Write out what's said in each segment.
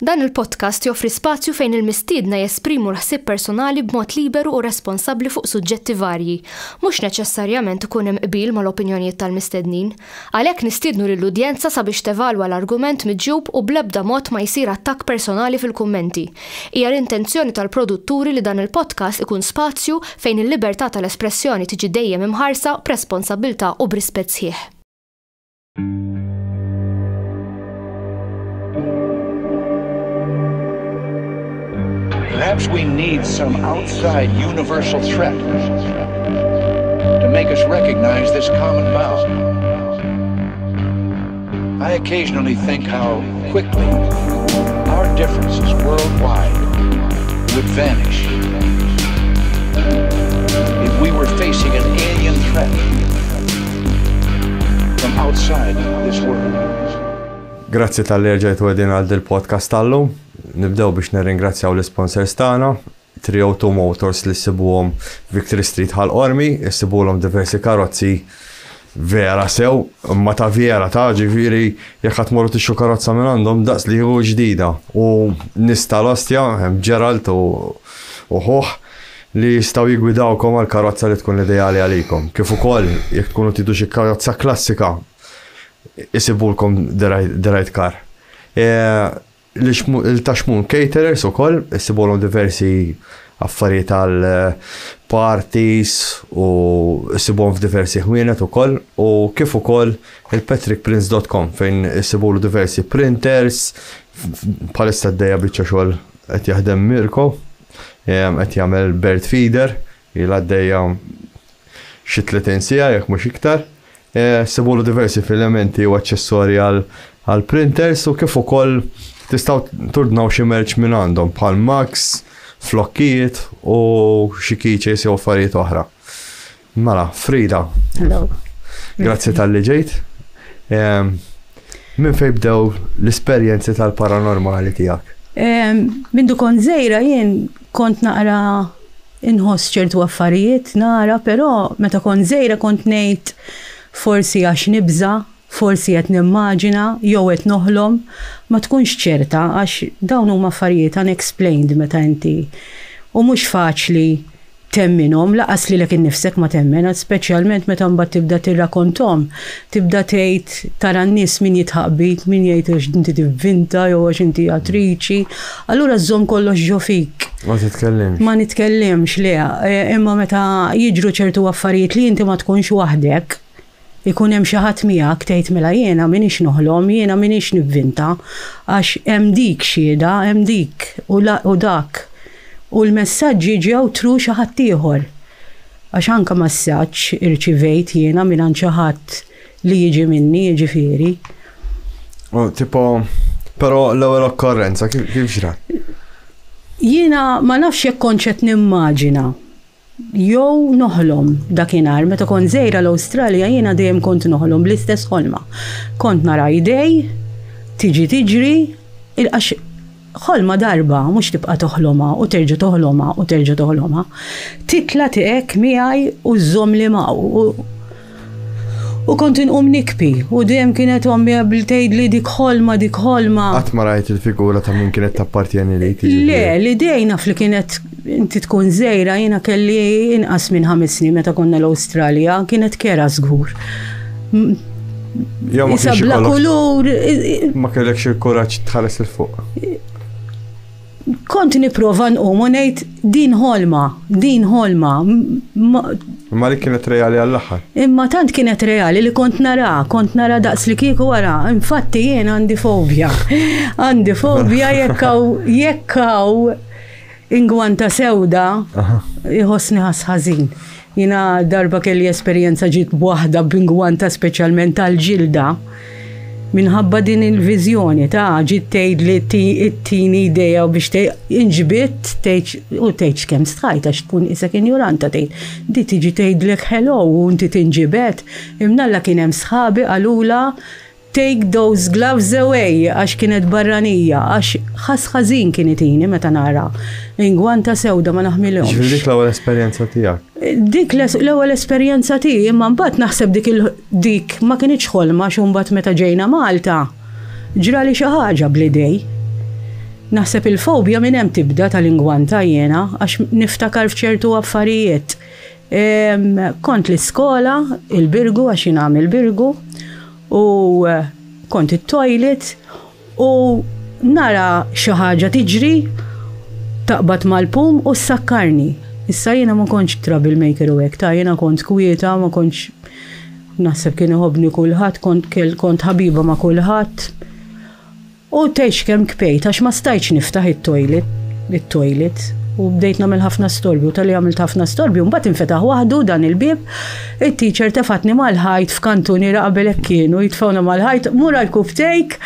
Dan il-podcast joffri spazju fejn il-mistiedna jesprimu l-ħsieb personali b'mod liberu u responsabbli fuq suġġetti varji. Mhux neċessarjament ikun hemm qbil mal-opinjonijiet tal-mistednin. Għalhekk nistiednu lill-udjenza sabiex tevalwa l-argument miġjub u bl-ebda mod ma jsir attakk personali fil-kummenti. Hija l-intenzjoni tal-produtturi li dan il-podcast ikun spazju fejn il-libertà tal-espressjoni tiġi dejjem imħarsa b'responsabbiltà u b'rispett sħiħ. Perhaps we need some outside universal threat to make us recognize this common bond. I occasionally think how quickly our differences worldwide would vanish if we were facing an alien threat from outside this world. Grazzi talli rġajtu qegħdin għal dil-podcast tal-lum. Nibdew biex nirringrazzjaw l-isponsors tagħna, 302 Motors li ssibuhom Victory Street Ħal Qormi, issibulhom diversi karozzi vera sew, imma ta' vera ta' ġifieri jekk ħa tmorru tixtru karozza minn għandhom daqs li hu ġdida. U nies tal-ostja, hemm Gerald u ħuh li jistgħu jiggwidawkom għal karozza li tkun ideali għalikom. Kif ukoll jekk tkunu tridu xi karozza klassika isibulkom the right, the right car. E, Il-Taxmun Caterers ukoll issibulhom diversi affarijiet għal parties u ssibuhom f'diversi ħwienet ukoll u kif ukoll il-patrickprints.com fejn issibulu diversi printers bħalissa għaddejja biċċa xogħol qed jaħdem Mirko qed jagħmel bird feeder ilha għaddejja xi 30 siegħa jekk mhux iktar. Ssibulu diversi filamenti u aċċessorji għal printers u kif ukoll tistgħu turdnaw xi merch minn għandhom bħal mugs, flokkijiet u xi keychains jew affarijiet oħra. Mela, Frida. Hello. Grazzi talli ġejt. Minn fejn bdew l-esperjenzi tal-paranormali tiegħek? Mindu kont żgħira jien kont naqra Inħoss ċertu affarijiet, nara, però meta kont żgħira kont ngħid forsi għax nibża', forsi qed nimmaġina jew qed noħlom, ma tkunx ċerta għax dawn huma affarijiet unexplained meta inti u mhux faċli temminhom, lanqas lilek innifsek ma temmen, speċjalment meta mbagħad tibda tirrakonthom, tibda tgħid tara n-nies min jidħaq bik, min jgħid għax inti tivvinta jew għax inti attriċi, allura żżomm kollox ġo fik. Ma titkellimx. Ma nitkellimx, le, imma meta jiġru ċertu affarijiet li inti ma tkunx waħdek, ikun hemm xi ħadd miegħek tgħid mela jiena m'iniex noħlom, jiena m'iniex nivvinta, għax hemm dik xhieda, hemm dik u dak. U l-messaġġi ġew through xi ħadd ieħor. Għax anke massaġġ irċivejt jiena mingħand xi ħadd li jiġi minni, jiġifieri. U tipo, però l-ewwel okkorrenza kif ġrat? Jiena ma nafx jekk kontx qed nimmaġina jew noħlom dakinhar. Meta kont żgħira l-Awstralja jiena dejjem kont noħlom bl-istess ħolma. Kont nara idej tiġi tiġri, għax Ħolma darba, mhux tibqa' toħlomha u terġa' toħlomha u terġa' toħlomha. Titla' tiegħek miegħi u żżommli ma' u u kont inqum nikbi u dejjem kienet ommi qabel tgħidli dik ħolma dik ħolma. Qatt ma rajt il-figura ta' min kienet tappartjeni lik? Le, l-idej naf li kienet inti tkun żgħira jiena kelli inqas minn ħames snin meta konna l-Awstralja, kienet kera żgur. Jew ma Isa kienx bla ikollok- kulur. Ma kellekx il-kuraġġ tħares 'il fuq. Kont nipprova nqum u ngħid din ħolma, din ħolma. Imma li kienet reali għall-aħħar. Imma tant kienet reali li kont nara, kont nara daqs li kieku wara. Infatti jien għandi fobja. Għandi fobja jekk hawn jekk hawn Ingwanta sewda jħossni ħass ħażin. Jiena darba kelli esperjenza ġiet b'waħda b'ingwanta speċjalment tal-ġilda minħabba din il-viżjoni ta' ġiet tgħidli ttini idea u biex inġbidt tgħid u tgħidx kemm stħajt għax tkun isek injuranta tgħid di tiġi tgħidlek hello u inti tinġibed. Imnalla kien hemm sħabi qalulha Take those gloves away għax kienet barranija għax ħass ħażin kien itini meta nara ingwanta sewda ma naħmilhomx. Jiġifieri dik l-ewwel esperjenza tiegħek? Dik l-ewwel esperjenza tiegħi imma mbagħad naħseb dik il dik ma kinitx ħolma għax imbagħad meta ġejna Malta ġrali xi ħaġa bl-idej. Naħseb il-fobja minn hemm tibda tal-ingwanta jiena għax niftakar f'ċertu affarijiet. Kont l-iskola, il-Birgu għax jiena mill-Birgu, u kont it-toilet u nara xi ħaġa tiġri taqbad mal-pum u ssakkarni. Issa jiena ma kontx troublemaker u hekk, ta' jiena kont kwieta, ma kontx naħseb kien iħobbni kulħadd, kont kont ħabiba ma' kulħadd. U tgħidx kemm kpejt għax ma stajtx niftaħ it-toilet, it-toilet, u bdejt nagħmel ħafna storbju, talli għamilt ħafna storbju mbagħad infetaħ waħdu dan il-bieb, it-teacher tefatni mal-ħajt f'kantuniera qabel hekk kienu jitfgħuna mal-ħajt, mur għal kuptejk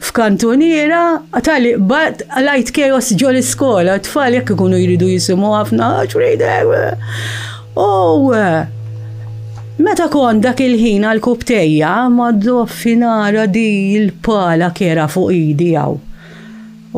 f'kantuniera, tali qbadt qlajt chaos ġol-iskola, t-tfal jekk ikunu jridu jisimgħu ħafna x'ridek. U meta kont dak il-ħin għal kubtejja, ma doffi nara di l-pala kera fuq idi hawn.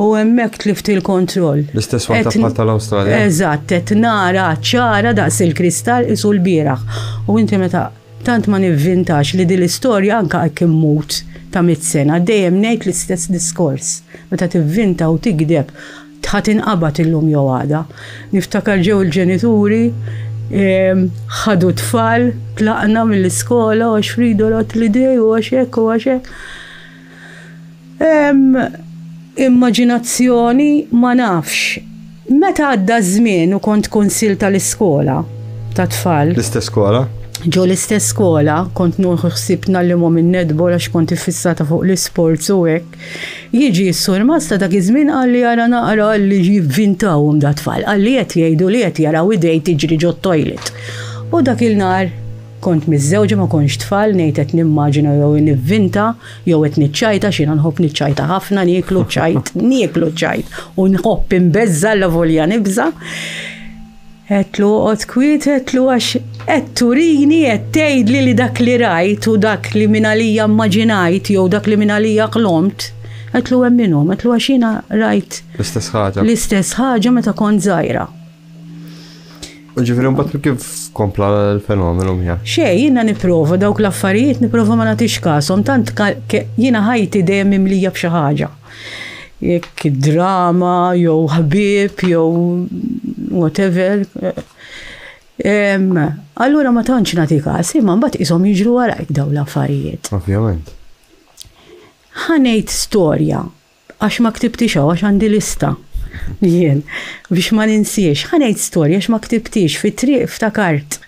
U hemmhekk tlift il-kontroll. L-istess waħda bħal tal-Awstralja. Eżatt, qed nara ċara daqs il-kristall qisu l-bieraħ. U inti meta tant ma nivvintax li din l-istorja anke hekk immut ta' mitt sena, dejjem ngħid l-istess diskors. Meta tivvinta u tigdeb Ħa tinqabad illum jew għada. Niftakar ġew il-ġenituri, ħadu t-tfal, tlaqna mill-iskola għax Frida rat l-idej u għax hekk u għax hekk. Immaġinazzjoni ma nafx. Meta għadda ż-żmien u kont kunsill tal-iskola tat-tfal. L-istess skola? Ġo l-istess skola, kont nieħu ħsieb ngħallimhom in-netball għax kont iffissata fuq l-isports u hekk. Jiġi s-surmast ta' dak iż-żmien qalli ara naqra qalli jivvintawhom dat-tfal, qalli qed jgħidu li qed jaraw idej tiġri ġot-toilet. U dak il-nhar kont miżżewġa ma kontx tfal ngħid qed nimmaġina jew nivvinta jew qed niċċajta għax jiena nħobb niċċajta ħafna nieklu ċ-ċajt, nieklu ċ-ċajt u nħobb inbeżża' allavolja nibża'. Għedtlu oqgħod kwiet, għedtlu għax qed turini, qed tgħidli li dak li rajt u dak li mingħalija mmaġinajt jew dak li mingħalija ħlomt, għedtlu hemm minnhom, għedtlu għax jiena rajt L-istess ħaġa. L-istess ħaġa meta kont żgħira. U ġifieri mbagħad kif kompla l-fenomenu miegħek? Xejn, jiena nipprova dawk l-affarijiet nipprova ma nagħtix kashom, tant jiena ħajti dejjem mimlija b'xi ħaġa. Jekk drama, jew ħbieb, jew whatever. Allura ma tantx nagħti każ, imma mbagħad qishom jiġru warajk dawn l-affarijiet. Ovvjament. Ħa ngħid storja, għax ma ktibtix hawn għax għandi lista. Jien, biex ma ninsiex, ħa ngħid storja għax ma ktibtix fit-triq ftakart.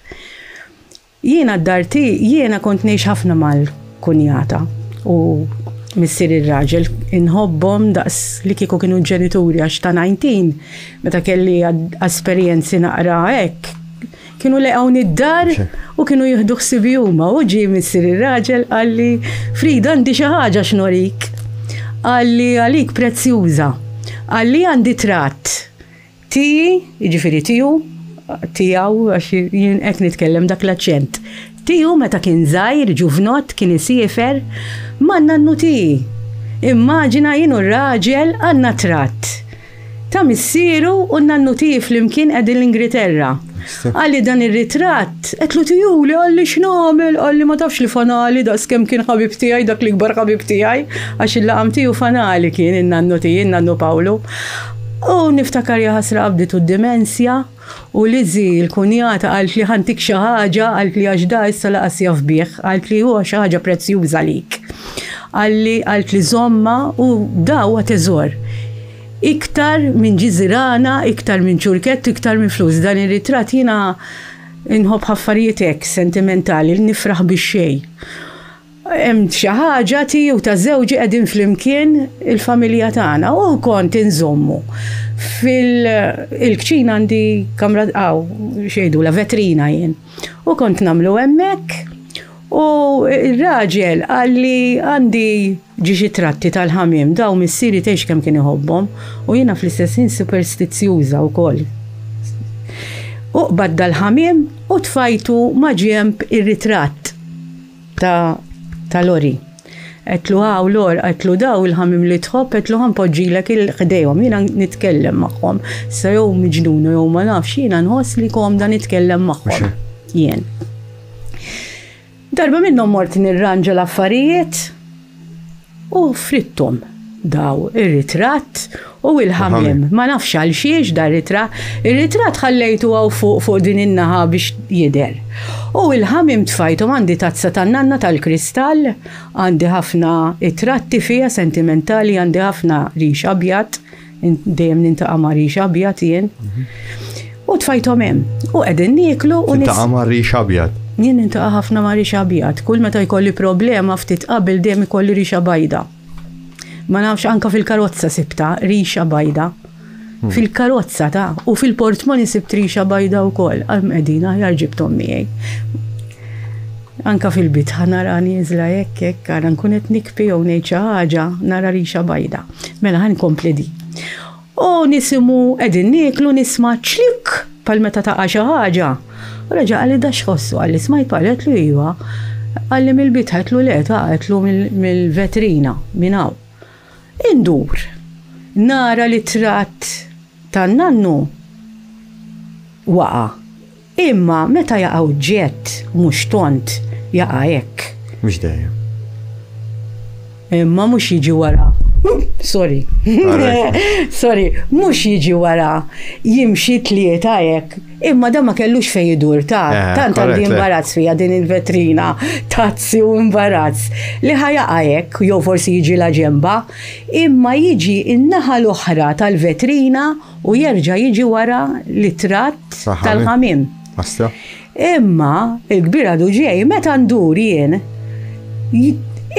Jiena d-dar tiegħi, jiena kont ngħix ħafna mal-kunjata u missier ir-raġel, inħobbhom daqs li kieku kienu ġenituri għax ta' 19 meta kelli esperjenzi naqra hekk, kienu leqgħuni d-dar u kienu jieħdu ħsiebi huma u ġie missier ir-raġel qalli Frida għandi xi ħaġa x'norik. Qalli għalik prezzjuża. Qalli għandi tratt. Tiegħi, jiġifieri tiegħu, tiegħu għax jien hekk nitkellem dak l-aċċent. Tiegħu meta kien żgħir, ġuvnott, kien isiefer man-nannu tiegħi. Immaġina jien u r-raġel għandna tratt ta' missieru u n-nannu tiegħi flimkien qegħdin l-Ingriterra. Qalli dan ir-ritratt, għedtlu tihuli, qalli x'nagħmel, qalli ma tafx li fanali daqs kemm kien ħabib tiegħi dak l-ikbar ħabib tiegħi, għax il-laqam tiegħu fanali kien in-nannu tiegħi, in-nannu Pawlu. U niftakar jaħasra qabditu d-dimensja u Lizzie l-kunjata qaltli ħa ntik xi ħaġa, qaltli għax da issa laqas jaf bih, qaltli huwa xi ħaġa prezzjuża għalik. Qalli qaltli żommha u da huwa teżor. Iktar minn ġiżirana, iktar minn ċurkett, iktar minn flus. Dan ir-ritratt jiena nħobb affarijiet hekk sentimentali, nifraħ bix-xejn. Hemm xi ħaġa tiegħi u ta' żewġi qegħdin flimkien il-familja tagħna u kont inżommu. Fil-kċina għandi kamra hawn x'jgħidulha vetrina jien. U kont nagħmlu hemmhekk u r-raġel qalli għandi ġie xi tratti tal-ħamiem dawn missieri tgħidx kemm kien iħobbhom u jiena fl-istess ħin superstizzjuża wkoll. U qbadt dal-ħamiem u tfajtu ma' ġenb ir-ritratt. Ta' ta' Lori. Għedtlu hawn Lor, għedtlu daw il-ħamiem li tħobb, għedtlu ħa npoġġilek il ħdejhom, jiena nitkellem magħhom. Issa jew miġnuna jew ma nafx, jiena nħoss li komda nitkellem magħhom. Jien. Darba minnhom mort nirranġa l-affarijiet u fritthom. Daw ir-ritratt u il-ħamiem. Ma nafx għal xiex dar ritratt. Ir-ritratt ħallejtu hawn fuq fuq din in-naħa biex jidher. U il-ħamiem tfajthom għandi tazza tan-nanna tal-kristall, għandi ħafna itratti fiha sentimentali, għandi ħafna rix abjad, dejjem nintaqa' ma' rix abjad jien. U tfajthom hemm. U qegħdin nieklu u Tintaqa' ma' rix abjad. Jien nintaqa' ħafna ma' rixa abjad. Kull meta jkolli problema ftit qabel dejjem ikolli rixa bajda. Ma nafx anka fil-karozza sibta rixa bajda. Fil-karozza ta' u fil-portmoni sibt rixa bajda wkoll. Għal qegħdin aħjar ġibthom miegħi. Anka fil-bitħa nara nieżla hekk hekk ara nkun qed nikpi jew ngħid xi ħaġa nara rixa bajda. Mela ħa nkompli di. U nisimgħu qegħdin nieklu nisma' ċlik bħal meta taqa' xi ħaġa. U reġa' qalli da x'ħossu, qalli smajt bħal għedtlu iva. Qalli mill-bitħa għedtlu le ta' għedtlu mill-vetrina minn hawn. Indur. Nara li tratt tan-nannu waqa'. Imma meta jaqa' oġġett mhux tond, jaqa' hekk. Mhux dejjem. Imma mhux jiġi wara. Sorry. Sorry, mhux jiġi wara jimxi tlieta hekk. Imma dan ma kellux fejn idur ta' eh, tant għandi imbarazz fiha din il-vetrina, tazzi u imbarazz li ħa jaqa' hekk jew forsi jiġi la ġemba, imma jiġi in-naħa l-oħra tal-vetrina U jerġa' jiġi wara l-itratt tal-ħamiem. Imma il-kbir għadu ġej, meta ndur jien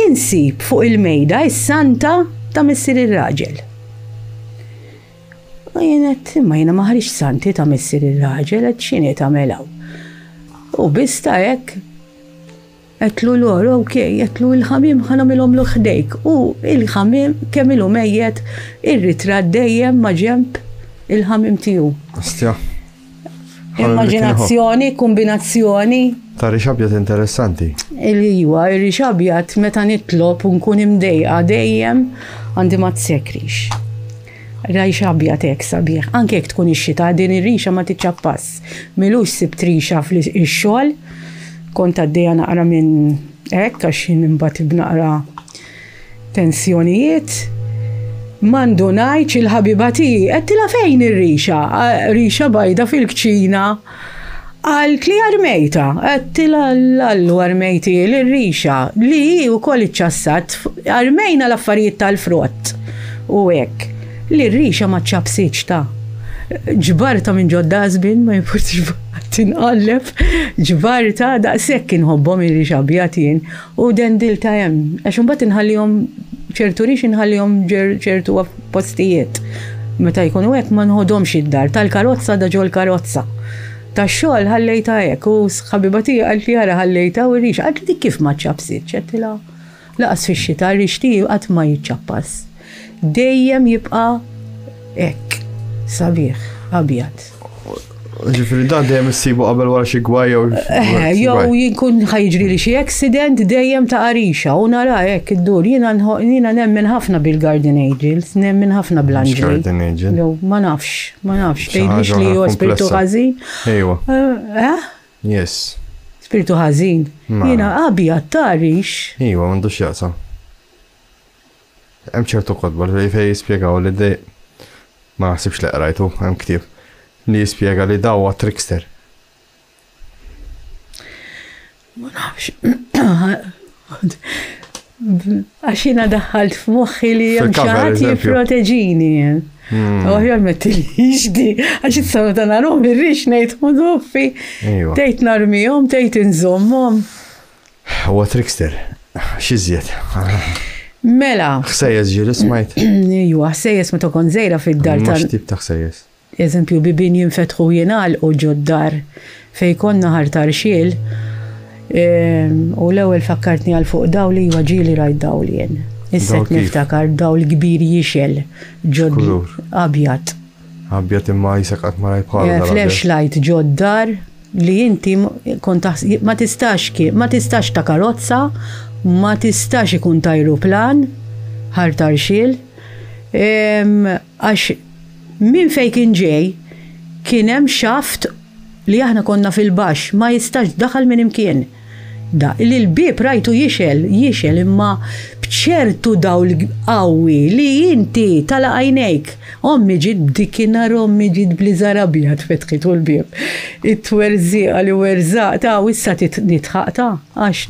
insib fuq il-mejda is-santa ta' missier ir-raġel. U jien qed imma jiena ma ħriġt santi ta' missier ir-raġel qed x'inhi tagħmel hawn. U biss ta' hekk Għedtlu Lor, ok, għedtlu il-ħamiem ħa nagħmilhomlu ħdejk. U il-ħamiem kemm ilu mejjet, ir-ritratt dejjem ma' ġenb il-ħamiem tiegħu. Ostja. Immaġinazzjoni, kombinazzjoni. Ta' rix abjad interessanti. Iwa, ir-rix abjad meta nitlob u nkun imdejqa dejjem għandi ma tsekrix. Rix abjad hekk sabiħ. Anke jekk tkun ix-xita, din ir-rixa ma tiċċappas. M'ilux sibt rixa fl-xogħol, kont għaddejja naqra minn hekk għax jien imbagħad b'naqra tensjonijiet. Ma ndunajtx il-ħabiba tiegħi għedtilha fejn ir-rixa? Rixa bajda fil-kċina. Qaltli armejtha. Għedtilha Allu armejtieli r-rixa li hi wkoll iċċassat. Armejna l-affarijiet tal-frott u hekk. Li r-rixa ma ċċappsitx ta. Ġbartha minn ġod-dustbin, ma jimpurtix baqgħet tinqalleb. Ġbartha daqshekk inħobbhom ir-rix abjad jien u dendiltha hemm. Għax imbagħad inħallihom ċertu rix inħallihom ċertu postijiet. Meta jkunu hekk ma nħodhomx id-dar. Tal-karozza da ġol-karozza. Tax-xogħol ħallejtha hekk u ħabiba tiegħi qaltli ara ħallejtha u r-rixa. Qaltli dik kif ma ċċappsitx? Għedtilha laqas fix-xita r-rix tiegħi qatt ma jiċċappas. Dejjem jibqa' hekk sabiħ, abjad. Ġifieri dan dejjem issibu qabel wara xi gwaj jew. Eh, jew jkun ħajġri li xi accident dejjem ta' qarixa u nara hekk iddur. Jiena jiena nemmen ħafna bil-Guardian Angels, nemmen ħafna bl-anġli. Guardian Angel. Jew ma nafx, ma nafx, tgħidlix li huwa spiritu ħażin. Ejwa. Eh, eh? Yes. Spiritu ħażin. Jiena abjad tarix. Ejwa, m'għandux jaqsam. Hemm ċertu kotba li fejn jispjegaw li dej ma naħsibx li qrajtu, hemm ktieb li jispjega li daw huwa trickster. Ma nafx. Għax jiena daħħalt f'moħħi li hemm xi ħadd jipproteġini. Hmm. Oħjar ma tilix di, għax issa meta narhom irrix ngħid ħuduffi. Tgħid narmihom, tgħid inżommhom. Huwa trickster. X'iżjed? Mela. Ħsejjes ġieli smajt? Ejwa, ħsejjes meta kont żgħira fid-dar ta' X'tip ta' ħsejjes? Eżempju, bibien jinfetħu u jingħalqu ġod-dar fejn konna ħar tarxiel. Ehm, u l-ewwel fakkartni għal fuq dawl iwa ġieli rajt dawl jien. Issa qed niftakar dawl kbir jixel ġod abjad. Abjad imma jisek qatt ma rajt bħalu. Eh, flashlight ġod-dar li inti kont ma tistax ma tistax ta' karozza, ma tistax ikun ta' ajruplan, ħar tarxil, għax minn fejn kien ġej kien hemm xaft li aħna konna fil-baxx, ma jistax daħal minn imkien. Da, li l-bieb rajtu jixgħel, jixgħel imma b'ċertu dawl qawwi li inti tagħlaq għajnejk. Ommi ġiet b'dikinhar ommi ġiet b'liżar abjad fetħitu l-bieb. It-twerżieqa li werżaqt hawn issa nidħaq ta' għax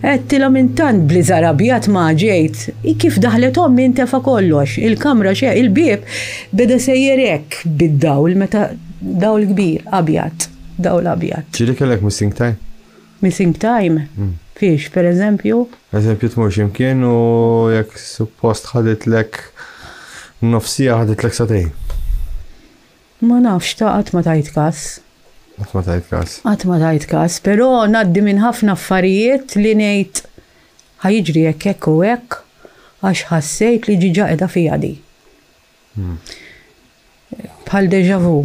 għedtilha minn tant b'liżar abjad ma ġejt. Kif daħlet ommi ntefa' kollox, il-kamra xejn, il-bieb beda sejjer hekk bid-dawl meta dawl kbir abjad. Dawl abjad. Ġieli kellek missing time? Missing time? Fiex, per eżempju? Eżempju tmur x'imkien u jekk suppost ħaditlek nofs siegħa ħaditlek sagħtejn. Ma nafx ta' qatt ma tajt każ. Qatt ma tajt każ. Qatt ma tajt każ, però ngħaddi minn ħafna affarijiet li ngħid ħa jiġri hekk hekk u hekk għax ħassejt li ġiġa qiegħda fija di. Bħal deja vu.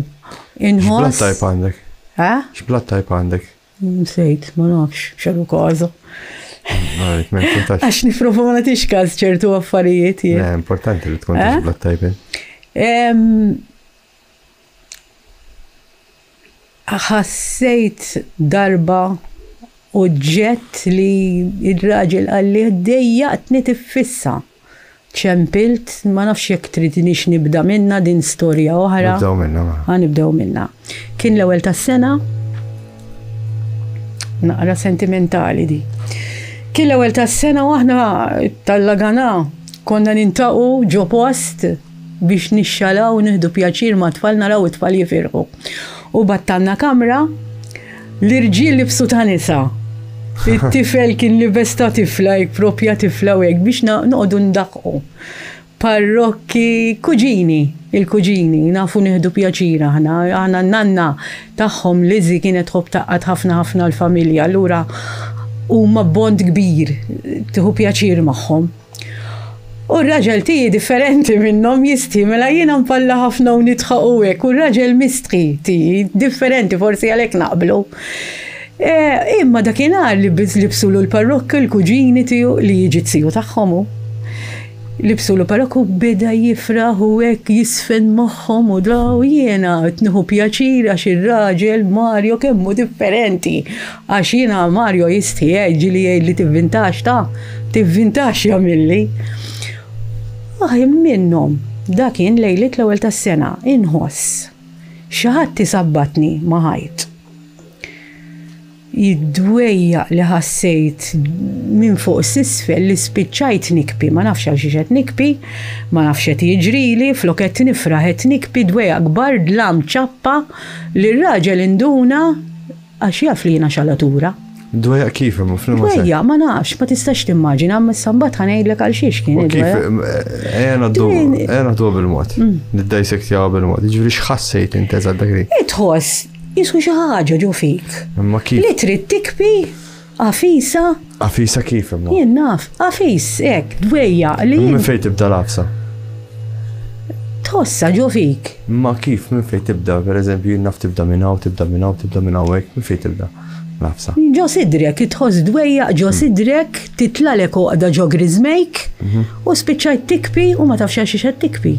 Inħoss. X'blood type għandek? Eh? X'blood type għandek? Nsejt, ma nafx, xaru koza. Għax niprofa ma nagħtix każ ċertu affarijiet. Importanti li tkun eh? blood type. Ħassejt darba oġġett li r-raġel qalli dejjaqtni tiffissa. Ċempilt, ma nafx jekk tridnix nibda minnha din storja oħra. Nibdew minnha mela. Ħa nibdew minnha. Kien l-ewwel tas-sena, naqra sentimentali di. Kien l-ewwel tas-sena u aħna tal-Lagana konna nintaqu ġo post biex nixxalaw u nieħdu pjaċir mat-tfal naraw it-tfal jifirħu. U battalna kamra, l-irġiel libsu ta' nisa. It-tifel kien libes ta' tifla hekk propja tifla u hekk biex noqogħdu ndaqqu. Parrokki, kuġini, il-kuġini, nafu nieħdu pjaċir aħna. Aħna n-nanna tagħhom Lizzie kienet tħobb tgħaqqad ħafna ħafna l-familja, allura huma bond kbir, tieħu pjaċir magħhom. U r-raġel tiegħi differenti minnhom jistħi, mela jiena npalla ħafna u nidħaq u hekk, u r-raġel mistħi tiegħi differenti forsi għalhekk naqblu. E, imma dakinhar li libsulu l-parrokka l-kuġini tiegħu li jiġi t-siju tagħhom hu. Libsulu parrokka u beda jifraħ u hekk jisfen magħhom u draw jiena qed nieħu pjaċir għax ir-raġel Mario kemm hu differenti. Għax jiena Mario jistħi eh, ġieli jgħidli tivvintax ta' tivvintax jagħmilli. Ah, minnhom, dak kien lejliet l-ewwel tas-sena, inħoss xi ħadd isabbatni ma' ħajt. Id-dwejjaq li ħassejt minn fuq s'isfel li spiċċajt nikbi, ma nafx għal xiex qed nikbi, ma nafx x'qed jiġrili, flok qed nifraħ qed nikbi, dwejjaq kbar, dlam ċappa li r-raġel induna Għax jaf li jiena xalatura. Dwejjaq kif imma f'liema sens? Dwejjaq ma nafx, ma tistax timmaġina, imma issa mbagħad ħa ngħidlek għal xiex kien id-dwejjaq. Kif ejja ngħaddu ejja ngħadduha bil-mod. Mm. Niddissectjaha bil-mod. Jiġifieri x'ħassejt inti eżatt dak li? Tħoss jisku xi ħaġa ġo fik. Imma kif? Li trid tikbi għafisa. Għafisa kif imma? Jien naf, għafis hekk, dwejjaq li. Minn fejn tibda l-għafsa? Tħossha ġo fik. Imma kif, minn fejn tibda? Per eżempju, jien naf tibda minn hawn, tibda minn hawn, tibda minn hawnhekk, minn fejn tibda l-għafsa? Ġo sidrek, tħoss dwejjaq ġo sidrek, titlalek għoqda ġo griżmejk u spiċċajt tikbi u ma tafx għal xiex qed tikbi.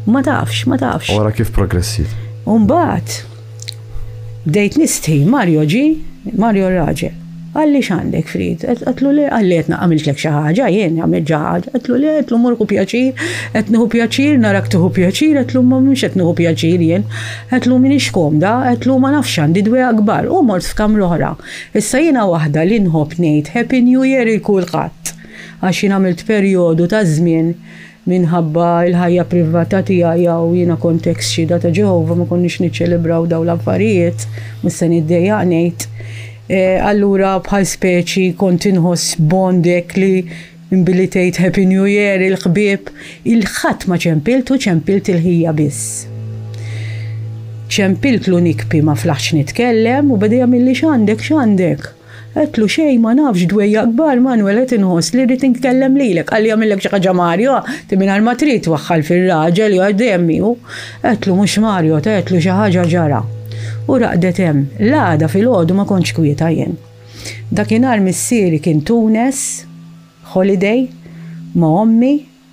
Ma tafx, ma tafx. U wara kif progressiet? U mbagħad bdejt nistħi, Mario ġie, Mario r-raġel. Qalli x'għandek Frid? Għedtlu le, qalli qed għamiltlek xi ħaġa jien, għamilt xi ħaġa. Għedtlu le, għedtlu mur ħu pjaċir, qed nieħu pjaċir, narak tieħu pjaċir, għedtlu ma mhux qed nieħu pjaċir jien. Għedtlu m'iniex komda, għedtlu ma nafx għandi dwejaq kbar u mort f'kamra oħra. Issa jiena waħda li nħobb ngħid Happy New Year 'il kulħadd għax jien għamilt perjodu ta' żmien Minħabba l-ħajja privata tiegħi u jiena kont eks Xhieda ta' Ġeħova ma konniex niċċelebraw dawn l-affarijiet, mhux se niddejjaq ngħid. Allura bħal speċi kont inħoss bond hekk li billi tgħid Happy New Year il-ħbieb, il-ħadd ma ċempiltu, ċempilt il-ħija biss. Ċempiltlu nikbi ma flaħtx nitkellem u beda jagħmilli x'għandek x'għandek? Għedtlu, Xejn, ma nafx, dwejjaq kbar, Manuel, qed inħoss li rrid inkellem lilek. Qalli, Jagħmillek xi ħaġa Mario? Ti mingħajr ma trid twaħħal fir-raġel, jew dejjem miegħu. Għedtlu, Mhux Mario, ta għedtlu xi ħaġa ġara. U raqdet hemm. L-għada filgħodu ma kontx kwieta jien. Dakinhar missieri kien Tunes, holiday, ma' ommi,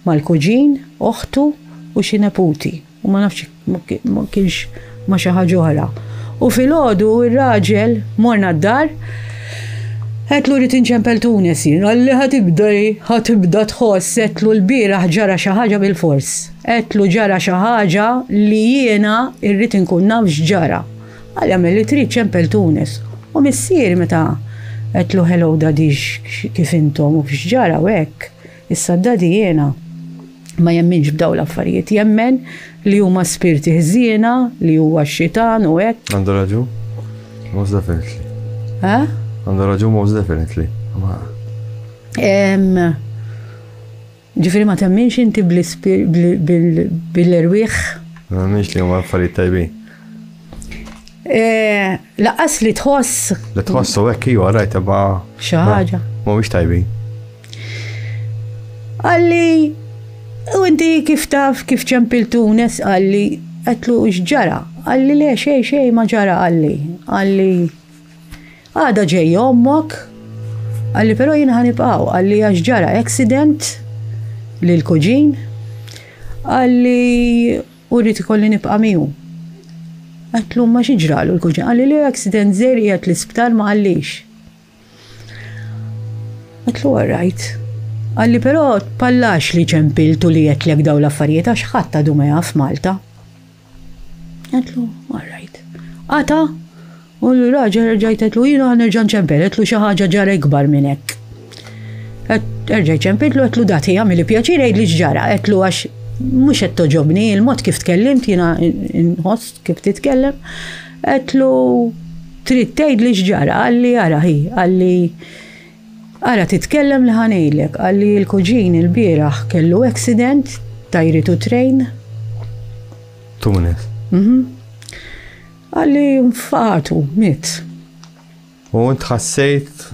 mal-kuġin, oħtu u xi neputi u ma nafx ma kienx ma' xi ħaġa oħra. U filgħodu r-raġel morna d-dar. Għedtlu rrid inċempel Tunes jien, qalli ħa tibda hi, ħa tibda tħoss, għedtlu lbieraħ ġara xi ħaġa bilfors. Għedtlu ġara xi ħaġa li jiena rrid inkun naf x'ġara. Qalli agħmel li trid ċempel Tunes. U missieri meta għedtlu hello daddy kif intom u x'ġara u hekk, issa d-daddy jiena ma jemminx b'dawn l-affarijiet, jemmen li huma spirti ħżiena, li huwa x-xitan u hekk. Għandu raġun? Most definitely. Eh? Għandu raġun most definitely. Ma. Ġifieri ma temminx inti bil-erwieħ? Ma nemminx li huma affarijiet tajbin. Eh, laqqas li tħoss. Li tħoss u hekk iva, rajt ma. Xi ħaġa. Mhumiex tajbin. Qalli, u inti kif taf kif ċempil Tunes qalli, għedtlu x'ġara? Qalli le xejn xejn ma ġara qalli. Qalli għada ġejja ommok, qalli però jiena ħa nibqgħu, qalli għax ġara accident lill-kuġin, qalli u rrid ikolli nibqa' miegħu. Għedtlu imma xi ġralu l-kuġin? Qalli le accident żgħir qiegħed l-isptar ma qallix. Għedtlu all right. Qalli però tpallax li ċempilt u li għedtlek dawn l-affarijiet għax ħadd għadu ma jaf Malta. Għedtlu all right. Qata' u l-raġel erġajt għedtlu jiena ħa nerġa' nċempel, għedtlu xi ħaġa ġara ikbar minn hekk. Erġajt ċempiltlu għedtlu dati għamili pjaċir għidli x'ġara, għedtlu għax mhux qed toġobni il-mod kif tkellimt jiena nħoss kif titkellem. Għedtlu trid tgħidli x'ġara, qalli ara hi, qalli ara titkellem li ħa ngħidlek, qalli l-kuġin ilbieraħ kellu accident tajritu train. Tunis. Mhm. Qalli nfaqatu, miet. U int ħassejt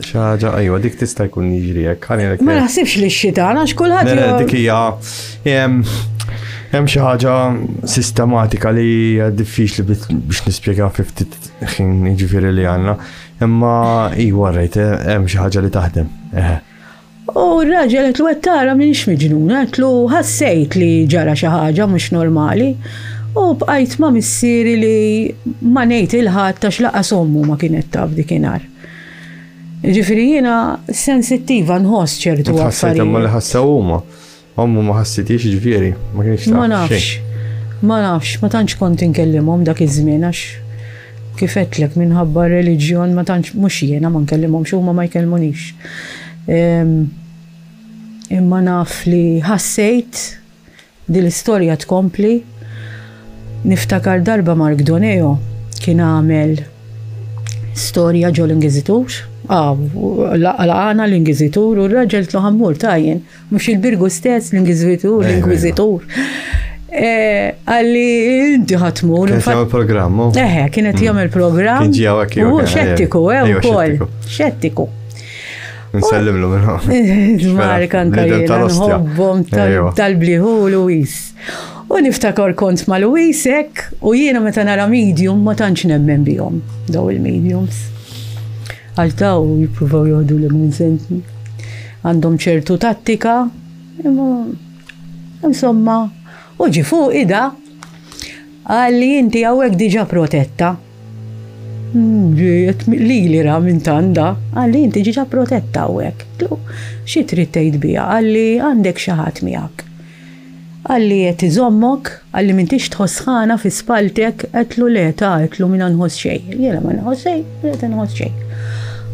xi ħaġa ejwa dik tista' jkun jiġri hekk. Ma naħsibx li x-xitan għax kulħadd. Dik hija hemm xi ħaġa sistematika li hija diffiċli biex nispjega fi ftit ħin jiġifieri li għandna. Imma iwa rajt hemm xi ħaġa li taħdem. U r-raġel għedtlu qed tara m'iniex miġnuna, għedtlu ħassejt li ġara xi ħaġa mhux normali. U bqajt ma' missieri li ma ngħid 'il ħadd għax lanqas ommu ma kienet taf dikinhar. Jiġifieri jiena sensittiva nħoss ċertu affarijiet. Ħassejt imma li ħassew huma. Ommu ma ħassitiex jiġifieri, ma kienx taf. Ma nafx. Ma nafx, ma tantx kont inkellimhom dak iż-żmien għax kif għedtlek minħabba r-reliġjon ma tantx mhux jiena ma nkellimhomx huma ma jkellmunix. Imma naf li ħassejt din l-istorja tkompli. Niftakar darba Mark Doneo kien għamel storja ġo l-Ingiżitur, ah, laqana l-Ingiżitur u r-raġel tlu ħammur ta' jien. Mhux il-Birgu stess, l-Inkwiżitur, l-Inkwiżitur. Eh, għalli inti ħatmur. Kienet jagħmel programm. Eħe, kienet mm. jagħmel programm. Kien ġie hawnhekk. U xettiku, eh, ukoll. Xettiku. Nsellimlu minnu. Mark anka jiena nħobbhom tal-bliħu Luis. U niftakar kont ma' Luis hekk u jiena meta nara medium ma tantx nemmen bihom daw il-mediums. Għax daw jippruvaw joħdulek minn sentni. Għandhom ċertu tattika, imma insomma, u ġi fuqi da qalli inti hawnhekk diġà protetta. Hmm, lili ra minn tanda, qalli inti diġà protetta hawnhekk. Xi trid tgħid biha? Qalli għandek xi ħadd miegħek. Qalli qed iżommok, qalli m'intix tħoss sħana fi spalltek, għedtlu le ta għedtlu mina nħoss xejn. Jiena ma nħoss xejn, le ta nħoss xejn.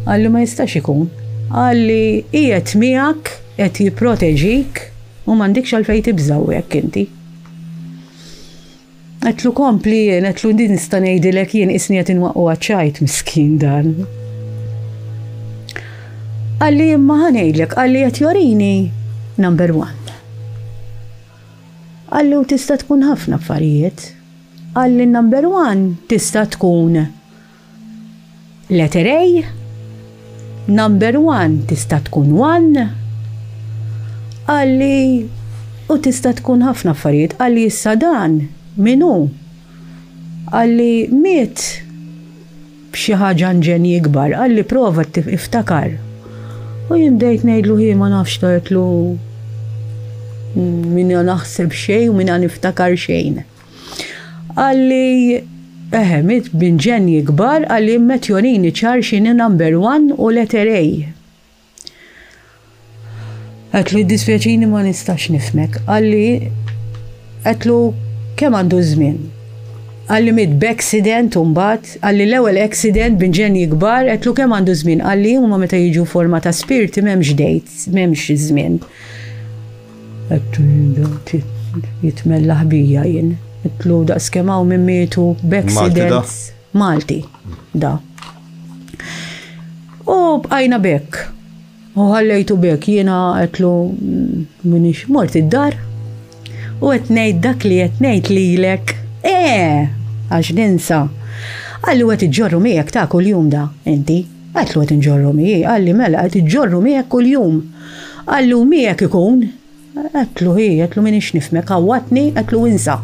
Qalli ma jistax ikun. Qalli qiegħed miegħek, qed jipproteġik u m'għandikx għalfejn tibża' hawnhekk inti. Għedtlu kompli jien, għedtlu din nista' ngħidilek jien qisni qed inwaqqu għaċ-ċajt miskin dan. Qalli imma ħa ngħidlek, qalli qed jorini number one. Qalli u tista' tkun ħafna affarijiet. Qalli number one tista' tkun Letter A, Number one tista' tkun one. Qalli, u tista' tkun ħafna affarijiet. Qalli issa dan min hu? Qalli miet b'xi ħaġa nġenji ikbar. Qalli prova iftakar. U jien bdejt ngħidlu hi ma nafx tgħidlu minna naħseb xejn u minna niftakar xejn. Qalli. Eħe, miet b'inġenji kbar qalli metjorini ċar x'inhi number one u letter A. Għedtlu jiddispjaċini ma nistax nifhmek. Qalli għedtlu kemm għandu żmien? Qalli miet b'accident u mbagħad, qalli l-ewwel accident b'inġenji kbar, għedtlu kemm għandu żmien? Qalli huma meta jiġu forma ta' spirti m'hemmx dates, m'hemmx żmien. Għedtlu jitmellaħ bija jien. Għedtlu daqs kemm hawn min mietu b'accidents. Malti da. U bqajna b'hekk. U ħallejtu b'hekk jiena għedtlu minix mort id-dar u qed ngħid dak li qed ngħid lilek. Eh, għax ninsa. Qalli u qed iġġorru miegħek ta' kuljum da, inti. Għedtlu qed inġorru miegħi, qalli mela qed iġġorru miegħek kuljum. Qalli u miegħek ikun. Għedtlu hi, għedtlu m'iniex nifhmek, ħawwadtni, għedtlu insa.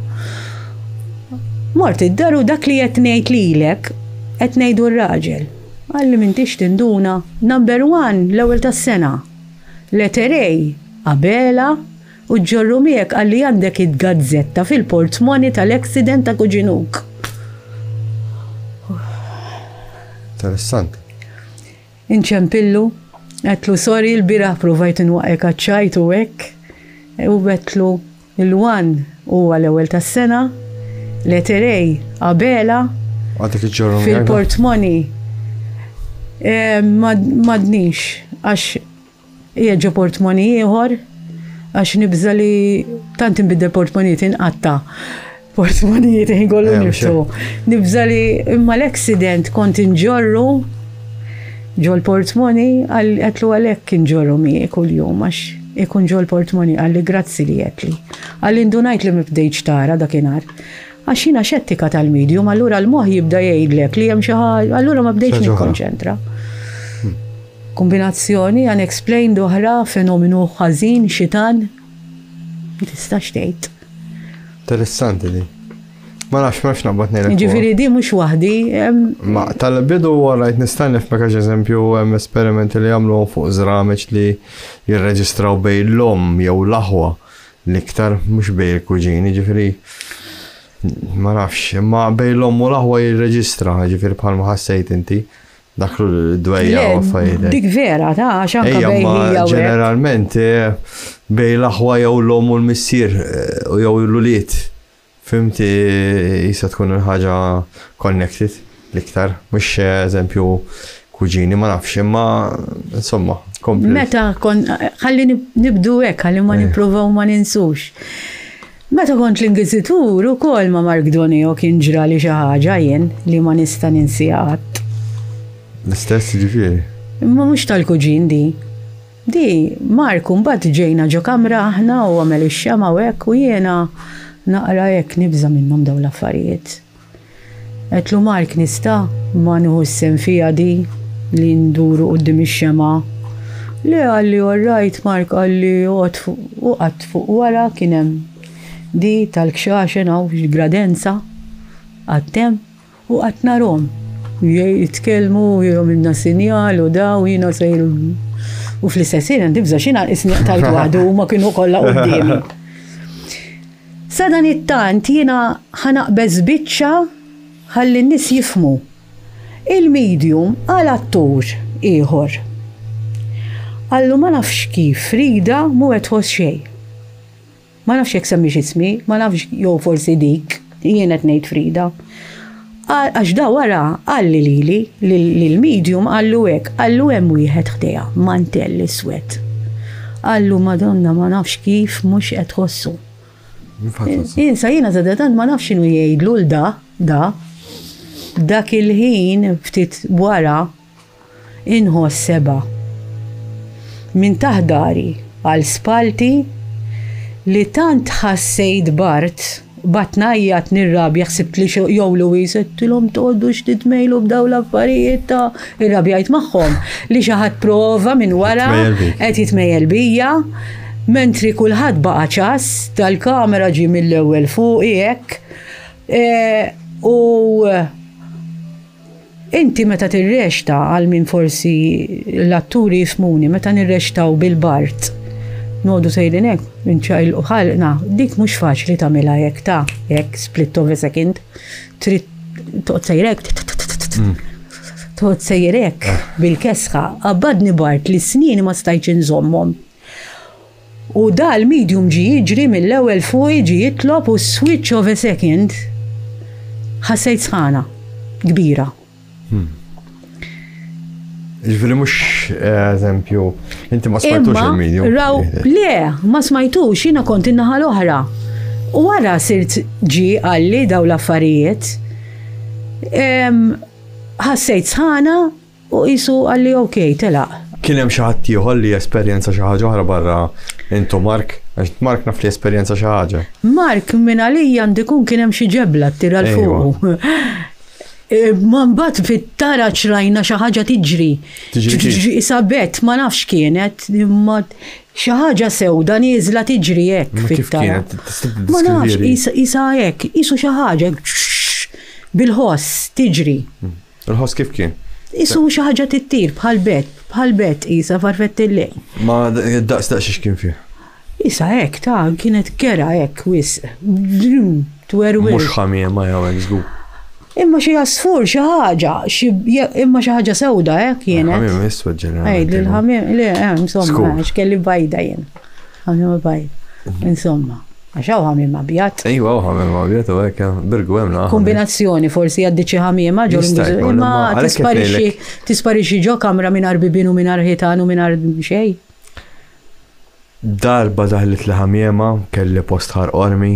Mort id-dar u dak li qed ngħid lilek qed ngħidu r-raġel. Qalli m'intix tinduna, number one l-ewwel tas-sena. Letter A, Abela, u ġġorru miegħek qalli għandek id-gazzetta fil-portmoni tal-accident ta' kuġinuk. Interessanti. Inċempillu, għedtlu sorry l-bieraħ provajt inwaqqgħek għaċ-ċajt u hekk, u għedtlu il-one huwa l-ewwel tas-sena, letter A Abela, fil-portmoni m'għadnix għax Qiegħed ġo portmoni ieħor għax nibża li tant inbiddel portmonijiet inqatta' portmonijiet ħin kollu eh, niftu. Nibża li imma l-accident kont inġorru ġol portmoni għetlu għalhekk inġorru miegħi kuljum għax ikun ġol portmoni għalli grazzi li għetli. Għalli ndunajt li mibdejċ tara dakinhar. Għax jiena xettika tal-medium, allura l-moħħ jibda jgħidlek li hemm xi ħaġa, allura ma bdejtx nikkonċentra. Hmm. Kombinazzjoni unexplained oħra, fenomenu ħażin, xitan, ma tistax tgħid. Interessanti di. Ma nafx, ma nafx naqbad ngħidlek. Ġifieri di mhux waħdi. Ma tal-bidu rajt nista' nifhmek għax eżempju hemm esperimenti li jagħmlu fuq żrameċ li jirreġistraw bejn l-omm jew l-aħwa l-iktar mhux bejn il-kuġini, ġifieri ma nafx, imma bejn l-omm u l-aħwa jirreġistra, ġifieri bħalma ħassejt inti. Dak l-dwejja u affarijiet. Dik vera, ta' għax anke bejn Ġeneralment eh, bejn l-aħwa jew l-omm u l-missier eh, u jew l-ulied. Fimti jista' tkun il-ħaġa connected l-iktar, mhux eh, eżempju kuġini ma nafx, imma insomma, kompli. Meta kon ħalli nibdu hekk, ħalli ma nippruvaw ma ninsux. Meta kont l-Inkwiżitur ukoll ma' Mark Doneo kien ġrali xi ħaġa jien li ma nista' ninsiha qatt. L-istess jiġifieri? Imma mhux tal-kuġin di. Di, Mark imbagħad ġejna ġo kamra aħna u għamel ix-xemgħa u hekk u jiena naqra hekk nibża' minnhom dawn l-affarijiet. Għedtlu Mark nista' ma nieħux sehem fiha di li nduru quddiem ix-xemgħa? Le qalli all right Mark qalli oqgħod fuq u qgħadt fuq wara kien hemm di tal-kxaxen hawn gradenza qgħadt hemm u qgħadt narhom jitkellmu u jagħmilna sinjal u da u jiena sejr u fl-istess ħin nibża' x'jiena qisni qtajt waħdu huma kienu kollha quddiemi. Sadanittant jiena ħa naqbeż biċċa ħalli n-nies jifhmu. Il-medium qal attur ieħor. Qallu ma nafx kif Frida mhu qed tħoss xejn. Ma nafx jekk semmiex ismi, ma nafx jew forsi dik, jien qed ngħid Frida. Għax da wara qalli lili, lill-medium qallu hekk, qallu hemm wieħed ħdejha, mantell iswed. Qallu Madonna ma nafx kif mhux qed tħossu. Insa jiena sadattant ma nafx x'inhu jgħidlu 'l da, da. Dak il-ħin ftit wara Inħoss sebgħa. Minn taħt dari għal spallti li tant ħassejt bard, qbadt ngħajjat nirrabja ħsibt li xi jew Louise għedtilhom toqgħodux titmejlu b'dawn l-affarijiet ta' irrabjajt magħhom li xi ħadd prova minn wara qed jitmejjel bija mentri kulħadd baqa' ċass tal-kamera ġie mill-ewwel fuqi hekk e, u Inti meta tirrexta, għal min forsi l-atturi jifhmuni, meta nirrextaw bil-bard, noqogħdu sejrin hekk, inċaqilqu ħalqna, dik mhux faċli tagħmilha hekk ta' hekk split of a second. Trid Toqgħod sejrek. Toqgħod sejrek bil-kesħa. Qabbadni bard li snin ma stajtx inżommhom. U dal-medium ġie jiġri mill-ewwel fuqi ġie jitlob u switch of a second ħassejt sħana kbira. Ġifieri mhux eżempju, inti ma smajtux il-medium. Raw, le, ma smajtux, jiena kont in-naħa l-oħra. U wara sirt ġie qalli daw l-affarijiet. Ħassejt sħana U qisu qalli ok, telaq. Kien hemm xi ħadd ieħor li esperjenza xi ħaġa oħra barra int u Mark? Għax Mark naf li esperjenza xi ħaġa. Mark minn għalija għandu jkun kien hemm xi ġebla ttira 'l fuqu. Ma mbagħad fit-taraġ rajna xi ħaġa tiġri. Tiġri kif? Isa bet, ma nafx kienet, imma xi ħaġa sewda nieżla tiġri hekk Ma kif fit-taraġ. kienet? Tista' Ma nafx, tiddeskrivieli? isa isa hekk, qisu xi ħaġa bil-ħoss tiġri. Il-ħoss kif kien? Isu xi ħaġa tittir bħal bet, bħal bet qisha farfettillej. Ma daqs daqs xiex kien fih? Isa hekk ta' kienet kera hekk wisq. Twerwir. Mhux ħamiema jew hekk żgur. Imma xi għasfur xi ħaġa, imma xi ħaġa sewda hekk kienet. Ħamiema iswed ġeneralment. Ej, l-ħamiem, le, eh, insomma, x'kelli bajda jien. Ħamiema bajda. Insomma. Għax hawn ħamiem abjad. Ejwa hawn ħamiem abjad u hekk birgu hemm naqa. Kombinazzjoni forsi jgħaddi xi ħamiema ġo imma tisparixxi tisparixxi ġo kamra mingħajr bibien u mingħajr ħitan u mingħajr xejn. Darba daħlet li ħamiema kelli post ħar qormi.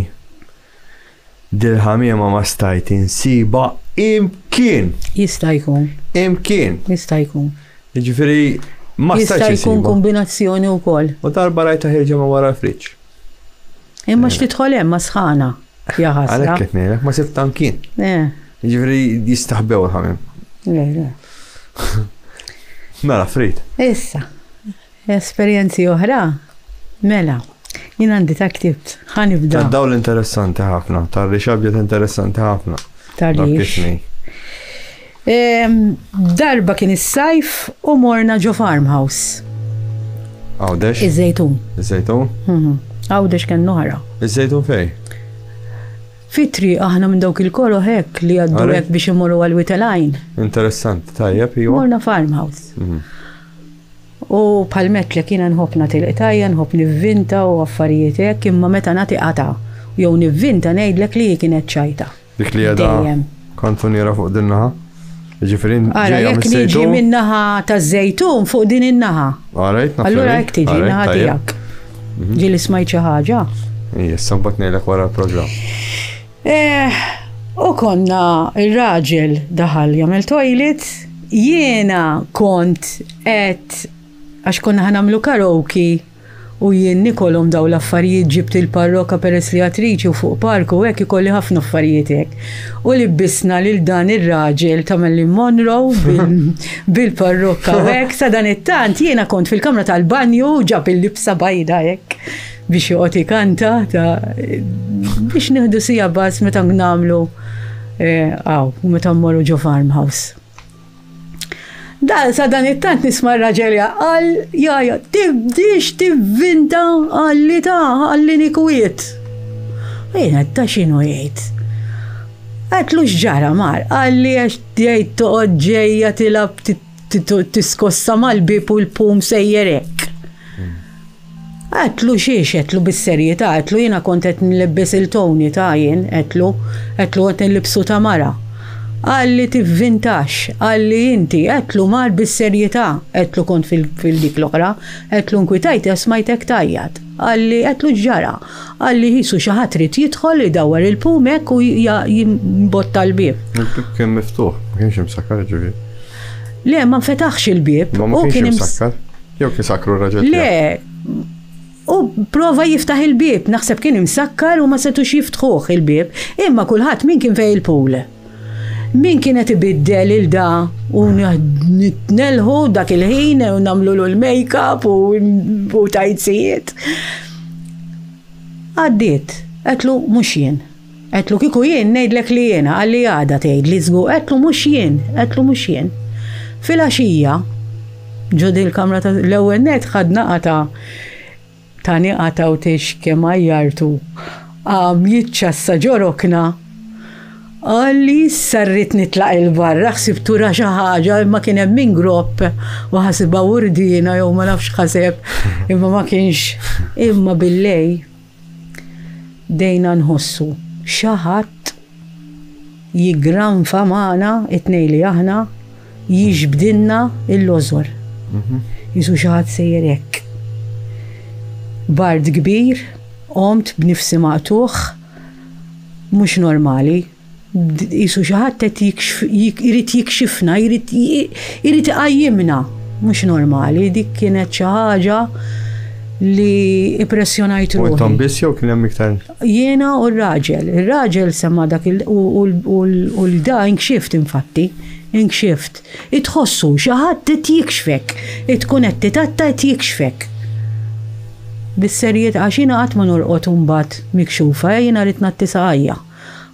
Dil-ħamiema ma stajt insiba imkien. Jista' jkun. Imkien. Jista' jkun. Jiġifieri ma stajtx Jista' jkun kombinazzjoni wkoll. U darba rajta ħierġa minn wara l-friġġ. Imma x'tidħol hemm ma' sħana, ja ħasra. Għalhekk qed ngħidlek ma sibtha mkien. Eh. Jiġifieri jistaħbew il-ħamiem. Le, le. Mela, Frid. Issa, esperjenzi oħra, mela, jien għandi ta' ktibt, ħa nibda. Ta' dawl interessanti ħafna, ta' rixabjet interessanti ħafna. Ta' rix. Darba kien is-sajf u morna ġo farmhouse. Għawdex? Iż-Żejtun. Iż-Żejtun? Mhm. Għawdex kien noħra. Iż-Żejtun fej? Fitri aħna minn dawk il-koro hekk li għaddu hekk biex imorru għal Witelajn. Interessant, tajjeb, iwa. Morna farmhouse. Mhm. U bħal metlek jiena nħobb nagħti l-qtajja, nħobb nivvinta u affarijiet hekk, imma meta nagħti qata' jew nivvinta ngħidlek li hi kienet ċajta. Dik li għedha kantuniera fuq din naħa. Ġifieri Ara, jekk niġi minn naħa taż-Żejtun fuq din in-naħa. Alright, Allura hekk tiġi naħa tiegħek. Mhm. Ġieli smajt xi ħaġa. Issa mbagħad ngħidlek wara l-programm. Eh, u konna ir-raġel daħal jagħmel toilet, jiena kont qed għax konna ħanamlu karaoke U jien nikolhom dawn l-affarijiet ġibt il-parrokka peress li attriċi u fuq palk u hekk ikolli ħafna affarijiet hekk. U libbisna lil dan ir-raġel ta' Marilyn Monroe bil-parrokka u hekk. Sadanittant jiena kont fil-kamra tal-banju u ġab il-libsa bajda hekk biex joqgħod ikanta ta' biex nieħdu siegħa bass meta nagħmlu hawn meta mmorru ġo farmhouse. Dan sa dan it-tant nisma' r-raġel jaqal, jaja, tibdix tivvinta għalli ta' għalli nikwiet. Jien ta' x'inhu jgħid. Għedtlu x'ġara mar, qalli għax jgħid toqgħod ġejja tilgħab tiskossa mal-bieb u l-pum sejjer hekk. Għedtlu xiex, għedtlu bis-serjetà, għedtlu jiena kont qed nlibbes il Tony ta' jien, għedtlu, għedtlu qed inlibbsu ta' mara. Qalli tivvintax, qalli inti, għedtlu mar bis-serjetà, għedtlu kont fil-dik l-oħra, għedtlu nkwitajt għax smajtek tgħajjat. Qalli, għedtlu x'ġara? Qalli qisu xi ħadd ried jidħol idawwar il-pum hekk u jimbotta l-bieb. Il-bieb kien miftuħ, ma kienx imsakkar jiġifieri. Le, ma nfetaħx il-bieb. Ma ma kienx imsakkar. Jew kien sakru r-raġel Le, u prova jiftaħ il-bieb, naħseb kien imsakkar u ma setux jiftħuh il-bieb, imma kulħadd min kien fejn il-pool. Min kien qed ibiddel il da u nitnelħu dak il-ħin u nagħmlulu l-makeup u tajzijiet. Għaddiet, għedtlu mhux jien. Għedtlu kieku jien ngħidlek li jiena, qalli għada tgħidli żgur, għedtlu mhux jien, għedtlu mhux jien. Filgħaxija, ġo dil-kamra ta' l-ewwel nett ħadna qatgħa tani qatgħa u tgħix kemm għajjartu, qam jiċċassa ġo rokna. Qalli issa rrid nitlaq 'il barra, ħsibtu ra xi ħaġa imma kien hemm ingropp u ħasibha wurdiena jew ma nafx x'ħaseb imma ma kienx. Imma billejl bdejna nħossu xi ħadd jiggranfa magħna it-tnejn li aħna jiġbdilna l-lożor. Qisu xi ħadd sejjer hekk. Bard kbir, qomt b'nifsi maqtugħ. Mhux normali. Qisu xi ħadd qed jrid jikxifna, jrid irid iqajjimna. Mhux normali, dik kienet xi ħaġa li impressjonajt U ruħi. intom biss jew kien hemm iktar? Jiena u r-raġel. Ir-raġel sema' dak il u l-da inkxift infatti. Inkxift. Itħossu xi ħadd qed jikxfek. Tkun qed titatta qed jikxfek. Bis-serjetà għax jiena qatt ma norqod u mbagħad mikxufa, eh, jiena rrid ngħatti saqajja.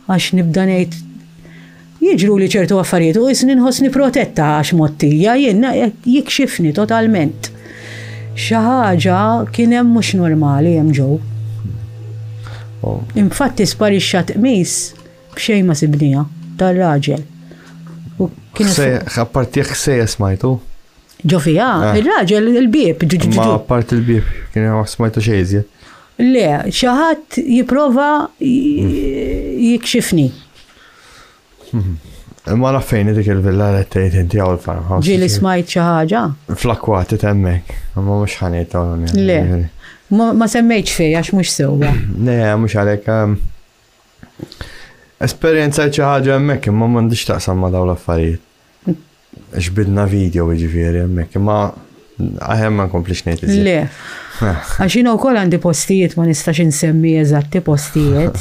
Għax nibda ngħid jiġruli ċertu affarijiet u qisni nħossni protetta għax mgħottija, jien jikxifni totalment. Xi ħaġa kien hemm mhux normali hemm ġew. Oh. Infatti sparixxa t-qmis B'xejn ma sibniha, tar-raġel. U kienet. Apparti ħsejjes smajtu? Ġo fiha, eh. ir-raġel il-bieb. Ma apparti il-bieb, kien ma smajtu xejn iżjed. Le, xi ħadd jipprova jikxifni. Mhm. Imma naf fejn dik il-villa li tgħid inti hawn il-farmhouse. Ġieli smajt xi ħaġa? Fl-akkwati hemmhekk, imma mhux ħanejt hawn. Le. Ma semmejtx fej għax mhux sewwa. Le, mhux għalhekk. Ehm, Esperjenzajt xi ħaġa hemmhekk imma m'għandix taqsam ma' dawn l-affarijiet. Xbidna video jiġifieri hemmhekk imma aħjar ma nkomplix ngħid iżjed. Le. Għax jiena wkoll għandi postijiet ma nistax insemmi eżatti postijiet.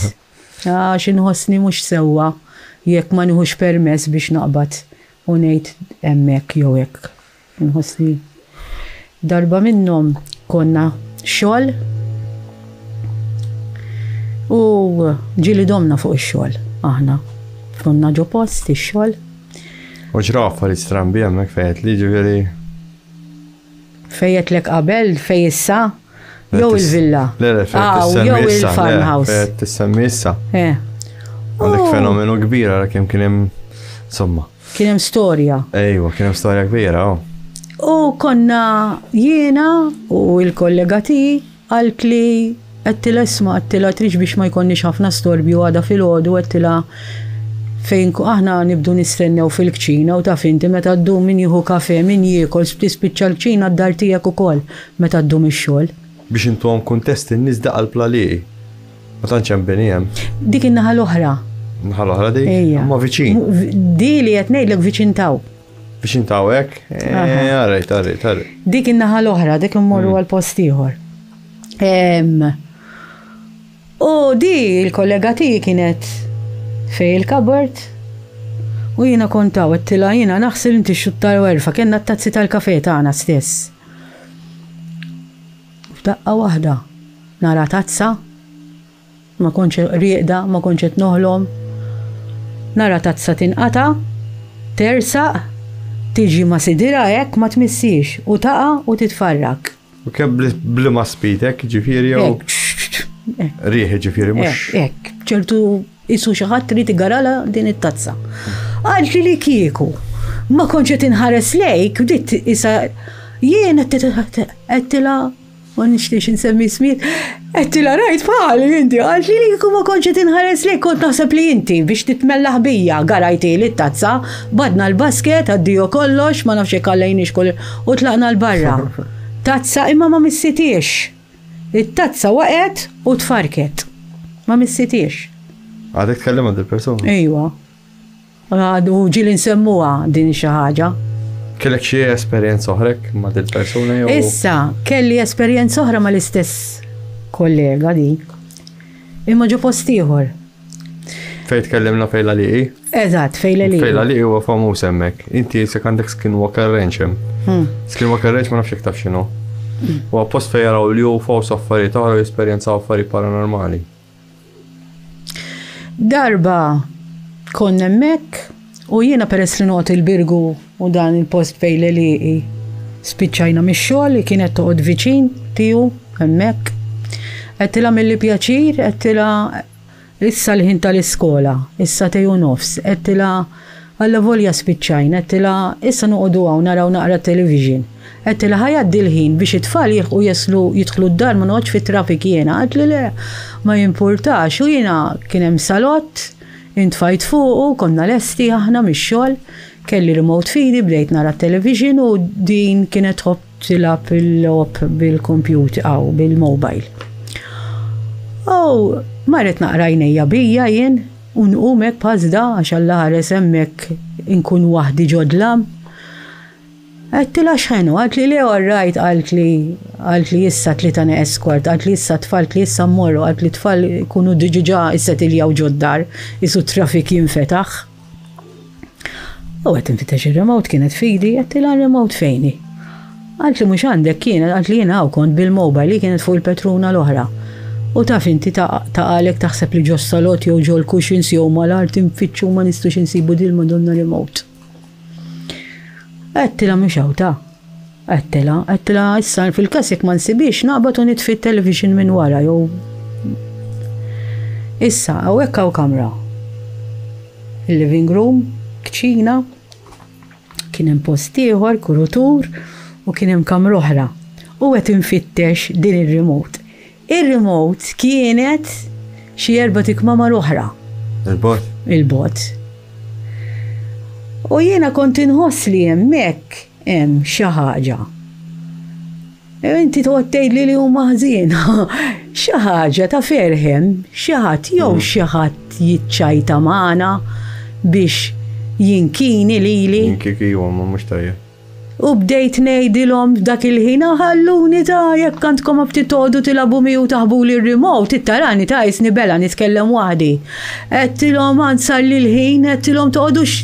Għax inħossni mhux sewwa jekk ma nieħux permess biex naqbad u ngħid hemmhekk jew hekk. Inħossni darba minnhom konna xogħol u ġieli domna fuq ix-xogħol aħna. Konna ġo post ix-xogħol. U ġraw affarijiet strambi hemmhekk fejn li ġifieri. Fejn għedtlek qabel, fejn issa, jew il-villa. Le, le, fejn ah, tissemmi jew issa. le, il-farmhouse. Fejn tissemmi issa. Eh. Għandek U fenomenu kbir għara kemm kien hemm insomma. Kien hemm storja. Ejwa, kien hemm storja kbira, oh. U konna jiena u l-kollega tiegħi qaltli għedtilha isma' għedtilha tridx biex ma jkollniex ħafna storbju għada filgħodu għedtilha fejn aħna nibdu nistennew fil-kċina u taf inti meta ddum min jieħu kafè min jiekol tispiċċa l-kċina d-dar tiegħek ukoll meta ddum ix-xogħol. Biex intuhom kuntest in-nies daqqa l-plaliqi. Ma tantx hemm bini hemm. Dik in-naħa l-oħra. Naħa l-oħra dik? Ejja. Imma viċin. Di li qed ngħidlek viċin taw. Viċin taw hekk? Eh, Arrejt, arrejt, arrejt. Dik in-naħa l-oħra, dik immorru għal post ieħor. U di il-kollega tiegħi kienet fej il-cupboard u jiena kont hawn għedtilha jiena naħsel inti xxutta l-werfa, kellna t-tazzi tal-kafè tagħna stess. F'daqqa waħda nara tazza, ma kontx rieqda, ma kontx qed noħlom. Nara tazza tinqata', tersaq, tiġi ma' sidirha hekk ma tmissiex u taqa' u titfarrak. U kemm b'liema speed hekk jiġifieri jew? Hekk. Riħ jiġifieri mhux. Hekk, ċertu qisu xi ħadd irid igaralha din it-tazza. Qaltli li kieku ma kontx qed inħares lejk, bdiet isa jien għedtilha ma nixtiex insemmi ismijiet, għedtilha rajt bħali inti, qaltli li kieku ma kontx qed inħares lejk kont naħseb li inti biex titmellaħ bija garajtieli t-tazza, badna l-basket, addio kollox, ma nafx jekk għallejniex kull u tlaqna 'l barra. Tazza imma ma missitiex. It-tazza waqgħet u tfarrket. Ma missitiex. Għadek tkellimha dil-persuna? Ejwa. Għadu ġieli nsemmuha din xi ħaġa. Kellek xi esperjenza oħra hekk ma' dil-persuna jew? Issa, kelli esperjenza oħra mal-istess kollega di. Imma ġo post ieħor. Fejn tkellimna fejn l-għalieqi? Eżatt, fejn l-għalieqi. Fejn l-għalieqi huwa famuż hemmhekk. Inti jisek għandek Skinwalker Ranch hemm. Hmm. Skinwalker Ranch ma nafx jekk taf x'inhu. Hmm. Huwa post fejn jaraw l-UFOs affarijiet oħra u jesperjenzaw affarijiet paranormali. Darba konna hemmhekk u jiena peress li noqgħod il-Birgu u dan il-post fejn l-għelieqi spiċċajna mix-xogħol li kienet toqgħod viċin tiegħu hemmhekk. Għedtilha milli pjaċir, għedtilha. Issa l-ħin tal-iskola, is-sagħtej u nofs, għedtilha, allavolja spiċċajna, għedtilha, issa noqogħdu hawn naraw naqra t-television. Għedtilha ħa jgħaddi l-ħin biex it-tfal jilħqu jaslu jidħlu d-dar ma noqgħodx fit-traffic jiena. Qaltli le, ma jimpurtax u jiena kien hemm salott, intfajt fuqu, konna lesti aħna mix-xogħol, kelli remote f'idi bdejt nara t-television u din kienet tħobb tilgħab il-logħob bil-kompjuter aw bil-mobile. U marret naqra għajnejja bija jien u nqum hekk bħażda għax Alla ħares hemmhekk inkun waħdi ġo dlam. Għedtilha x'ħenu, qaltli le all right, qaltli qaltli issa tlieta neqes kwart, qaltli issa t-tfal, qaltli issa mmorru, qaltli t-tfal ikunu diġà issetiljaw ġod-dar, qisu t-traffic jinfetaħ. U qed infittex ir-remote kienet f'idi, għedtilha r-remote fejn hi? Qaltli mhux għandek kienet, qaltli jiena hawn kont bil-mobile, hi kienet fuq il-petruna l-oħra. U taf inti taqgħalek taħseb li ġos-salott jew ġol-cushions jew mal-art infittxu ma nistgħux insibu dil-Madonna remote. Għedtilha mhux hawn ta. Għedtilha, għedtilha issa fil-każ jekk ma nsibhiex naqbad u nitfi t-television minn wara jew Issa, hawnhekk hawn kamra. Il-living room, kċina, kien hemm post ieħor, kurutur, u kien hemm kamra oħra. U qed infittex din ir-remote. Ir-remote kienet xi erbat ikmamar oħra. Il-bogħod? Il-bogħod. U jiena kont inħoss li hemmhekk hemm xi ħaġa. Inti toqgħod tgħidli li huma ħżiena. Xi ħaġa ta' ferħ hemm, xi ħadd jew mm. xi ħadd jiċċajta magħna biex jinkini lili. Jinkiki huwa ma mhux tajjeb. U bdejt ngħidilhom f'dak il-ħin ħalluni ta' jekk għandkom aptit toqgħodu tilagħbu miegħi u taħbuli r-remote, ittarani ta' jisni bela nitkellem waħdi. Għedtilhom għand sarli l-ħin, għedtilhom toqgħodux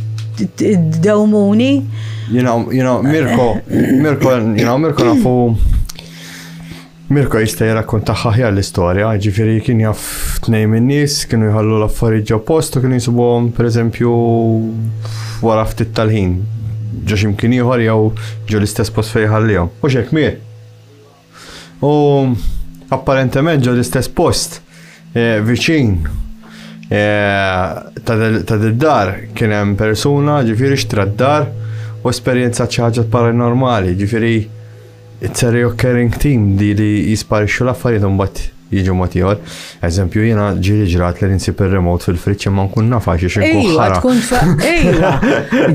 ddewmuni. You know, you know, Mirko, Mirko, you know, Mirko nafu Mirko jista' jirrakkonta aħjar l-istorja, ġifieri kien jaf tnejn min-nies kienu jħallu l-affarijiet ġo post u kienu jsibuhom pereżempju wara ftit tal-ħin ġo x'imkien ieħor jew ġo l-istess post fejn ħallihom. U x'hekk miet. U apparentement ġo l-istess post eh, viċin eh, ta' dar kien hemm persuna ġifieri xtra d-dar u esperjenzat xi ħaġa paranormali, ġifieri It's a reoccurring theme di li jisparixxu l-affarijiet u mbagħad jiġu mod ieħor. Eżempju, jiena ġieli ġrat li nsib ir-remote fil-friġġ imma nkun naf għax inkun ħara. Tkun Ejwa,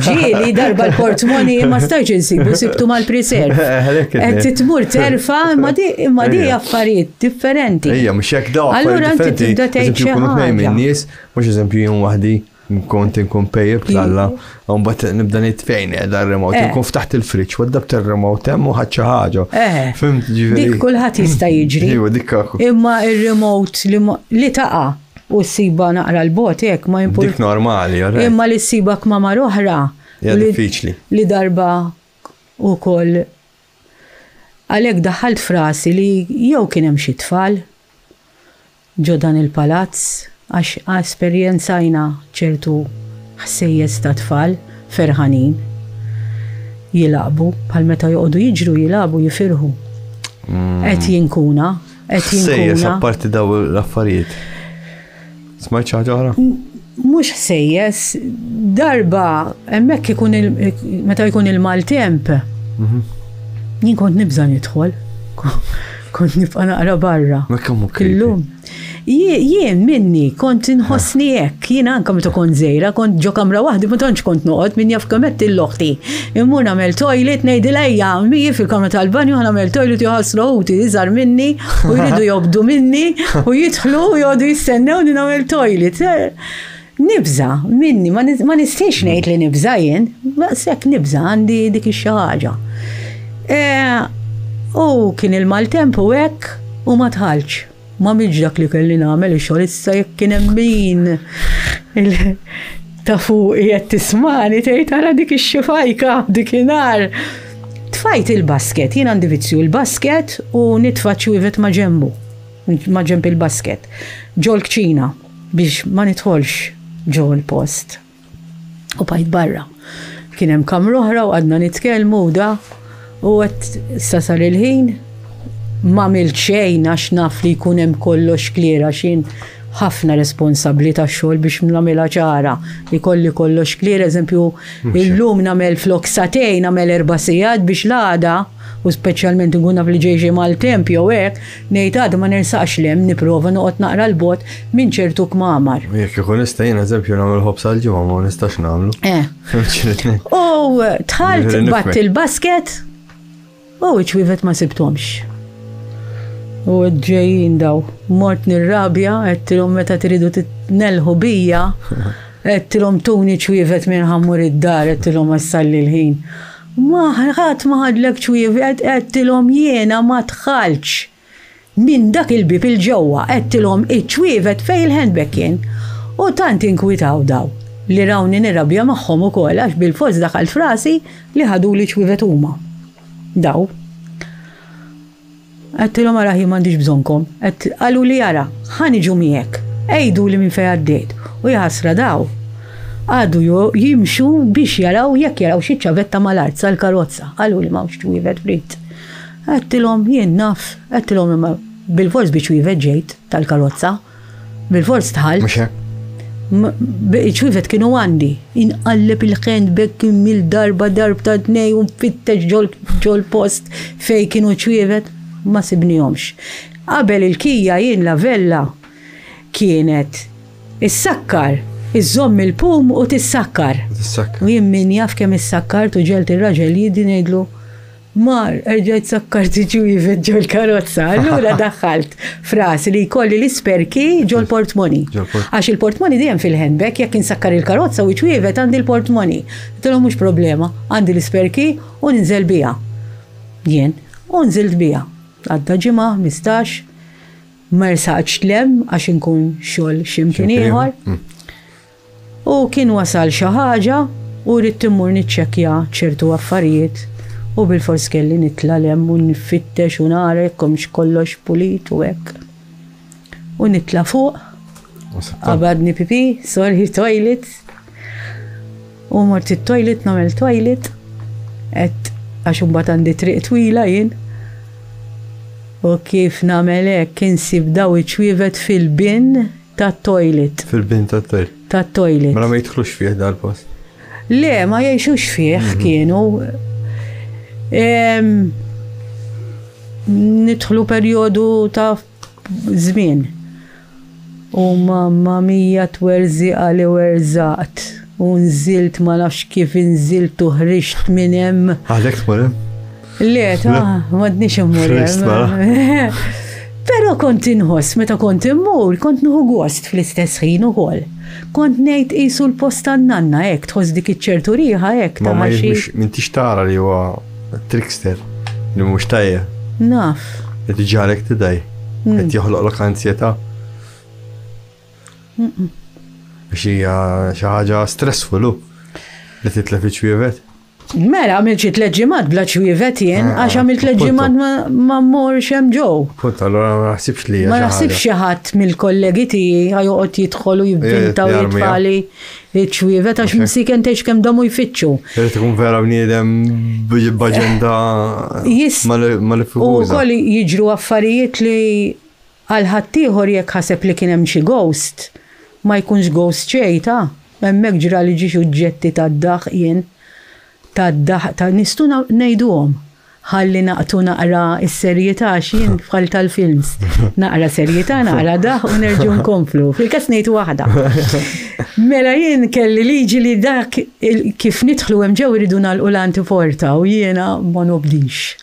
ġieli darba l-portmoni ma stajtx insibu sibtu mal-preserve. Qed titmur terfa' imma di imma di affarijiet differenti. Ejja, mhux hekk daw. Allura inti tibda tgħid xi ħaġa. Nies, mhux eżempju jien waħdi Kont inkun pejjeb l-alla, u mbagħad nibda ngħid fejn qiegħda r-remote, eh. nkun ftaħt il-friġġ, waddabt ir-remote hemm u ħadd xi ħaġa. Eh. Fimt ġifieri. Dik kulħadd jista' jiġri. Iva, dik Imma ir-remote li taqa' u ssiba naqra l-bot hekk ma jimpur. Dik normali, Imma li ssiba kmamar oħra. Hija diffiċli. Li darba ukoll għalhekk daħħalt frasi li jew kien hemm xi tfal ġo dan il-palazz għax esperjenzajna ċertu ħsejjes ta' tfal ferħanin jilagħbu bħal meta joqogħdu jiġru jilagħbu jifirħu. Qed jinkuna, qed Ħsejjes jinkuna. apparti daw l-affarijiet. Smajt xi ħaġa oħra? Mhux ħsejjes, darba hemmhekk ikun il, meta jkun il-maltemp. Jien kont nibża' nidħol. Kont nibqa' naqra barra. Ma kemm hu creepy. Illum. Jien minni kont inħossni hekk, jien anke meta kont żgħira, kont ġo kamra waħdi ma tantx kont noqgħod min jaf kemm għedt lil oħti. Immur nagħmel toilet ngħidilha ejja miegħi fil-kamra tal-banju ħa nagħmel toilet joħassru ħuti iżgħar minni u jridu jobdu minni u jidħlu u joqogħdu jistennewni nagħmel toilet. Nibża' minni, ma nistax ngħid li nibża' jien, daqshekk nibża' għandi dik ix-xi ħaġa. E, u kien il-maltemp u hekk u ma dħaltx. Ma għamiltx dak li kelli nagħmel ix-xogħol issa jekk kien hemm min ta' fuqi qed tismani tgħid ara dik ix-xifajka dikinhar. Tfajt il-basket, jien għandi vizzju il-basket u nitfa' ċwievet ma' ġembu, ma' ġemb il-basket, ġol-kċina. biex ma nidħolx ġo l-post. U bqajt barra. Kien hemm kamra oħra u qgħadna nitkellmu u da u għedt issa sar il-ħin ma għamilt xejn għax naf li jkun hemm kollox clear għax jien Ħafna responsabbli tax-xogħol biex nagħmilha ċara. Ikolli kollox clear, eżempju, illum nagħmel flok sagħtejn nagħmel erba' sigħat biex l-għada, u speċjalment inkun naf li ġej xi maltemp jew hekk, ngħid għada ma nersaqx 'l hemm nipprova noqgħod naqra 'l bogħod minn ċertu kmamar. Jekk ikun nista' jien eżempju nagħmel ħobż għall-ġimgħa ma nistax nagħmlu. Eh. U dħalt batt il-basket U ċ-ċwievet ma sibthomx. U għedt ġejjin daw. Mort nirrabja, għedtilhom meta tridu titnellħu bija, għedtilhom tuni ċwievet minn ħammur id-dar, għedtilhom għassalli l-ħin. Ma ħadd ma ħadlek ċwievet, għedtilhom jiena ma dħaltx minn dak il-bieb 'il ġewwa, għedtilhom iċ-ċwievet fejn il-handbag kien. U tant inkwitaw daw, li rawni nirrabja magħhom ukoll għax bilfors daħalt f'rasi li ħaduli ċ-ċwievet huma. Daw. Għedtilhom ara ħi m'għandix bżonnkom. Għedt qaluli ara, ħa niġu miegħek. Għiduli minn fejn għaddejt. U jaħasra daw qagħdu jimxu biex jaraw jekk jaraw xi ċavetta mal-art sal-karozza. Qaluli m'hawnx ċwievet frit. Għedtilhom jien naf, għedtilhom imma bilfors bi ċwievet ġejt tal-karozza. Bilfors dħalt. Mhux hekk? Iċ-ċwievet kienu għandi. Inqalleb il-handbag kemm-il darba darb ta' tnej u nfittex ġol-post fejn kienu ċ-ċwievet, ma sibnihomx. Qabel il-kija jien la vella kienet issakkar, iżżomm il-pum u tissakkar. U jien min jaf kemm issakkart u ġegħelt ir-raġel jiddi ngħidlu Mar, erġajt sakkart iċ-ċwievet ġol-karozza, allura daħħalt f'rasi li jkolli l-isperki ġol-portmoni. Għax il-portmoni dejjem fil-handbag, jekk insakkar il-karozza u ċ-ċwievet għandi l-portmoni. Għedtilhom mhux problema, għandi l-isperki u ninżel biha. Jien, u nżilt biha. Għadda ġimgħa, 15, ma rsaqtx 'l hemm għax inkun xogħol xi mkien ieħor. U kien wasal xi ħaġa u ridt immur niċċekkja ċertu affarijiet u bilfors kelli nitla' 'l hemm u nfittex u nara jekk hemmx kollox pulit u hekk. U nitla' fuq, qabadni pipì, sorry, toilet. U mort it-toilet nagħmel toilet, għedt għax imbagħad għandi triq twila jien. U kif nagħmel hekk insib daw iċ-ċwievet fil-bin tat-toilet. Fil-bin tat-toilet. Tat-toilet. Mela ma jidħlux fih dal-post. Le, ma jgħixux fih mhm. kienu. Nidħlu perjodu ta' żmien. U mamma mija twerżiqa li werżaqt. U nżilt ma nafx kif inżilt u ħriġt minn hemm. Għalhekk tmur hemm? Le, ta' m'għadniex immur hemm. Però kont inħoss meta kont immur, kont nieħu gost fl-istess ħin ukoll. Kont ngħid qisu l-post tan-nanna hekk, tħoss dik iċ-ċertu riħa hekk ta' Ma m'intix tara li huwa trickster li mhux tajjeb. Naf. Qed iġagħlek tidgħi. Mm. Qed joħloqlok ansjetà. Għax hija xi ħaġa stressful hu li titlef iċ-ċwievet. Mela għamilt xi tliet ġimgħat bla ċwievet jien, ah, għax għamilt tliet ġimgħat ma mmorx hemm ġew. Punt, allura ma naħsibx li. Ma naħsibx xi ħadd mill-kollegi tiegħi ħajoqgħod jidħol u jivvinta u jitfali ċ-ċwievet għax msiken tgħix kemm damu jfittxu. Irid ikun vera bniedem b'aġenda mal-U wkoll jiġru affarijiet li Għal ħaddieħor jekk ħaseb li kien hemm xi ghost, ma jkunx ghost xejn ta'. Hemmhekk ġrali ġiex uġġetti tad-daħq jien. Tad-daħq ta' nistgħu ngħiduhom. Ħalli naqtu naqra s-serjetà għax jien bħal tal-films. Naqra serjetà, naqra daħq u nerġgħu nkomplu. Fil-każ ngħid waħda. Mela jien kelli liġi li dak kif nidħlu hemm ġew iridu nagħlqu l-antiporta u jiena ma nobdix.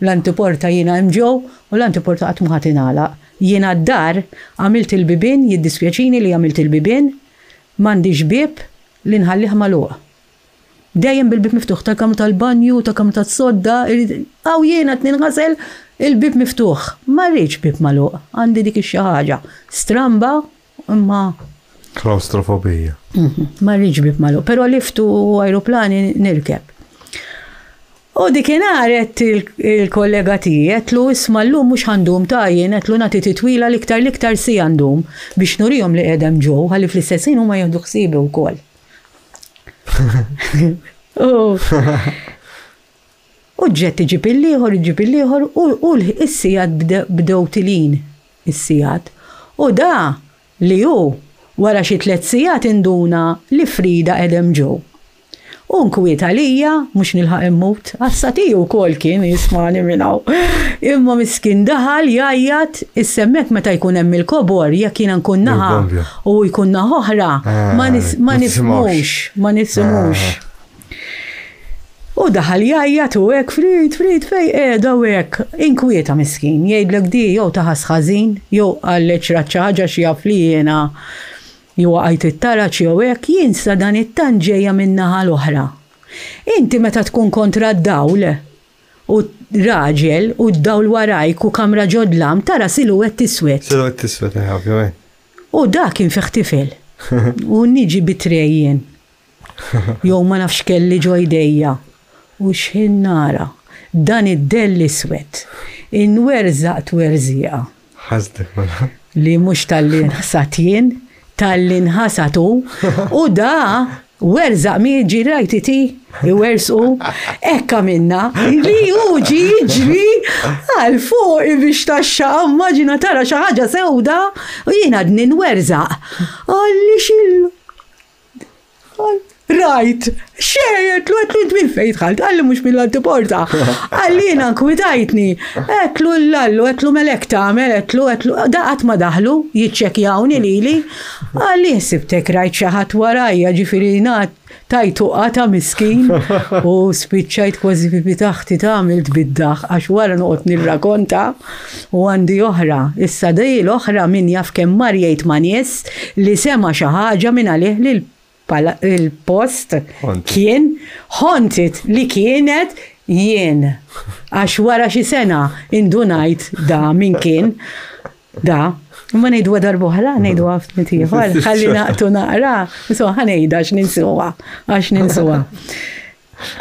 L-antiporta jiena hemm ġew U l-antiporta qatt mhu ħa tingħalaq. Jiena d-dar għamilt il-bibien, jiddispjaċini li għamilt il-bibien, m'għandix bieb li nħallih magħluq. Dejjem bil-bieb miftuħ tal-kamra tal-banju, tal-kamra tas-sodda, hawn jiena qed ninħasel, il-bieb miftuħ. Ma rridx bieb magħluq, għandi dik ix-xi ħaġa stramba imma. Klaustrofobija. Ma rridx bieb magħluq, però lift u ajruplani nirkeb. U dikinhar għedt il-kollega tiegħi, għedtlu isma' llum mhux ħa ndum ta' jien, għedtlu nagħti titwila l-iktar l-iktar siegħa ndum biex nurihom li qiegħed hemm ġo ħalli fl-istess ħin huma jieħdu ħsiebi wkoll. U u ġġett iġib il-ieħor, iġib il-ieħor u s-sigħat bdew tilin is-sigħat. U da. Li hu, wara xi tlett sigħat induna li Frida qegħda hemm ġew. U nkwiet għalija, mhux nilħaq immut, għassa tiegħi wkoll kien jismagħni minn hawn. Imma miskin daħal jgħajjat, issa hemmhekk meta jkun hemm il-kobor, jekk jiena nkun naħa u hu jkun naħa oħra, ma nifhmux, ma nisimgħux. U daħal jgħajjat u hekk, Frid, Frid, fejn qiegħda u hekk. Inkwieta miskin, jgħidlek di jew taħas ħażin, jew qallet x'rat xi ħaġa x'jaf li jiena jew waqajt it-taraġ jew hekk, jien sadanittant ġejja min-naħa l-oħra. Inti meta tkun kontra d-dawl u raġel u d-dawl warajk u kamra ġo dlam tara silhouette iswed. Silhouette iswed, eh, ovvjament. U dak kien fih tifel. U niġi bi tray jien. Jew ma nafx x'kelli ġo jdejja. U x'ħin nara dan id-dell iswed. Inwerżaq twerżieqa. Ħasdek mela. Li mhux talli nħsad jien, talli nħasad hu. U da werżaq miġi rajt iti iwersqu. Hekk għamilna li hu ġie jiġri għal fuqi biex taxxa immaġina tara xi ħaġa sewda u jien għadni nwerżaq. Qalli xil Rajt, xejn, għedtlu, għedtlu int minn fejn dħalt, qalli mhux mill-antiporta. Qalli jiena nkwitajtni. Għedtlu l-lallu, għedtlu mela hekk tagħmel, għedtlu, għedtlu, da qatt ma daħlu jiċċekkjawni lili. Qalli ħsibtek rajt xi ħadd warajja, ġifieri ngħad tajtu qata' miskin u spiċċajt kważi pipi taħti tagħmel tbiddaħ għax wara noqgħod nirrakonta u għandi oħra. Issa di l-oħra min jaf kemm mar jgħid ma' nies li sema' xi ħaġa minn għalih li l-post kien haunted li kienet jien. Għax wara xi sena indunajt da min kien da. Imma ngħiduha darb'oħra, ngħiduha ftit ieħor, ħalli naqtu naqra, insomma ħa ngħidha għax ninsuha, għax ninsuha.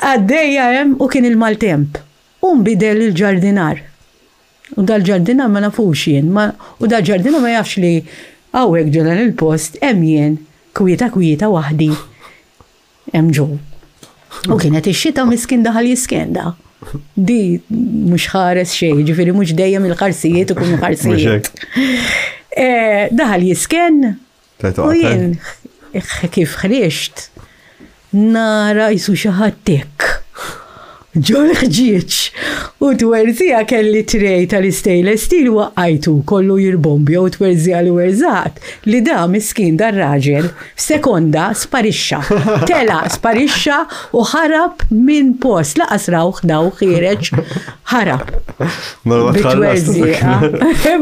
Għaddejja hemm u kien il-maltemp. U nbidel il-ġardinar. U dal-ġardinar ma nafux jien, ma, u dal-ġardinar ma jafx li hawnhekk ġo dan il-post hemm jien kwieta kwieta waħdi hemm ġo. U kienet ix-xita miskin daħal jiskenda. Di mhux ħares xejn, ġifieri mhux dejjem il-ħarsijiet ikunu ħarsijiet. Eh, daħal jisken U jien kif ħriġt nara jisu xi ħadd hekk. Ġol ħġieġ. U twerzija kelli trej tal-stainless steel waqqajtu kollu jirbombja u twerzija li werżaqt li da miskin dar raġel f'sekonda sparixxa. Tela sparixxa u ħarab minn post laqas rawh daw ħiereġ ħarab. Bitwerżieqa.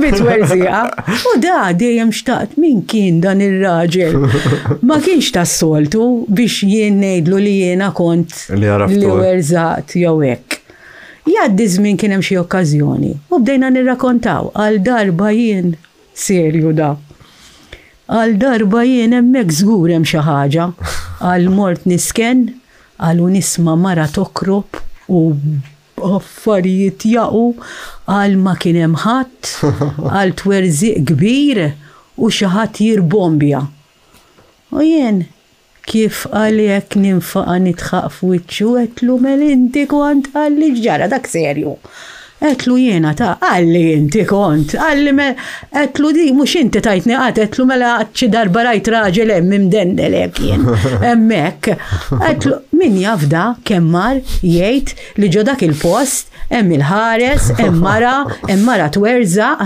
Bitwerżieqa. U da dejjem xtaqt min kien dan ir-raġel. Ma kienx tas-soltu biex jien ngħidlu li jiena kont li werżaqt jew hekk. Jgħaddi żmien kien hemm xi okkażjoni u bdejna nirrakontaw għal darba jien serju da. Għal darba jien hemmhekk żgur hemm xi ħaġa. Għal mort nisken, għal u nisma' mara tokrob u Affarijiet jaqgħu għal ma kien hemm ħadd, għal twerżiq kbir u xi ħadd jirbombja. U jien, kif qal hekk ninfaqa' nidħaq f'wiċċu, għedtlu mela inti kont qalli x'ġara dak serju. Għedtlu jiena ta' qalli inti kont, qalli me għedtlu di mhux inti tajtni qatt, għedtlu mela xi darba rajt raġel hemm imdendel hekk jien hemmhekk. Għedtlu min jaf da kemm mar jgħid li ġo dak il-post hemm il-ħares, hemm mara, hemm mara twerżaq,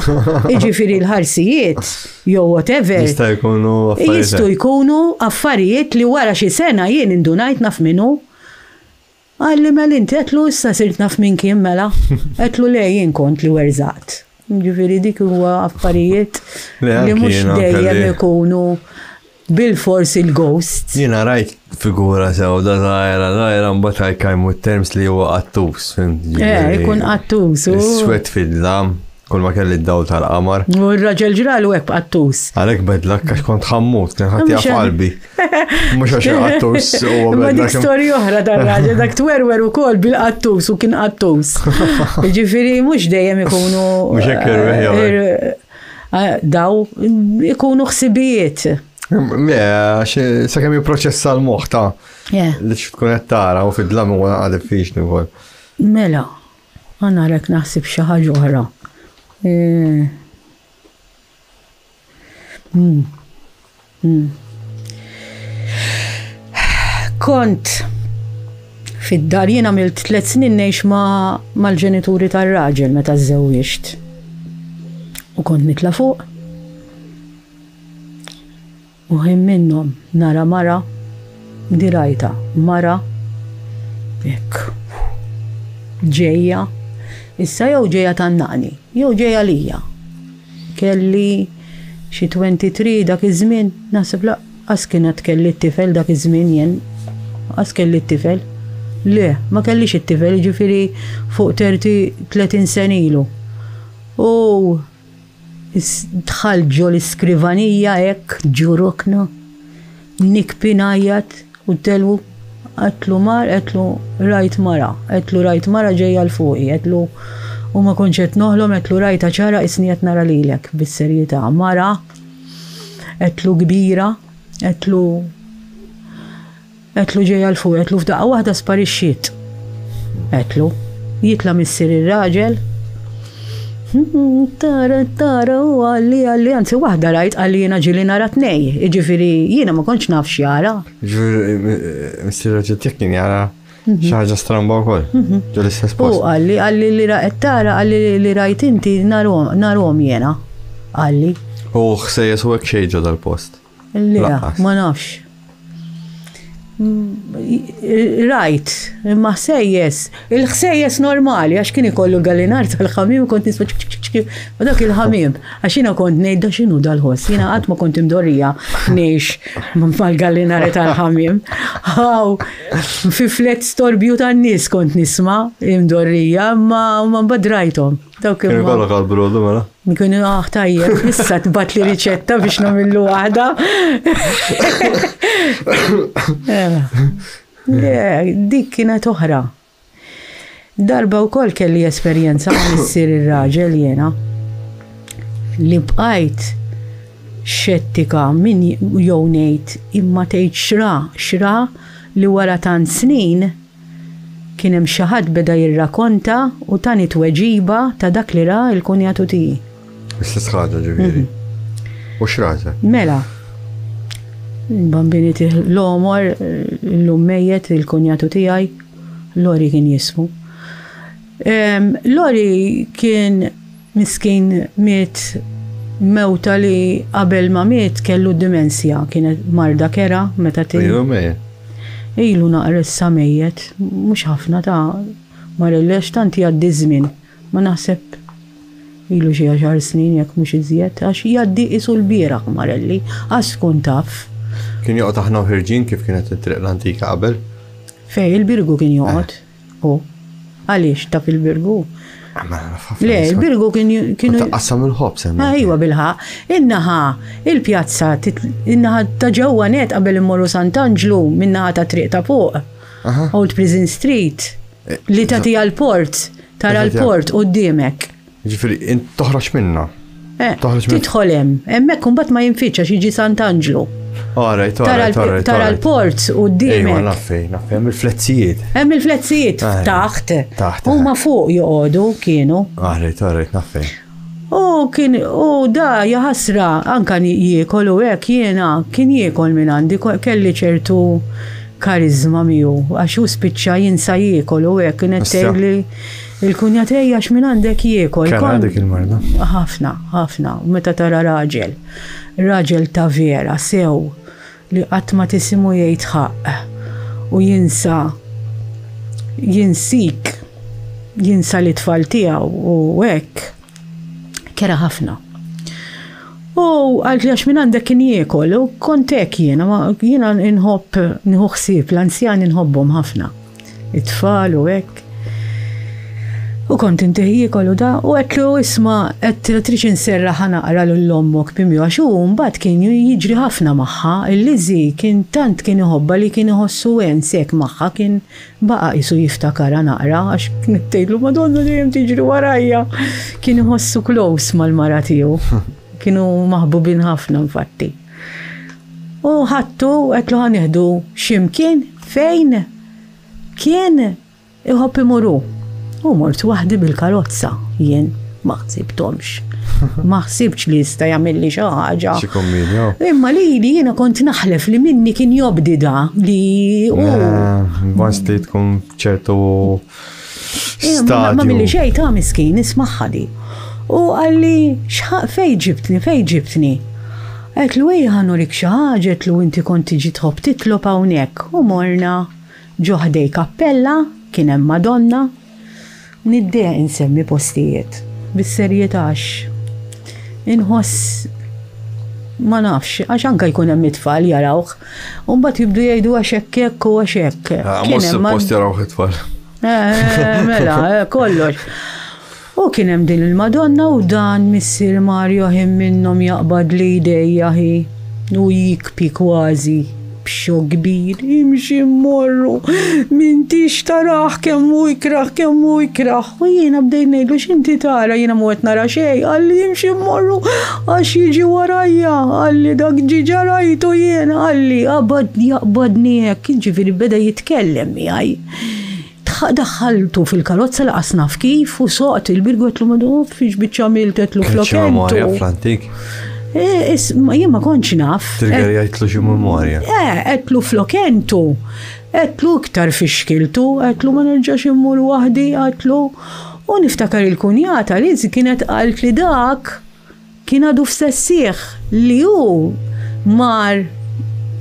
jiġifieri l-ħarsijiet jew whatever. Jista' jkunu affarijiet. Jistgħu jkunu affarijiet li wara xi sena jien indunajt naf min hu. Qalli mela inti, għedtlu issa sirt naf min kien mela. Għedtlu le jien kont li werżaqt. Ġifieri dik huwa affarijiet li mhux dejjem ikunu Bilfors il-ghosts. Jiena rajt figura sewda żgħira żgħira mbagħad I came with terms li huwa qattus. Eh, ikun qattus. Swed fid-dlam, kull ma kelli d-dawl tal-qamar. U r-raġel ġralu hekk b'qattus. Għalhekk bedlak għax kont ħammut, kien ħadd jaf qalbi. Mhux għax il-qattus u Ma dik storja oħra dar-raġel dak twerwer ukoll bil-qattus u kien qattus. Jiġifieri mhux dejjem ikunu. Mhux hekk irwieħ Daw ikunu ħsibijiet. Le, għax sakemm jipproċessa l-moħħ ta' li tkun qed tara u fid-dlam huwa naqa' diffiċli wkoll. Mela, ħa narek naħseb xi ħaġa oħra. Eh. Hmm. Hmm. Kont fid-dar jien għamilt tlet snin ngħix mal-ġenituri tar-raġel meta żżewwiġt. U kont nitla' fuq. U ħin minnhom nara mara, di rajtha, mara hekk ġejja, issa jew ġejja tgħannaqni, jew ġejja lija. Kelli xi 23 dak iż-żmien, naħseb lanqas kien għad kelli t-tifel dak iż-żmien jien. Lanqas kelli t-tifel. Le, ma kellix it-tifel, jiġifieri fuq 30 30 sena ilu. U Dħalt ġo l-iskrivanija hekk, ġo rokna, nikbi ngħajjat u telwu. Għedtlu mar, għedtlu rajt mara, għedtlu rajt mara ġejja 'l fuqi, għedtlu u ma kontx qed noħlom, għedtlu rajtha ċara qisni qed nara lilek, bis-serjetà. Mara, għedtlu kbira, għedtlu Għedtlu ġejja 'l fuq, għedtlu f'daqqa waħda sparixxiet. Għedtlu, jitla' missier ir-raġel. Tara, tara, u qalli, qalli, anzi waħda rajt qalli jiena ġieli nara tnej, jiġifieri jiena ma kontx naf x'jara. Jiġifieri missier ir-raġel tiegħek kien jara mhm. xi ħaġa stramba wkoll, mhm. ġo l-istess post. U qalli, qalli li qed tara, qalli li rajt inti narhom jiena, qalli. U ħsejjes u hekk xejn ġo dal-post. Le, ma nafx. Rajt, imma ħsejjes, il-ħsejjes normali, għax kien ikollu l-gallinar tal-ħamiem kont nisma' ma dak il-ħamiem, għax jiena kont ngħid da x'inhu dal-ħoss, jiena qatt ma kont imdorrija ngħix mal-gallinari tal-ħamiem. Haw, fi flet storbju tan-nies kont nisma' imdorrija, imma mbagħad rajthom. Dawk Kienu kollok għal-brodu mela? Kienu ah tajjeb, issa tbat li riċetta biex nagħmillu waħda. Le, dik kienet oħra. Darba wkoll kelli esperjenza ma' missier ir-raġel jiena li bqajt xettika min jew ngħid imma tgħid xra xra li wara tant snin Kien hemm xi ħadd beda jirrakonta u tani tweġiba ta' dak li ra l-kunjatu tiegħi. L-istess ħaġa ġifieri. U x'rata? Mela, il-bambini tih l-għomor, illum mejjet il-kunjatu tiegħi, Lori kien jismu. Lori kien miskin miet mewta li qabel ma miet kellu d-dimensja, kienet marda kerha meta ti. Ilu mejjet? Ilu naqra issa mejjet, mhux ħafna ta' Marelli għax tant jgħaddi ż-żmien, ma naħseb ilu xi għaxar snin jekk mhux iżjed, għax jgħaddi qisu lbieraħ Marelli, qas tkun taf. Kien joqgħod aħna u ħirġin kif kienet it-triq l-antika qabel? Fejn il-Birgu kien joqgħod. U għaliex taf il-Birgu? Ah, mela, Le, il-Birgu kien kienu. Qassam il-ħobż hemm. Ah, iwa bilħaq. In-naħa, il-pjazza, in-naħa ta' ġewwa net qabel immorru Sant'Anġlu min-naħa ta' triq ta' fuq. Old Prison Street. Eh, li tagħti għall-port, tara l-port quddiemek. Ġifieri, int toħroġ minna. Eh, tidħol hemm, hemmhekk imbagħad ma jinfitx għax jiġi Sant'Anġlu. Alright, alright, alright. Tara l-port quddiemek. Ejwa, nafej, nafej, hemm il-flezzijiet. Hemm il-flezzijiet eh, taħt. Taħt. Huma fuq joqogħdu kienu. Alright, alright, nafej. U kien u da jaħasra anka jiekol u hekk jiena kien jiekol minn għandi kelli ċertu karizma miegħu għax hu spiċċa jinsa jiekol u hekk kienet tgħidli Il-kunjat ejja għax minn għandek jiekol. Kellha dik il-marda? Ħafna, ħafna. Meta tara raġel, raġel ta' vera, sew, li qatt ma tisimgħu jgħid ħaqq u jinsa jinsik, jinsa l-itfal tiegħu u hekk, kera ħafna. U għalt li għax minn għandek kien jiekol u kont hekk jiena, jiena nħobb nieħu ħsieb l-anzjani nħobbhom ħafna. It-tfal u hekk. U kont intih jiekol u da, u għedtlu isma' qed tridx inserraħ ħa naqra lil ommok Pimju għax hu mbagħad kien jiġri ħafna magħha, il-Lizzy kien tant kien iħobbha li kien iħossu wens hekk magħha kien baqa' qisu jiftakarha naqra għax kienet tgħidlu Madonna dejjem tiġri warajja. Kien iħossu close mal-mara tiegħu. Kienu maħbubin ħafna infatti. U ħadtu għedtlu ħa nieħdu xi mkien fejn kien iħobb imur hu. U mort waħdi bil-karozza jien ma ħsibthomx. Ma ħsibx li jista' jagħmilli xi ħaġa. Xi kumminju. Imma lili jiena kont naħlef li minni kien jobdi da li u. Once li tkun ċertu Ma stadju. milli xejn ta' miskin, ismagħha di. U qalli fej ġibtni, fej ġibtni. Għedtlu ejja ħa nurik xi ħaġa, għedtlu inti kont tiġi tħobb titlob hawnhekk. U morna ġo ħdej kappella, kien hemm Madonna. Niddejjaq insemmi postijiet, bis-serjetà għax inħoss ma nafx, għax anka jkun hemm it-tfal jarawh, u mbagħad jibdu jgħidu għax hekk hekk u għax hekk. Ah, Kien Mhux hemm suppost jarawh it-tfal. Eh, mela, kollox. U kien hemm din il-Madonna u dan missier Mario ħin minnhom jaqbad li jdejja hi u jikpi kważi b'xokk kbir, imxi mmorru, m'intix tarah kemm hu ikrah, kemm hu ikrah. U jiena bdejt ngħidlu x'inti tara, jiena mhu qed nara xejn, qalli imxi mmorru għax jiġi warajja, qalli dak ġiġa rajtu jiena, qalli qabad jaqbadni hekk, jiġifieri beda jitkellem miegħi. Daħħaltu fil-karozza laqas naf kif u soqt il-Birgu għedtlu ma fiex biċċa għamilt għedtlu Kien xi memorja flokentu. fl-antik. Eh, Jien ma kontx naf. Trigger jgħidlu xi memorja. Eh, għedtlu flokentu. Għedtlu iktar fixkiltu, għedtlu ma nerġax immur waħdi, għedtlu. U niftakar il-kunjata li kienet qalt li dak kien għadu f'sessieħ li hu mar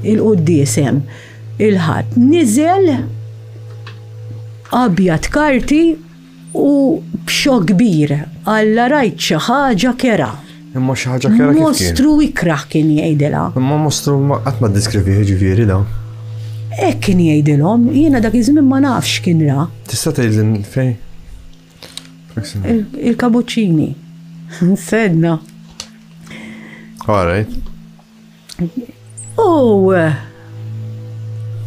il-quddies hemm il-Ħadd. Niżel abjad karti u b'xokk kbir Alla rajt xi ħaġa kera. Imma xi ħaġa kera kif kien? Mostru ikrah kien jgħidilha. Imma mostru qatt ma ddiskrivih ġifieri dawn. Hekk kien jgħidilhom, jiena dak iż-żmien ma nafx kien ra. Tista' tgħidli fejn? Il-kabuċċini. Sedna. All right. U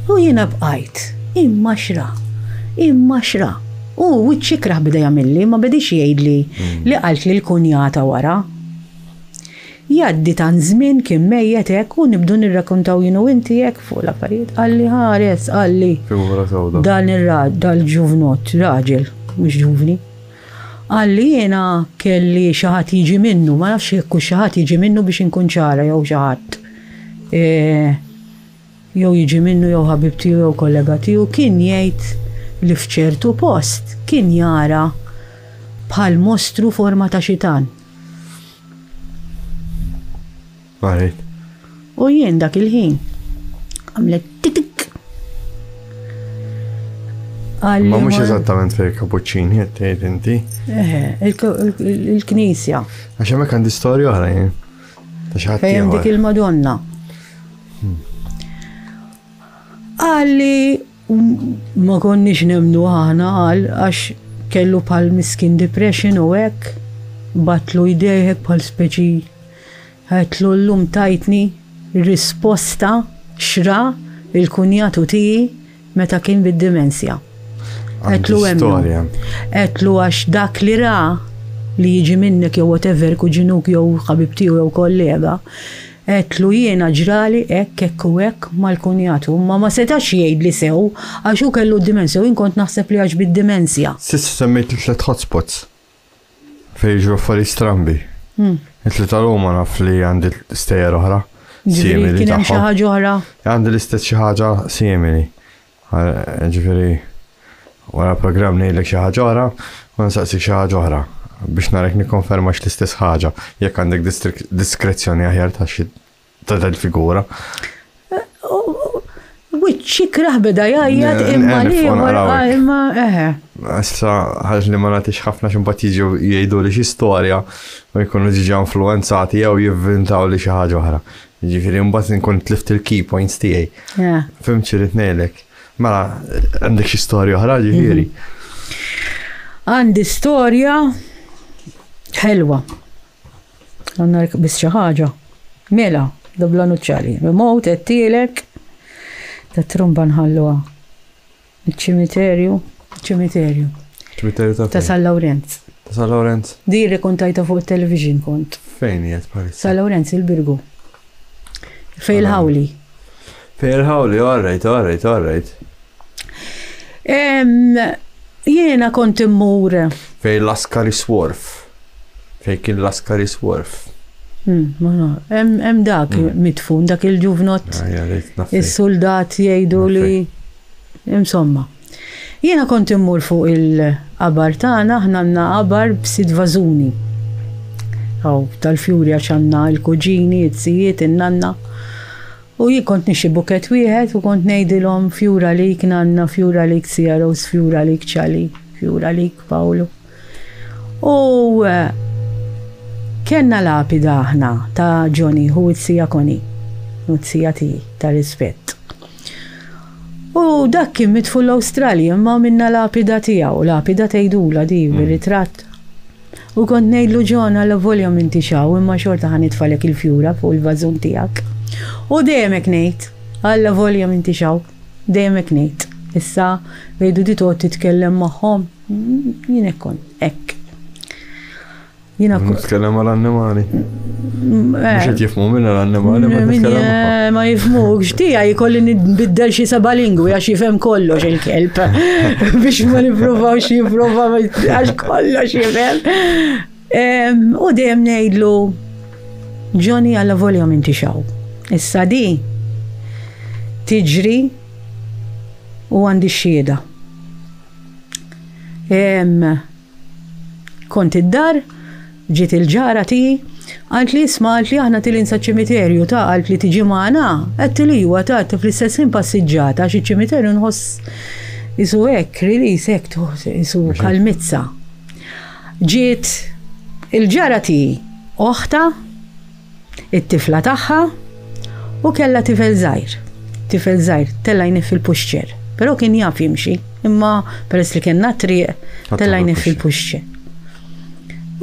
u jiena bqajt, imma xra, imma xra. U wiċċ ikrah beda jagħmilli, ma bedix jgħidli li qalt li l-kunjata wara. Jgħaddi tant żmien kien mejjet hekk u nibdu nirrakkontaw jien u inti hekk fuq l-affarijiet. Qalli ħares, qalli. Figura sewda. Dan ir-raġel, dal-ġuvnott, raġel, mhux ġuvni. Qalli jiena kelli xi ħadd jiġi minnu, ma nafx jekk hux xi ħadd jiġi minnu biex inkun ċara jew xi ħadd jew jiġi minnu jew ħabib tiegħu jew kollega tiegħu kien jgħid li f'ċertu post kien jara bħal mostru forma ta' xitan. Alright. U jien dak il-ħin għamlet tik tik. Ma mhux eżattament fejn kapuċċini qed tgħid inti. Eħe, il-knisja. Għax hemmhekk għandi storja oħra jien. Ta' xi ħadd Fejn dik il-Madonna. Qalli ma konniex nemmnu aħna qal għax kellu bħal miskin depression u hekk batlu jdejh hekk bħal speċi għedtlu llum tajtni risposta x'ra il-kunjatu tiegħi meta kien bid-dimensja. Għedtlu emmnu. Għedtlu għax dak li ra li jiġi minnek jew whatever kuġinuk jew ħabib tiegħu jew kollega, Għedtlu jiena ġrali hekk hekk u hekk mal-kunjatu, imma ma setax jgħidli sew għax hu kellu d-dimensja u jien kont naħseb li għax bid-dimensja. S'issa semmejt li-tlet hotspots fejn jiġru affarijiet strambi. It-tlieta li huma naf li għandi stejjer oħra Ġifieri simili kien hemm xi tagħhom. ħaġa oħra? Għandi l-istess xi ħaġa simili. Ġifieri wara programm ngħidlek xi ħaġa oħra u nsaqsik xi ħaġa oħra biex narek nikkonfermax l-istess ħaġa jekk għandek diskrezzjoni aħjar ta' xi ta' dal-figura. Wiċċ ikrah beda jgħajjat imma li imma eħe. Issa ħaġa li ma nagħtix ħafna x'imbagħad jiġu jgħidu li xi storja u jkunu diġà influenzati jew jivvintaw li xi ħaġa oħra. Jiġifieri mbagħad inkun tlift il-key points tiegħi. Fhimt xi rrid ngħidlek? Mela, għandek xi storja oħra ġifieri? Għandi storja ħelwa. Għandna biss xi ħaġa. Mela, dobla nuċċali. Remote qed ta' trumba nħalluha. Iċ-ċimiterju, ċimiterju. Ċimiterju ta' Ta' San Lawrenz. Ta' San Lawrenz. Di rrekontajta fuq it-television kont. Fejn qiegħed bħalissa? San Lawrenz il-Birgu. Fej il-ħawli. Fej il-ħawli, all right, all right, all right. Jiena kont immur. Fej Lascaris Wharf. Fejn kien Lascaris Wharf. Hmm, hemm dak hmm. mitfun, dak il-ġuvnott. Ah, Is-suldat jgħidu li insomma. Jiena kont immur fuq il-qabar tagħna, aħna għandna qabar b'sit vażuni. Aw, tal-fjuri għax għandna il-kuġini, it-sijiet, in-nanna. U jien kont nixi buket wieħed u kont ngħidilhom fjura lik nanna, fjura lik Sija Rose, fjura lik Ċali, fjura lik Pawlu. U kellna lapida aħna ta' Johnny hu t-sija Connie, u t-sija tiegħi ta' rispett. U dak kien mitful l-Awstralja imma għamilna lapida tiegħu, lapida tgħidulha di mm. bir-ritratt. U kont ngħidlu John allavolja m'intix hawn imma xorta ħa nitfalek il-fjura fuq il-vażun tiegħek. U dejjem hekk ngħid, allavolja m'intix hawn, dejjem hekk ngħid. Issa jgħidu di toqgħod titkellem magħhom. Jien hekk kont, hekk. Jiena Nitkellem mal-annimali. Eh. Mhux qed jifhmu minna l-annimali ma nitkellem eh, Ma jifhmux, tija jkolli nbiddel xi seba' lingwi għax jifhem kollox il-kelb. Biex ma nippruvawx jipprova għax kollox jifhem. U dejjem ngħidlu Johnny alla volja minti xaw. Issa di tiġri u għandi xhieda. Kont id-dar, ġiet il-ġara tiegħi, qaltli isma' qaltli aħna tilin saċ-ċimiterju ta' qaltli tiġi magħna, għedtilha iwa ta' fl-istess ħin passiġġata għax iċ-ċimiterju nħoss isu hekk, release hekk, isu kalmizza. Ġiet il-ġara tiegħi, oħtha, it-tifla tagħha u kellha tifel żgħir. Tifel żgħir tellajnih fil-pushchair. Però kien jaf jimxi, imma peress li kellna triq tellajnih fil-pushchair.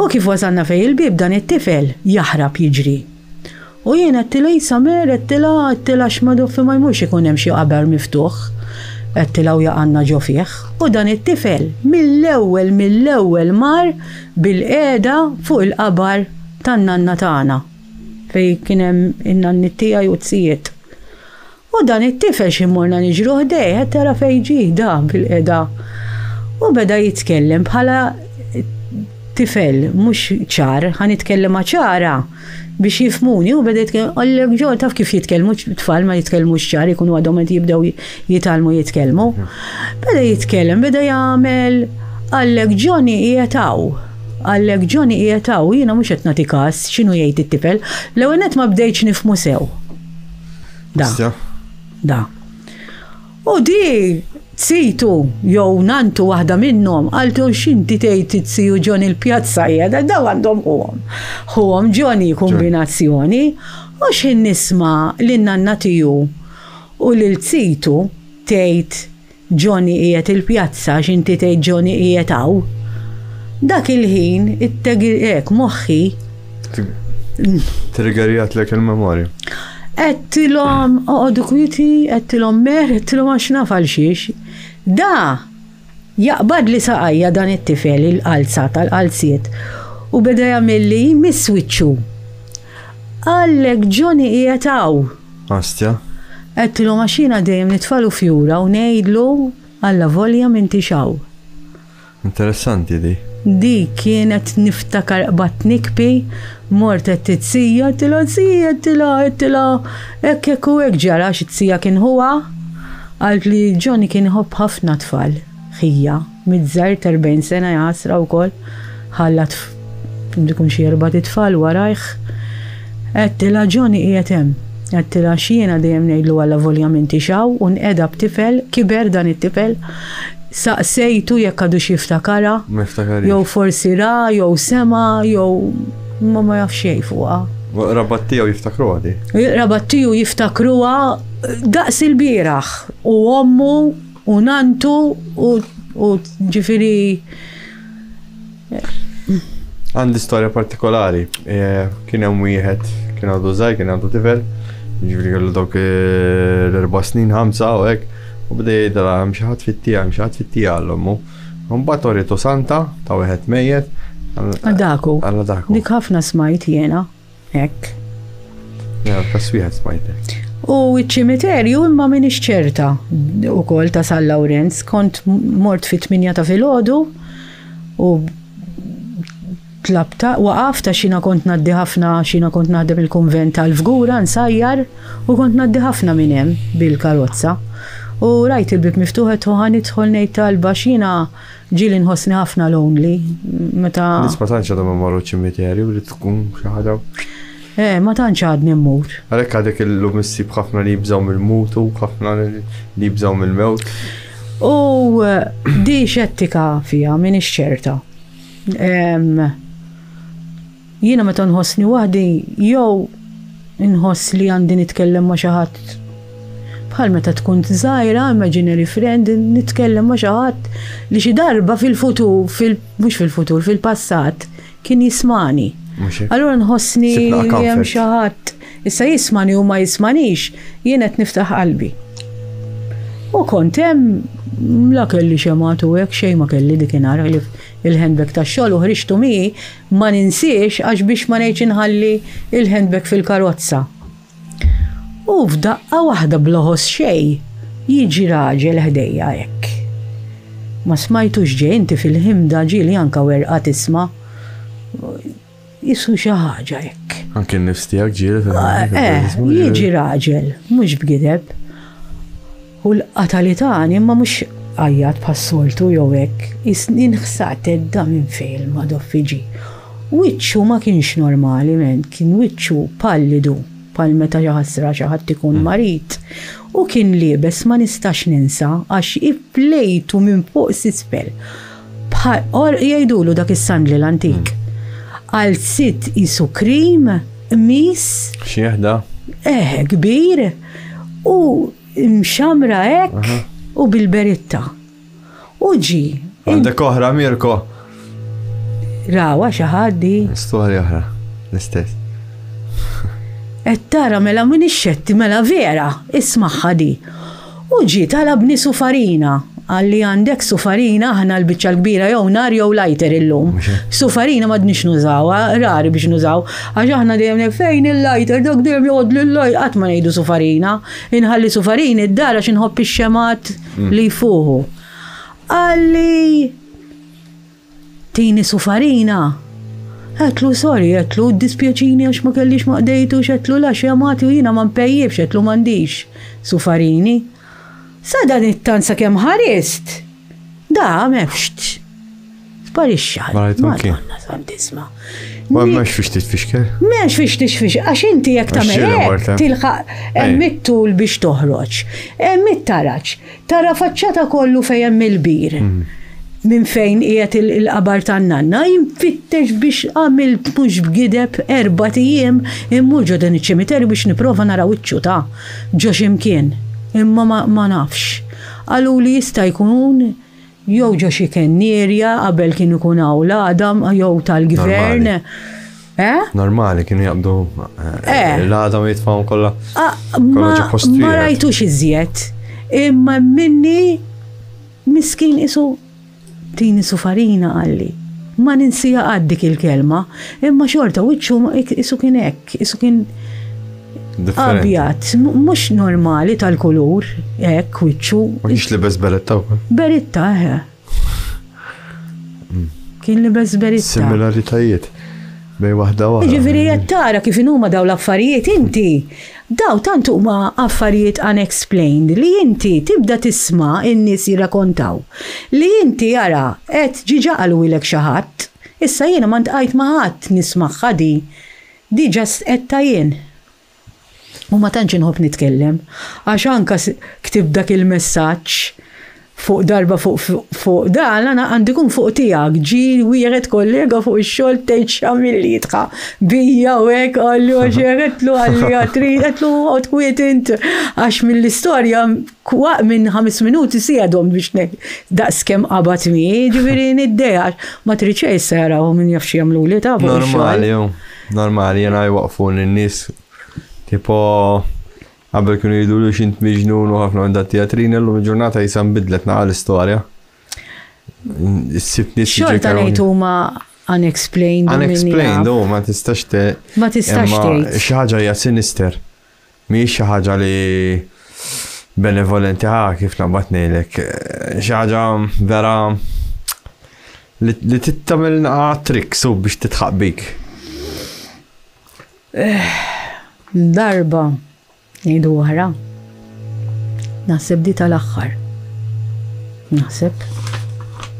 U kif wasalna fejn il-bieb dan it-tifel jaħrab jiġri. U jien għedtilha Isa Mer, għedtilha, għedtilha x'madoffi ma jmurx ikun hemm xi qabar miftuħ, għedtilha u jaqanna ġo fih. U dan it-tifel mill-ewwel mill-ewwel mar bilqiegħda fuq il-qabar tan-nanna tagħna, fejn kien hemm in-nanniet tiegħi u t-sijiet. U dan it-tifel xi morna niġru ħdejh, qed tara fejn ġie da bilqiegħda. U beda jitkellem bħala tifel mhux ċar, ħa nitkellimha ċara biex jifhmuni, u beda jitkellem, qallek ġo taf kif jitkellmu tfal ma jitkellmux ċar, ikunu għadhom qed jibdew jitgħallmu jitkellmu. Beda jitkellem, beda jagħmel qallek Johnny qiegħed hawn. Qallek Johnny qiegħed hawn, jiena mhux qed nagħti każ x'inhu jgħid it-tifel. L-ewwel nett ma bdejtx nifhmu sew. Da. Da. U di zitu jew nantu waħda minnhom qaltu x'inti tgħid it-ziju Johnny l-pjazza qiegħda daw għandhom ħuhom. Ħuhom Johnny kombinazzjoni u x'ħin nisma' lin-nanna tiegħu u lil zitu tgħid Johnny qiegħed il-pjazza għax inti tgħid Johnny qiegħed hawn. Dak il-ħin hekk moħħi. Triggerjatlek il-memorja. Għedtilhom oqogħdu kwieti, għedtilhom mer, għedtilhom għax naf għal xiex. Da jaqbadli saqajja dan it-tifel il-qalza tal-qalziet u beda jagħmilli jmiss wiċċu. Qallek Johnny qiegħed hawn. Ostja. Għedtilhom għax jiena dejjem nitfagħlu fjura u ngħidlu allavolja m'intix hawn. Interessanti di. Dik kienet niftakar qbadt nikbi, mort għedt it-zija, għedtilha zija, għedtilha, għedtilha hekk hekk u hekk ġara għax it-zija kien ħuha, qaltli Johnny kien iħobb ħafna tfal. Ħija, miż-żgħir t'erbgħin sena jaħasra wkoll, ħalla ikun xi erbat itfal warajh. Għedtilha Johnny qiegħed hemm. Għedtilha għax jiena dejjem ngħidlu allavolja m'intix hawn u nqeda b'tifel, kiber dan it-tifel. Saqsejtu jekk għadux jiftakarha. Ma jiftakarhiex. Jew forsi ra, jew sema', jew imma ma jaf xejn fuqha. U l-qrabat tiegħu jiftakruha di? Il-qrabat tiegħu jiftakruha daqs ilbieraħ u ommu U nantu u u ġifiri. Għandi storja partikolari. Eh, kien hemm wieħed kien għadu żgħir, kien għandu tifel, ġifieri kellu dawk eh, l-erba' snin, ħamsa u hekk, u beda jgħidilha hemm xi ħadd fit-tija, hemm xi ħadd fit-tija għall ommu. Mbagħad oritu santa ta' wieħed mejjet. Daku. Alla daku. Dik ħafna smajt jiena. Hekk. Ja, kas wieħed smajtek. U ċ-ċimiterju imma minix ċerta ukoll ta' San Lawrenz, kont mort fit-8 ta' filgħodu u Tlabta, waqaft għax jiena kont ngħaddi ħafna għax jiena kont naħdem il-kunvent tal-Fgura nsajjar u kont ngħaddi ħafna minn hemm bil-karozza. U rajt il-bieb miftuħ għedt ħa nidħol ngħid talba għax jiena ġieli nħossni ħafna lonely meta. Nies ma tantx għadhom imorru ċ-ċimiterju li tkun xi ħaġa. Eh, ma tantx għadni mmur. Għalhekk għadek illum issib ħafna li jibżgħu mill-mutu, ħafna li jibżgħu mill-mewt. U di xettika fija, m'iniex ċerta. Jiena meta nħossni waħdi jew inħoss li għandi nitkellem ma' xi ħadd bħal meta tkun żgħira, imaginary friend, nitkellem ma' xi ħadd li xi darba fil-futur, fil, mhux fil-futur, fil-passat kien jismani. Allura nħossni li hemm xi ħadd issa jismani u ma jismanix, jien qed niftaħ qalbi. U kont hemm la kelli xemgħat u hekk xejn ma kelli dikinhar ħlief il-handbag tax-xogħol u ħriġtu miegħi ma ninsiex għax biex ma ngħidx inħalli il-handbag fil-karozza. U f'daqqa waħda bla ħoss xejn jiġi raġel ħdejja hekk. Ma smajtux ġej inti fil-ħimda ġieli anka werqa tisma' Qisu xi ħaġa hekk. Anki n-nifs tiegħek ġieli fil-ħajja. Eh, jiġi raġel, mhux b'gideb. U l-qata li tani imma mhux għajjat bħas-soltu jew hekk, inħsat edda minn fejn il-madoffi ġie. Wiċċu ma kienx normali men, kien wiċċu pallidu bħal meta xi ħasra xi ħadd ikun marid. U kien liebes ma nistax ninsa għax iflejtu minn fuq s'isfel. Bħal, or jgħidulu dak is-sandli l-antik. Għal sitt qisu krim, qmis. Xieħ da? Eh, kbir, u mxamra hekk u bil-beritta. U ġi. Għandek oħra, Mirko. Rawa xi ħadd di. Storja oħra, l-istess. Qed tara mela min ixxetti mela vera, ismagħha di. U ġie talabni sufarina. Qalli għandek sufarina aħna l-biċċa l-kbira jew nar jew lighter illum. Sufarina m'għadniex nużawha, rari biex nużaw. Għax aħna dejjem ngħidu fejn il-lighter, dak dejjem joqgħodli l-lighter, qatt ma ngħidu sufarina. Inħalli sufarini d-dar għax inħobb ix-xemgħat li jfuħu. Qalli Tini su farina? Għedtlu sorry, għedtlu ddispjaċini għax ma kellix ma qdejtux, għedtlu la xemgħati u jiena ma npejjipx, għedtlu m'għandix su farini. Sadanittant sakemm ħarist, da mewxt. Sparixxa. Ma rajtu kien. Madonna Santissima. Ma hemmx fiex titfixkel. M'hemmx fiex tixfix, għax inti jekk tagħmel hekk tilħaq hemm it-tul biex toħroġ, hemm it-taraġ. Tara faċċata kollu fejn hemm il-bir. Minn fejn qiegħed il-qabar tan-nanna, jinfittex biex għamilt mhux b'gideb erbat ijiem immur ġo dan iċ-ċimiterju biex nipprova nara wiċċu ta' ġo xi mkien. Imma ma nafx. Qaluli jista' jkun jew ġo xi kennierja qabel kien ikun hawn l-għadam jew tal-gvern. Eh? Normali, kienu jaqbdu eh, eh. l-għadam jitfawm kollha. Ah, ma rajtux iżjed. Imma minni miskin isu tini su farina għalli. Ma ninsija għad dik il-kelma, imma xorta wiċċu isu kien hekk, isu kien abjad, mhux normali tal-kulur, hekk wiċċu. Ma kienx libes beretta wkoll. Beretta, eħe. Kien libes beritta. Similaritajiet bej waħda waħda. Ġifieri qed tara kif inhuma daw l-affarijiet inti. Daw tant huma affarijiet unexplained li inti tibda tisma' n-nies jirrakontaw. Li inti ara qed ġiġa qalulek xi ħadd. Issa jiena ma ntqajt ma' ħadd nismagħha di. Di just għedtha jien. U ma tantx inħobb nitkellem, għax anka ktibt dak il-messaġġ fuq darba fuq fuq dan għana għandu jkun fuq tiegħek. Ġie wieħed kollega fuq ix-xogħol tgħid x'għamilli jidħaq bija u hekk qalli għax għedtlu qalli għatrid għedtlu oqgħod kwiet int għax mill-istorja minn ħames minuti siegħdhom biex daqskemm qabad miegħi, ġifieri niddejjaq ma trid xejn issa jaraw min jaf x'jagħmluli ta' fuq ix-xogħol. Normali, Normali jena jwaqfuni n-nies tipo qabel kienu jgħidulu x'int miġnun u ħafna minn dat-teatrin illum il-ġurnata jisa nbidlet naqa l-istorja. Issib nies Xorta ngħid huma unexplained. Unexplained, u ma tistax te. Ma tistax tgħid. Xi ħaġa hija sinister. Mhijiex xi ħaġa li benevolenti ħa kif naqbad ngħidlek. Xi ħaġa vera. Li tittamel naqa tricks u biex titħaq bik. Eh, darba, ngħidu oħra. Naħseb di tal-aħħar. Naħseb.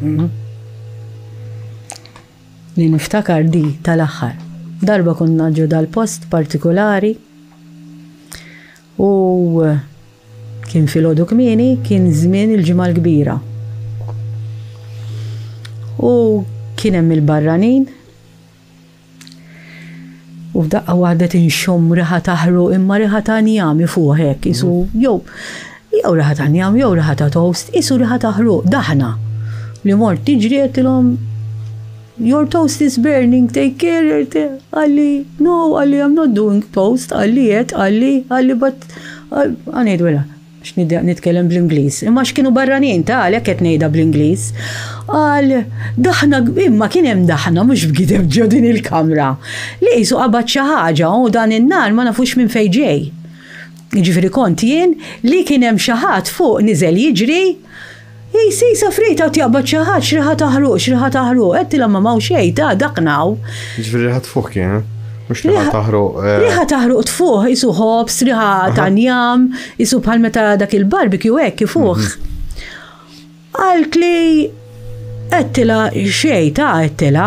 Mm. Li niftakar di tal-aħħar. Darba konna ġo dal-post partikolari u Kien filgħodu kmieni, kien żmien il-Ġimgħa l-Kbira. U kien hemm il-barranin u f'daqqa waħda tinxomm riħa ta' ħruq imma riħa ta' njam ifuħ hekk isu jew jew riħa ta' njam jew riħa ta' toast, isu riħa ta' ħruq daħna. Li mort tiġri għedtilhom Your toast is burning, take care, qalli, no, qalli I'm not doing toast, qalli qed, qalli, qalli but, għanejdu mela, biex nitkellem bl-Ingliż. Imma x'kienu barranin ta' għalhekk qed ngħidha bl-Ingliż. Qal, daħna, imma kien hemm daħna mhux b'gideb ġo din il-kamra. Li qisu qabad xi ħaġa u dan in-nar ma nafux minn fejn ġej. Jiġifieri kont jien li kien hemm xi ħadd fuq niżel jiġri Hi, sejsa frejta u tjaqbad xi ħadd, x'riħa ta' ħruq, x'riħa ta' ħruq. Għedtilha ma m'hawn xejn, ta' dak naw. Jiġifieri riħa tfuħ kien, eh? Mhux riħa ta' ħruq. Eh. Riħa ta' ħruq tfuħ, isu ħobż, riħa ta' njam, isu bħal meta dak il-barbecue hekk ifuħ. Mhm. Qalt li għedtilha xejn ta' għedtilha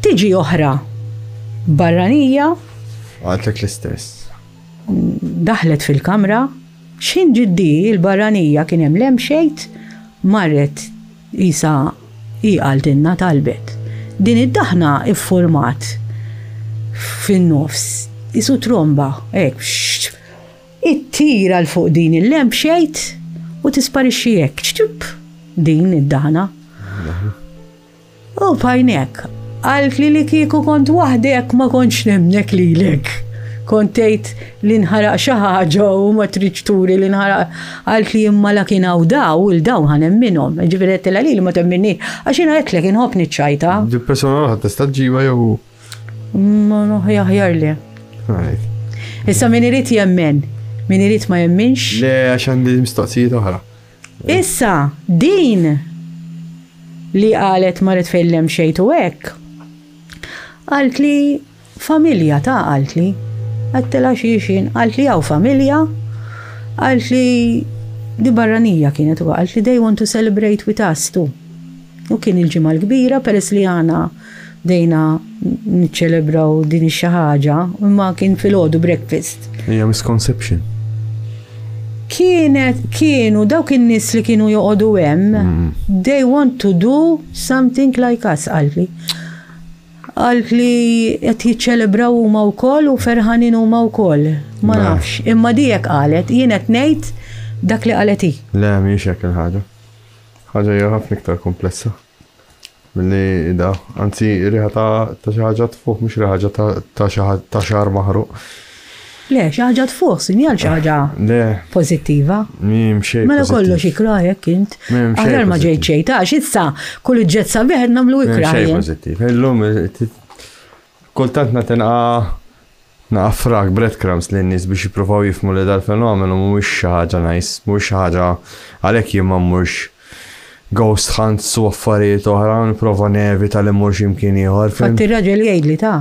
tiġi oħra barranija. Qaltlek l-istess. Daħlet fil-kamra, X'ħin ġiet di, il-barranija kien hemm l-lampshade, marret qisha hi qaltilna talbet. Din id-daħna iffurmat fin-nofs, qisu tromba, hekk, xxx, ittir għal fuq din il-lampshade u tisparixxi hekk, ċċupp, din id-daħna. U b'għajnek. Qaltli li kieku kont waħdek ma kontx nemmnek lilek. Kont tgħid li nħaraq xi ħaġa u ma tridx turi li nħaraq. Qaltli imma la kien hawn daw, 'il dawn ħa nemminhom. Jiġifieri għedtilha lili ma temminni għax jiena għedtlek inħobb niċċajta. Di persuna l-oħra tista' ġġibha jew? Ma naf aħjar le. Issa min irid jemmen, min irid ma jemminx. Le għax għandi mistoqsijiet oħra. Issa, din li qalet marret fejn l-hemm u hekk, qaltli familja ta' qaltli. Għedtilha xi qaltli hawn familja, qaltli di barranija kienet u qaltli they want to celebrate with us too. U kien il-Ġimgħa l-Kbira peress li aħna bdejna niċċelebraw din ix-xi ħaġa, imma kien filgħodu breakfast. Hija misconception. Kienet kienu dawk in-nies li kienu joqogħdu hemm, mm. they want to do something like us qaltli. Qaltli qed jiċċelebraw huma wkoll u ferħanin huma wkoll. Ma nafx, imma dijek qalet, jien qed ngħid dak li qalet hi. Le, mhijiex hekk il-ħaġa. Ħaġa hija ħafna iktar komplessa. Milli da, anzi riħa ta' xi ħaġa tfuħ mhux riħa ta' xi ta' xagħar maħruq. Le, xi ħaġa tfuħ, sinjal xi ħaġa pożittiva. M'hemm xejn. Mela kollox ikrah hekk int. Aħjar ma ġejt xejn ta' issa kull oġġett sabiħ qed nagħmlu ikrah. Xejn pożittiv. Illum kultant nagħti Naqa' frak breadcrumbs lin-nies biex jippruvaw jifhmu li dal-fenomenu mhuwiex xi ħaġa nice, mhuwiex xi ħaġa għalhekk jien ma mmurx ghost hunts u affarijiet oħra, nipprova nevita li mmur xi mkien ieħor. Infatti ir-raġel jgħidli ta'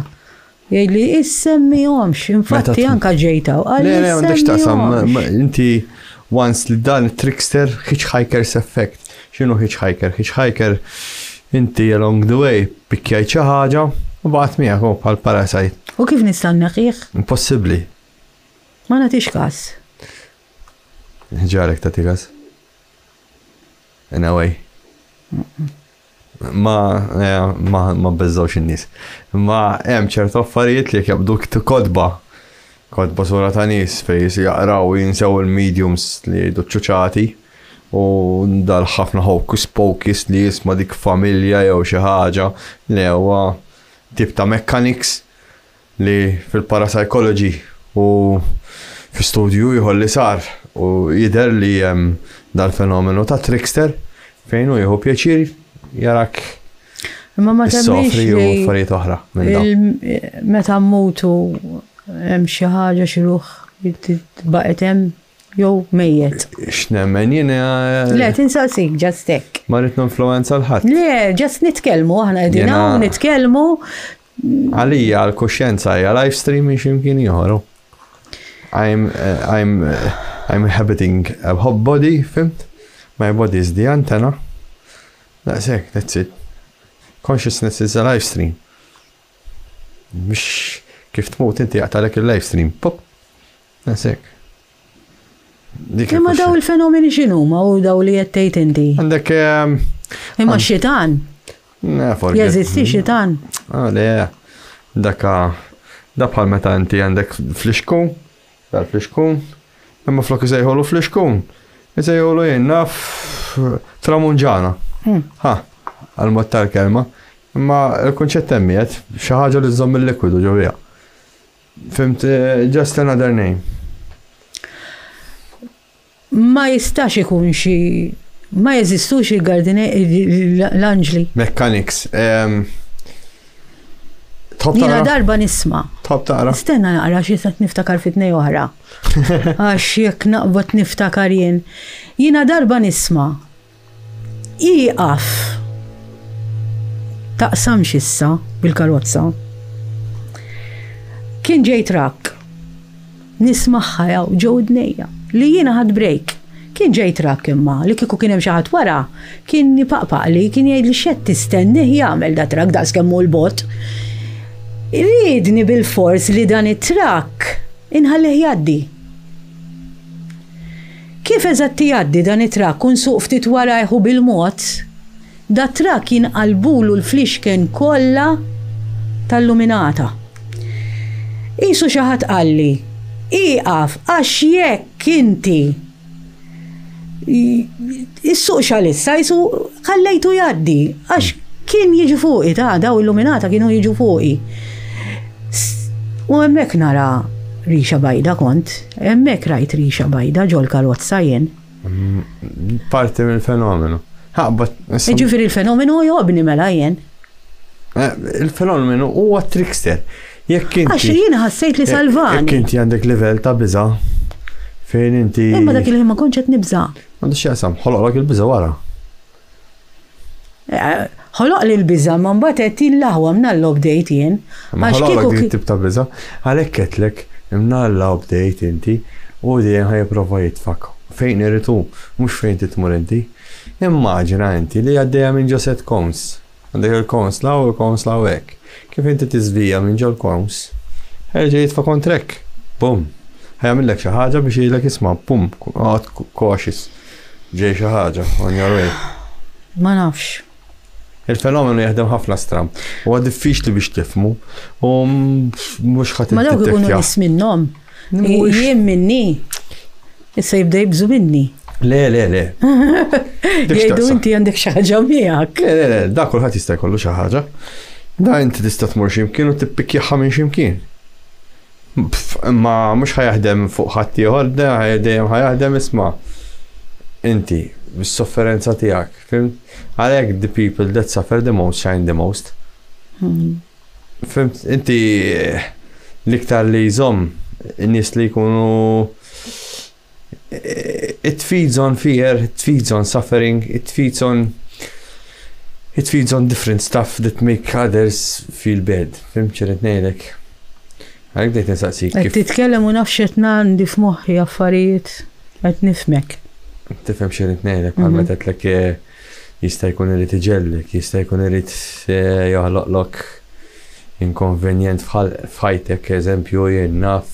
jgħidli issemmihomx, infatti anka ġejt hawn. Qalli Le, le, m'għandekx x'taqsam, inti once li dan it-trickster hitchhiker's effect. X'inhu hitchhiker? Hitchhiker inti along the way pikkjajt xi ħaġa u baqgħet miegħek hu bħal parasite. U kif nista' nneħħih? Impossibbli. Ma nagħtix każ. Ġarek tagħti każ. In a way. Ma eh, ma ma beżżawx in-nies. Ma hemm ċertu affarijiet li jekk jaqbduk kotba kotba sura ta' nies fejn jaqraw u jinsew il-mediums li jgħidu ċuċati u dal ħafna hocus pocus li jisma' dik familja jew xi ħaġa li huwa tip ta' mechanics li fil-parapsychology u fi studju ieħor li sar u jidher li hemm dal-fenomenu ta' trickster fejn hu jieħu pjaċir jarak Imma ma temminx issofri u affarijiet oħra minn dawn. Meta mmutu hemm xi ħaġa xi ruħ baqgħet hemm. jew mejjet? X'nemmen jien? Le, tinsaqsik, just hekk. Ma rrid ninfluwenza 'l ħadd. Le, just nitkellmu, aħna qegħdin hawn nitkellmu. Għalija l-kuxjenza hija live stream minn x'imkien ieħor. I'm, I'm, I'm inhabiting a hot body, fhimt? My body is the antenna. Daqshekk, that's it. Consciousness is a live stream. Mhux kif tmut inti jaqtalek il-live stream. Pop. Daqshekk. Dik Imma daw il-fenomeni x'inhuma u daw li qed tgħid inti? Għandek Imma xitan. Jeżisti xitan. Ah, le, daka da bħal meta inti għandek flixkun, dal-flixkun, imma flok isejħulu flixkun, isejħulu jien naf tramunġana. Ha, għal-mod tal-kelma. Imma il-kunċett hemm qiegħed, xi ħaġa li żżomm il-likwidu ġo fiha. Fhimt, just another name. Ma jistax ikun xi ma jeżistux il-gardine l-anġli. Mechanics. Tħobb Jiena darba nisma'. Tħobb taqra. Stenna naqra xi se niftakar fi tnej oħra. Għax jekk naqbad niftakar jien. Jiena darba nisma'. Ieqaf! Taqsamx issa bil-karozza. Kien ġej trakk. Nismagħha jaw ġo widnejja li jiena ħadt break. Kien ġej trakk imma li kieku kien hemm xi ħadd wara kien ipaqpaqli, kien jgħidli x'qed tistennih jagħmel da trakk daqs kemm hu 'l bogħod. Riedni bilfors li dan it-trakk inħallih jgħaddi. Kif eżatt jgħaddi dan it-trakk u nsuq ftit warajh u bil-mod, dat-trakk jinqalbulu l-flixken kollha tal-luminata. Qisu xi ħadd qalli, Ieqaf għax jekk inti issuqx għalissa qisu ħallejtu jgħaddi għax kien jiġi fuqi ta' daw il-luminata kienu jiġu fuqi. U hemmhekk nara rixa bajda kont, hemmhekk rajt rixa bajda ġol-karozza jien. Parti mill-fenomenu. Ġifieri l-fenomenu jogħobni mela jien. Il-fenomenu huwa trickster. Jekk inti. Għax jiena ħassejt li salvani. Jekk inti għandek livell ta' biża' fejn inti. Imma dak il-ħin ma kontx qed nibża'. M'għandux x'jaqsam, ħoloqlok il-biża' wara. Ħoloq li l-biża' ma mbagħad qed il-laħwa mnalla bdejt jien. Ma ħoloqlok dik tip ta' biża', għalhekk għedtlek imnalla bdejt inti u dejjem ħa jipprova jitfak fejn irid hu, mhux fejn trid tmur inti. Immaġina inti li għaddejja minn ġo set cones. Għandek il-cones 'l hawn u l-cones 'l hawnhekk. Kif inti tiżvija minn ġol-cones, ħa jerġa' jitfa' kontrek. Bum! Ħa jagħmillek xi ħaġa biex jgħidlek isma' bum, oqgħod cautious. Ġej xi ħaġa on your way. Ma nafx. Il-fenomenu jaħdem ħafna stramb. Huwa diffiċli biex tifhmu u mhux ħa Ma dawk ikunu nies minnhom. Jien minni. Issa jibda jibżu minni. Le, le, le. Jgħidu inti għandek xi ħaġa miegħek. Le, le, le, da kulħadd jista' jkollu xi ħaġa. Da inti tista' tmur x'imkien u tippikjaħħa minn x'imkien. Imma mhux ħajaħdem fuq ħadd ieħor, dejjem ħajaħdem isma' inti bis-sofferenza tiegħek. Fhimt? Għalhekk the people that suffer the most shine the most. Fhimt? Inti l-iktar li jżomm in-nies li jkunu it feeds on fear, it feeds on suffering, it feeds on it feeds on different stuff that make others feel bad. Fhimt x'irrid ngħidlek? Għalhekk bdejt nistaqsik Qed titkellem u naf x'qed għandi f'moħħi affarijiet qed nifhmek. Tifhem x'irrid ngħidlek bħal meta għedtlek jista' jkun irid iġellek, jista' jkun irid joħloqlok inkonvenjent f'ħajtek, eżempju jien naf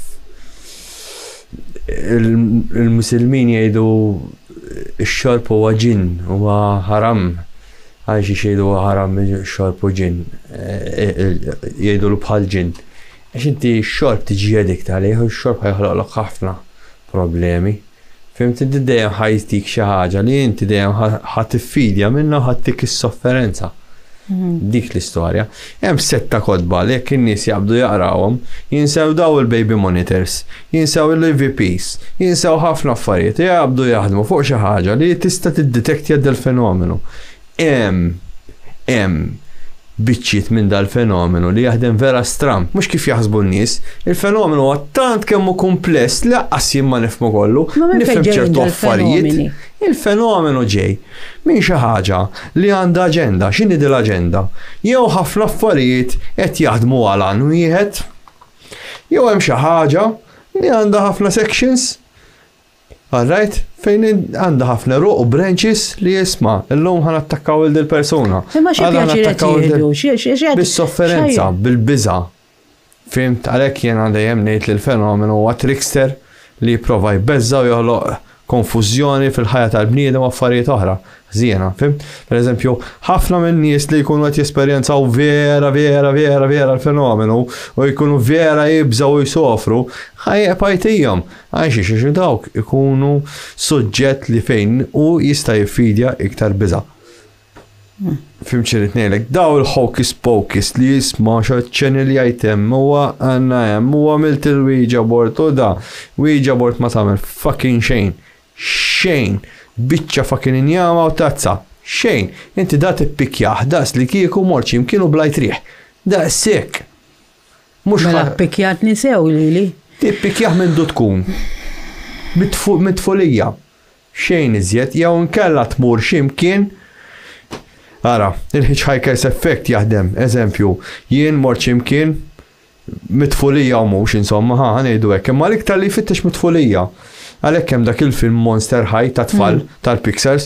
il-Musulmin jgħidu x-xorb huwa ġinn, huwa ħaram. Għal xiex jgħidu huwa ħaram xorb u ġinn, jgħidulu bħal ġinn. Għax inti x-xorb tiġi addict għalih u x-xorb ħa joħloqlok ħafna problemi. Fhimt? Inti dejjem ħa jtik xi ħaġa li inti dejjem ħa tiffidja minnha u ħa ttik is-sofferenza. Dik l-istorja. Hemm sett ta' kotba li jekk in-nies jaqbdu jaqrawhom, jinsew daw il-baby monitors, jinsew il-EVPs, jinsew ħafna affarijiet u jaqbdu jaħdmu fuq xi ħaġa li tista' tiddetektja dal-fenomenu. Hemm, hemm. biċċiet minn dal-fenomenu li jaħdem vera stramb, mhux kif jaħsbu n-nies. Il-fenomenu huwa tant kemm hu kumpless li lanqas jien ma nifhmu kollu, Ma minn fejn nifhem ġejjin ċertu affarijiet. dal-fenomeni? Il-fenomenu ġej minn xi ħaġa li għandha aġenda. X'inhi din l-aġenda? Jew ħafna affarijiet qed jaħdmu għal għan wieħed, jew hemm xi ħaġa li għandha ħafna sections, alright, fejn għandha ħafna għeruq u branches li jisma' illum ħa nattakkaw il dil-persuna. Imma xi Għada ħa pjaċir qed nattakkaw il jieħdu? Xi- xi- xi- Bis-sofferenza, xi- bil-biża'. Fhimt, għalhekk jiena dejjem ngħid li l-fenomenu huwa trickster li jipprova jbeżża' u joħloq konfużjoni fil-ħajja tal-bniedem u affarijiet oħra. Żiena, fhimt? Per eżempju, ħafna minn nies li jkunu qed jesperjenzaw vera, vera, vera, vera l-fenomenu u jkunu vera jibżgħu u jsofru, ħajjeb Għax xi dawk ikunu suġġett li fejn u jista' jiffidja iktar biża'. Fhimt x'irrid ngħidlek, daw il-hocus pocus li jisma' channel jgħid hemm huwa għandna hemm u għamilt il-Ouija board u da. Ouija board ma tagħmel fucking xejn. Xejn. Biċċa fucking injama u tazza. Xejn. Inti da tippikjah daqs li kieku mort x'imkien u blajt riħ. Daqshekk. Mhux Mela ppikjatni sew lili. Tippikjah minn du tkun. Mit-tfulija. Xejn iżjed, jew inkella tmur x'imkien. Ara, il-Hitchhiker's Effect jaħdem. Eżempju, jien mort x'imkien mit-tfulija u mhux, insomma, ħa ngħidu hekk, imma l-iktar li jfittex mit-tfulija. Għalhekk hemm dak il-film Monster High ta' tfal tal-Pixars,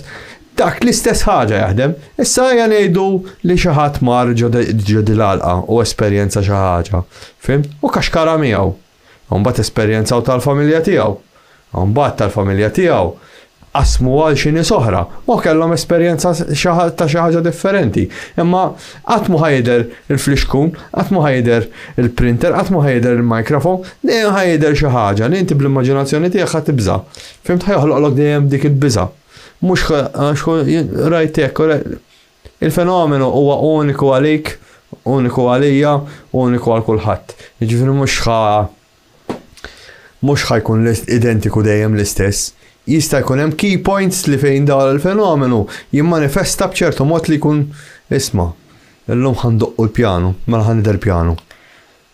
dak l-istess ħaġa jaħdem. Issa ejja ngħidu li xi ħadd mar ġo dil-għalqa u esperjenza xi ħaġa. Fhimt? U kaxkara miegħu. U mbagħad esperjenzaw tal-familja tiegħu. U mbagħad tal-familja tiegħu qasmu għal xi nies oħra u kellhom esperjenza ta' xi ħaġa differenti. Imma qatt mhu ħa jidher il-flixkun, qatt mhu ħa jidher il-printer, qatt mhu ħa jidher il-microphone, dejjem ħa jidher xi ħaġa li inti bl-immaġinazzjoni tiegħek ħa tibża'. Fhimt? Ħa joħloqlok dejjem dik il-biża'. Mhux għax rajt hekk, il-fenomenu huwa uniku għalik, uniku għalija, uniku għal kulħadd. Jiġifieri mhux ħa mhux ħa jkun identiku dejjem l-istess. Jista' jkun hemm key points li fejn dan il-fenomenu jimmanifesta b'ċertu mod li jkun isma' illum ħa ndoqqu l-pjanu, mela ħa nidher pjanu.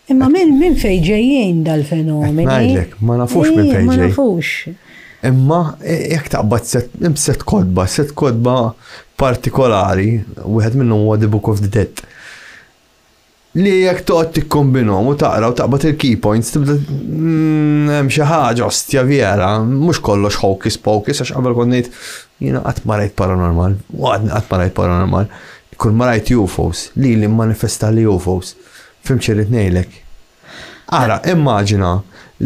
Imma minn min fejn ġejjin dal-fenomeni? Ngħidlek, ma nafux minn fejn Ma ġej. nafux. Imma jekk taqbad set, set kotba, set kotba partikolari, wieħed minnhom huwa The Book of the Dead. Li jekk toqgħod tikkombinhom u taqra u taqbad il-key points tibda hemm xi ħaġa ostja vera, mhux kollox hocus pocus għax qabel kont ngħid jiena qatt ma rajt paranormal, u għadni qatt ma rajt paranormal. Kull ma rajt UFOs, li li manifesta li UFOs. Fhimt x'irrid ngħidlek? Ara, immaġina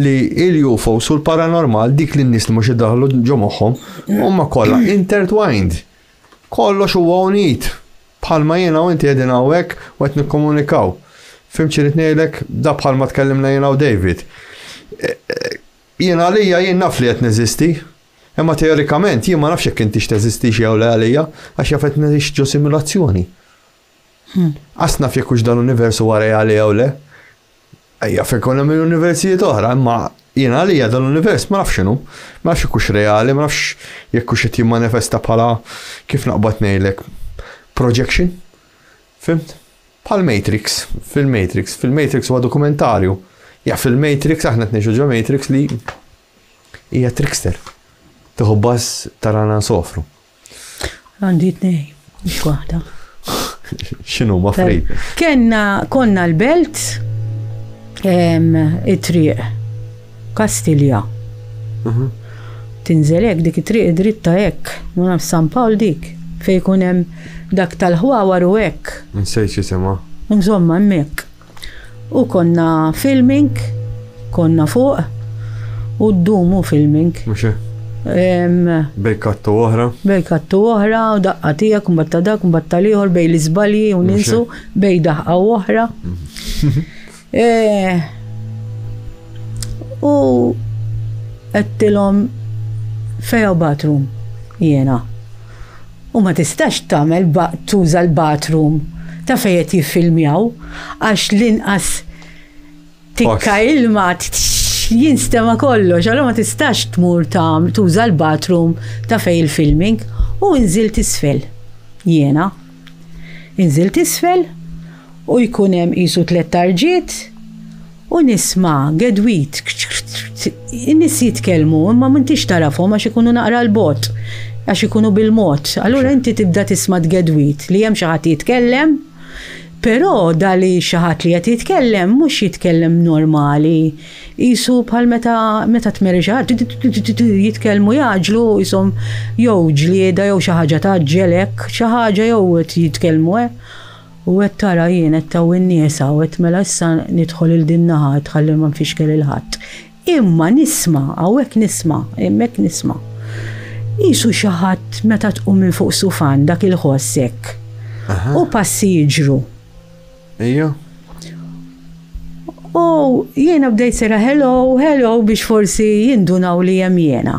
li il-UFOs u l-paranormal dik li n-nies li mhux iddaħlu ġo moħħhom huma kollha intertwined. Kollox huwa unit. Bħalma jiena u inti qegħdin hawnhekk u qed nikkomunikaw. Fhimt x'irrid ngħidlek? Da bħalma tkellimna jiena u David. Jiena għalija jien naf li qed neżisti. Imma teorikament jien ma nafx jekk intix teżistix jew le għalija għax jaf qed ngħix ġo simulazzjoni. Qas naf jekk hux dan l-univers huwa reali jew le. Ejja fejn hemm universijiet oħra, imma jiena għalija dan l-univers ma nafx x'inhu. Ma nafx jekk hux reali, ma nafx jekk hux qed jimmanifesta bħala kif naqbad ngħidlek projection. Fhimt? Bħal Matrix, fil-Matrix, fil-Matrix huwa dokumentarju. Ja fil-Matrix aħna qed ngħixu ġo Matrix li hija trickster. Tieħu baż tarana nsofru. Għandi tnej, mhux waħda. X'inhu ma frejt? Kenna konna l-belt it-triq Kastilja. Tinżel hekk dik it-triq dritta hekk, ma naf San Pawl dik, fejn jkun hemm dak tal-ħwawar u hekk. Nsejt x'isimha. Insomma, hemmhekk. U konna filming, konna fuq, u ddumu filming. Mhux hekk. Bejn kattu oħra. Bejn kattu oħra, u daqqa tiegħek, u mbagħad ta' dak, u mbagħad tal-ieħor, bejn l-iżbalji u ninsu, bejn daħqa u oħra. U għedtilhom fejn hawn bathroom jiena. U ma tistax tagħmel tuża l-bathroom ta' fejn qed jiffilmjaw għax l-inqas tikka ilma jinstema kollox, allura ma tistax tmur ta' tuża l-bathroom ta' fejn il-filming u nżilt isfel. Jiena. Inżilt isfel. U jkun hemm qisu tlett tarġiet u nisma' gedwit. In-nies jitkellmu imma m'intix tarafhom għax ikunu naqra 'l bogħod, għax ikunu bil-mod. Allura inti tibda tisma' tgedwit li hemm xi ħadd jitkellem, però da li xi ħadd li qed jitkellem mhux jitkellem normali, qisu bħal meta meta tmeri xi ħadd jitkellmu jgħaġġlu qishom jew ġlieda jew xi ħaġa tgħaġġel hekk, xi ħaġa jew qed jitkellmu hekk. U għedt tara jien għedt hawn in-nies hawn, għedt mela issa nidħol 'il din naħa għedt ħalli ma nfixkel 'il ħadd. Imma nisma', hawnhekk nisma', hemmhekk nisma'. Qisu xi ħadd meta tqum minn fuq sufan dak il-ħoss hekk. U passi jiġru. Ejja. U jiena bdejt sejra hello, hello biex forsi jindunaw li hemm jiena.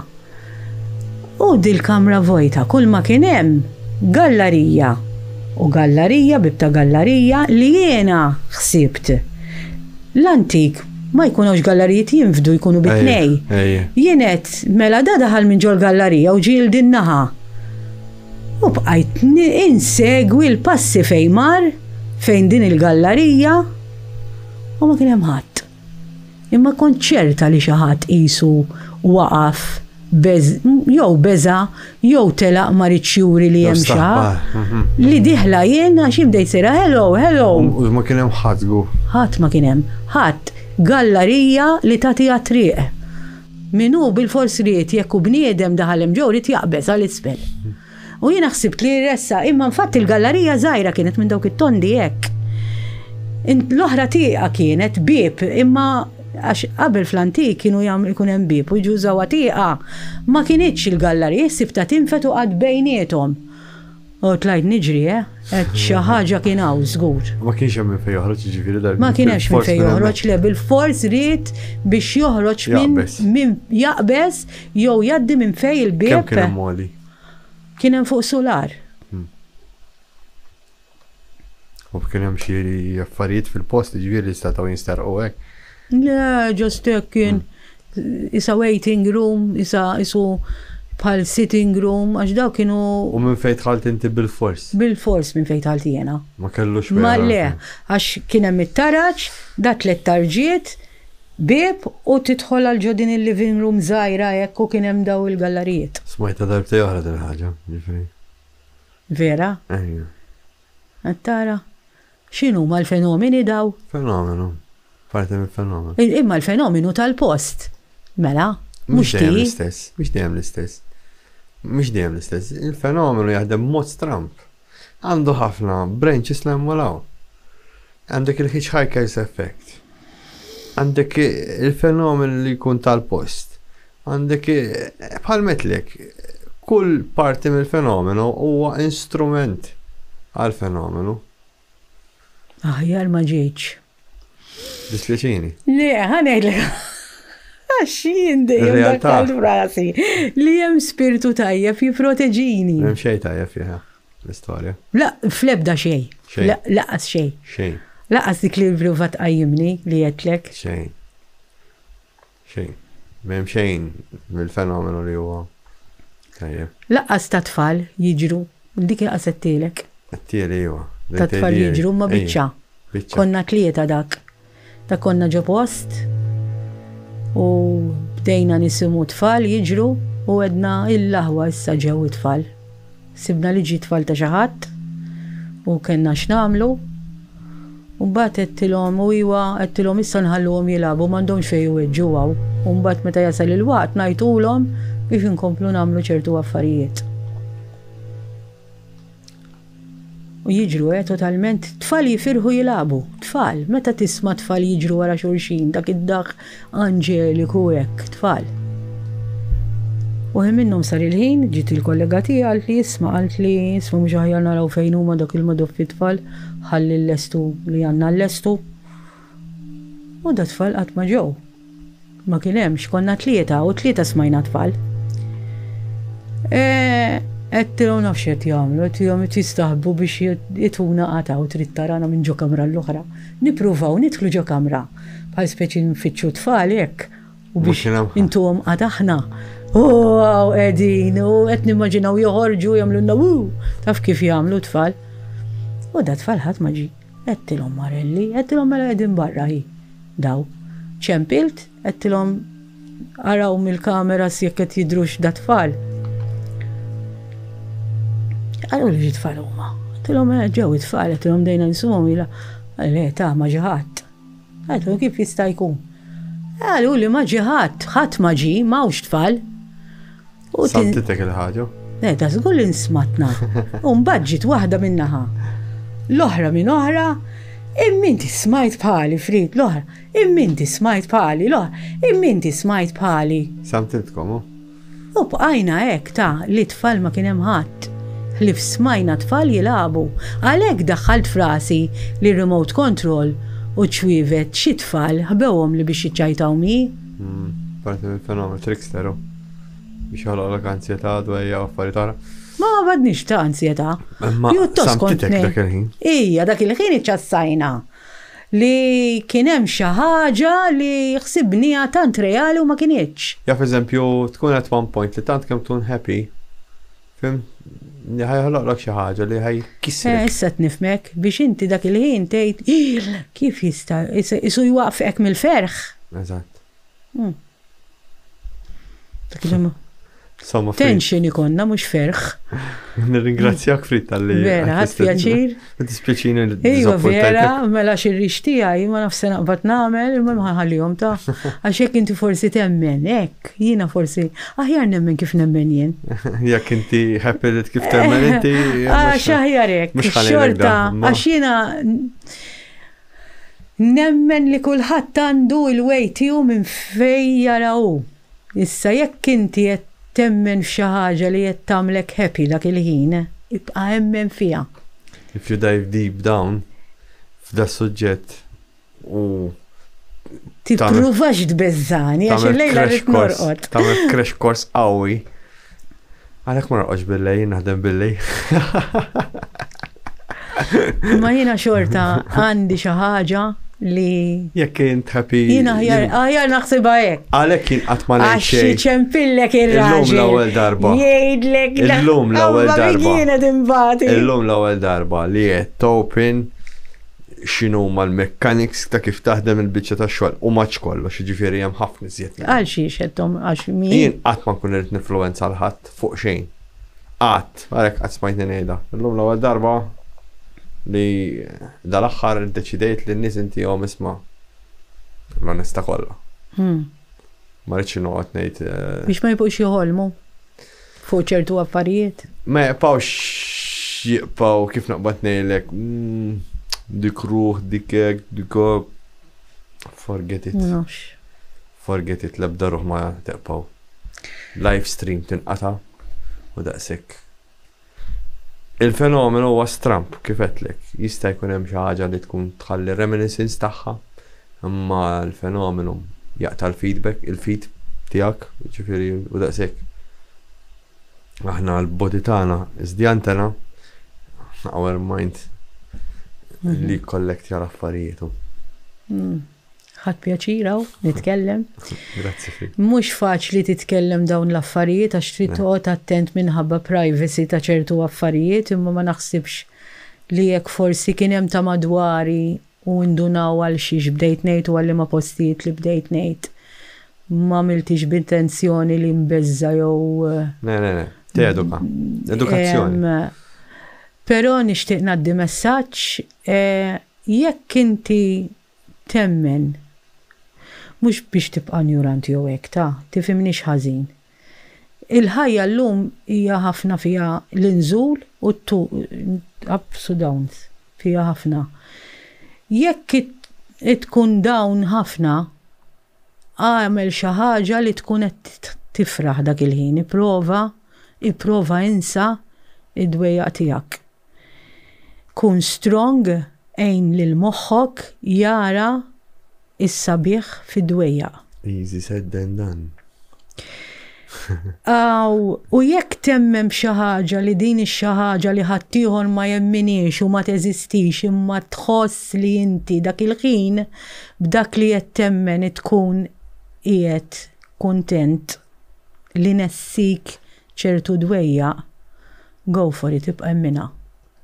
U dil-kamra vojta, kull ma kien hemm, gallarija. U gallarija, bieb ta' gallarija, li jiena ħsibt. L-antik ma jkunux gallarijiet jinfdu jkunu bi tnej. Jien għedt, mela da daħal minn ġol-gallarija u ġie 'l din naħa. U bqajt insegwi l-passi fejn mar, fejn din il-gallarija, u ma kien hemm ħadd. Imma kont ċerta li xi ħadd qisu waqaf jew beża' jew telaq ma riedx juri li hemm xi ħadd. Mhm. Li dieħla jien għax jien bdejt sejra hello, hello. U ma kien hemm ħadd żgur. Ħadd ma kien hemm. Ħadd. Gallarija li tagħti għat-triq. Min hu bilfors ried jekk hu bniedem daħal hemm ġew ried jaqbeż għal isfel. U jiena ħsibt li ressaq, imma infatti il-gallarija żgħira kienet minn dawk it-tondi hekk. L-oħra tieqa kienet bieb, imma għax qabel fl-antik kienu jagħmlu jkun hemm bieb u jiġu jużawha tieqa, ma kinitx il-gallarija, ħsibtha tinfed u qgħadt bejniethom. U tlajt niġri, eh, għedt xi ħaġa kien hawn żgur. Ma kienx hemm minn fejn joħroġ, jiġifieri dar. Ma kien hemmx minn fejn joħroġ, le bilfors ried biex joħroġ minn jaqbeż jew jgħaddi minn fejn il-bieb. Kemm kien hemm għoli? Kien hemm fuq sular. Hmm. U kien hemm xi affarijiet fil-post ġifieri li setgħu jinsterqu hekk. Le, just hekk kien hmm. isa waiting room, isa isu bħal sitting room, għax daw kienu. U minn fejn tħalt inti bil-fors? Bil-fors minn fejn tħalt jiena. Ma kellux Ma le, għax kien hemm it-taraġ, da tliet tarġiet, Bieb u tidħol għal ġo din il-living room żgħira hekk u kien hemm daw il-gallarijiet. Smajtha darbtejn oħra din il-ħaġa, jiġifieri. Vera? Ejja. Qed tara? X'inhuma l-fenomeni daw? Fenomenu. Parti mill-fenomenu. Imma l-fenomenu tal-post. Mela, mhux Mhux dejjem l-istess, mhux dejjem l-istess. Mhux dejjem l-istess. Il-fenomenu jaħdem b'mod stramb. Għandu ħafna branches 'l hemm u 'l hawn. Għandek il-hitchhiker's effect. Għandek il-fenomen li jkun tal-post. Għandek bħal metlek, kull parti mill-fenomenu huwa instrument għal-fenomenu. Aħjar ma ġejtx. Dispjaċini. Le, ħa ngħidlek. Għax jien dejjem daħħalt f'rasi li hemm spirtu tajjeb jipproteġini. M'hemm xejn tajjeb fiha l-istorja. La, fl-ebda xejn. Laqas xejn. Xejn. Laqas dik li l-bruva tqajjimni li għedtlek. Xejn. Xejn. M'hemm xejn mill-fenomenu li huwa tajjeb. Laqqas ta' tfal jiġru. Dik laqas għedtielek. Għedtieli iva. Ta' tfal jiġru ma biċċa. Konna tlieta dak. Dak konna ġo post u bdejna nisimgħu tfal jiġru u għedna il-aħwa issa ġew it-tfal. Sibna li ġie tfal ta' xi ħadd u kellna x'nagħmlu. U mbagħad għedtilhom, u iwa, għedtilhom issa nħalluhom jilagħbu m'għandhomx fejn iweġġu hawn. U mbagħad meta jasal il-waqt ngħajtulhom biex inkomplu nagħmlu ċertu affarijiet. U jiġru, eh, totalment. Tfal jifirħu jilagħbu. Tfal, meta tisma' tfal jiġru wara xulxin, dak id-daħq anġeliku hekk, tfal. U ħin minnhom sar il-ħin, ġiet il-kollega tiegħi qaltli isma' qaltli isma' mhux aħjar naraw fejn huma dak il-madoffi tfal ħalli llestu li għandna llestu. U da tfal qatt ma ġew. Ma kien hemmx, konna tlieta u tlieta smajna tfal. E, għedtilhom naf x'qed jagħmlu, għedtilhom qed jistaħbu biex jituna qatgħa u trid tarana minn ġo kamra l-oħra. Nippruvaw nidħlu ġo kamra, bħal speċi nfittxu tfal hekk u biex intuhom qatgħa aħna. U hawn qegħdin u qed nimmaġinaw joħorġu jagħmlulna wu, taf kif jagħmlu t-tfal. U da tfal ħadd ma ġie. Għedtilhom Marelli, għedtilhom mela qegħdin barra hi. Daw. Ċempilt, għedtilhom araw mill-kameras jekk qed jidhrux dat-tfal. Qalu li tfal huma. Għedtilhom eh, ġew it-tfal, għedtilhom dejna nisuhom ila. Le, ta' ma ġie ħadd. Għedtilhom kif jista' jkun. Qalu li ma ġie ħadd, ħadd ma ġie, m'hawnx tfal. U Samtitek il-ħaġa? Le, ta' żgur li nsmatna. U mbagħad ġiet waħda minn naħa. L-oħra minn oħra, imminti smajt bħali frit l-oħra, imminti smajt bħali l-oħra, imminti smajt bħali. Samtitkom, u? U bqajna hekk ta' li tfal ma kien hemm ħadd. Ħlief smajna tfal jilagħbu. Għalhekk daħħalt f'rasi li remote control u ċwievet xi tfal ħbewhom li biex jiċċajtaw mi. Hmm, parti mill-fenomenu trickster. Biex joħloqlok ansjetà, dwejja u affarijiet oħra. Ma għadniex ta' ansjetà. Imma Pjuttost kont samtitek dak il-ħin. Ija, dak il-ħin iċċassajna li kien hemm xi ħaġa li ħsibniha tant reali u ma kinitx. Jaf eżempju tkun at one point li tant kemm tkun happy, fim, li ħa joħloqlok xi ħaġa li ħa jkissrek. Eh, issa qed nifhmek biex inti dak il-ħin tgħid kif jista' isu jwaqfek mill-ferħ. Eżatt. Hmm. Insomma, Tension ikonna mhux ferħ. Nirringrazzjak Frit tal-li. Vera, ħadd pjaċir. Dispjaċini li Iva, vera, mela xirrix tiegħi ma nafx se naqbad nagħmel, imma ma ħallihom ta' għax jekk inti forsi temmen hekk, jiena forsi aħjar nemmen kif nemmen jien. Jekk inti happy li kif temmen inti. Għax aħjar hekk. Xorta, għax jiena Nemmen li kulħadd għandu il-way tiegħu minn fejn jara hu. Issa jekk inti qed temmen f'xi ħaġa li qed tagħmlek happy dak il-ħin, ibqa' emmen fiha. If you dive deep down f'da suġġett u Tippruvax tbeżżani għax illejla rrid norqod. Tagħmel crash course qawwi. Għalhekk ma norqodx billejl, jien naħdem billejl. Ma jiena xorta għandi xi ħaġa li. Jekk int happy. Jiena aħjar aħjar naħsibha hekk. Għalhekk jien qatt ma ngħid xejn. Għax ċempillek ir-raġel. Illum l-ewwel darba. Jgħidlek. Illum l-ewwel darba. Jiena tinbati. Illum l-ewwel darba li qed open x'inhuma l-mechanics ta' kif taħdem il-biċċa tax-xogħol u maċ kollox, jiġifieri hemm ħafna iżjed. Għal xiex qedhom għax min. Jien qatt ma nkun irid ninfluwenza l ħadd fuq xejn. Qatt, għalhekk qatt smajtni ngħidha. Illum l-ewwel darba li dal-aħħar iddeċidejt li n-nies intihom isma' l-onesta kollha. Hmm. Ma rridx noqgħod ngħid. Eh, Biex ma jibqux joħolmu fuq ċertu affarijiet. Ma jibqgħux jibqgħu kif naqbad ngħidlek mm, dik ruħ, dik hekk, dik Forget it. Forget it, l-ebda ruħ ma teqpaw. Live stream tinqata' u daqshekk. Il-fenomenu huwa stramb kif għedtlek. Jista' jkun hemm xi ħaġa li tkun tħalli reminiscence tagħha, imma l-fenomenu jaqta' l-feedback, il-feed tiegħek, ġifieri u daqshekk. Aħna l-body tagħna is the antenna, our mind li jikkollektja l-affarijiet. Mm. Ħadt pjaċir hawn nitkellem. Grazzi fik. Mhux faċli titkellem dawn l-affarijiet għax trid toqgħod attent minħabba privacy ta' ċertu affarijiet imma ma naħsibx li jekk forsi kien hemm ta' madwari u ndunaw għal xiex bdejt ngħid u għal liema postijiet li bdejt ngħid ma għamiltix b'intenzjoni li nbeżża' jew Le, le, le. Teduka. Edukazzjoni. Però nixtieq ngħaddi messaġġ jekk inti Temmen. Mhux biex tibqa' njurant jew hekk, ta, tifhimnix ħażin. Il-ħajja llum hija ħafna fiha l-inżul u t ups u downs, fiha ħafna. Jekk tkun down ħafna, agħmel xi ħaġa li tkun qed tifraħ dak il-ħin, ipprova, ipprova insa d-dwejjaq tiegħek. Kun strong, għin lil moħħok jara s-sabiħ fid-dwejjaq. Easy said than done. Aw, u jekk temmen b'xi ħaġa li din ix-xi ħaġa li ħaddieħor ma jemminhiex u ma teżistix imma tħoss li inti dak il-ħin b'dak li qed temmen tkun qiegħed kuntent li nessik ċertu dwejjaq, Go for it, ibqa' emminha.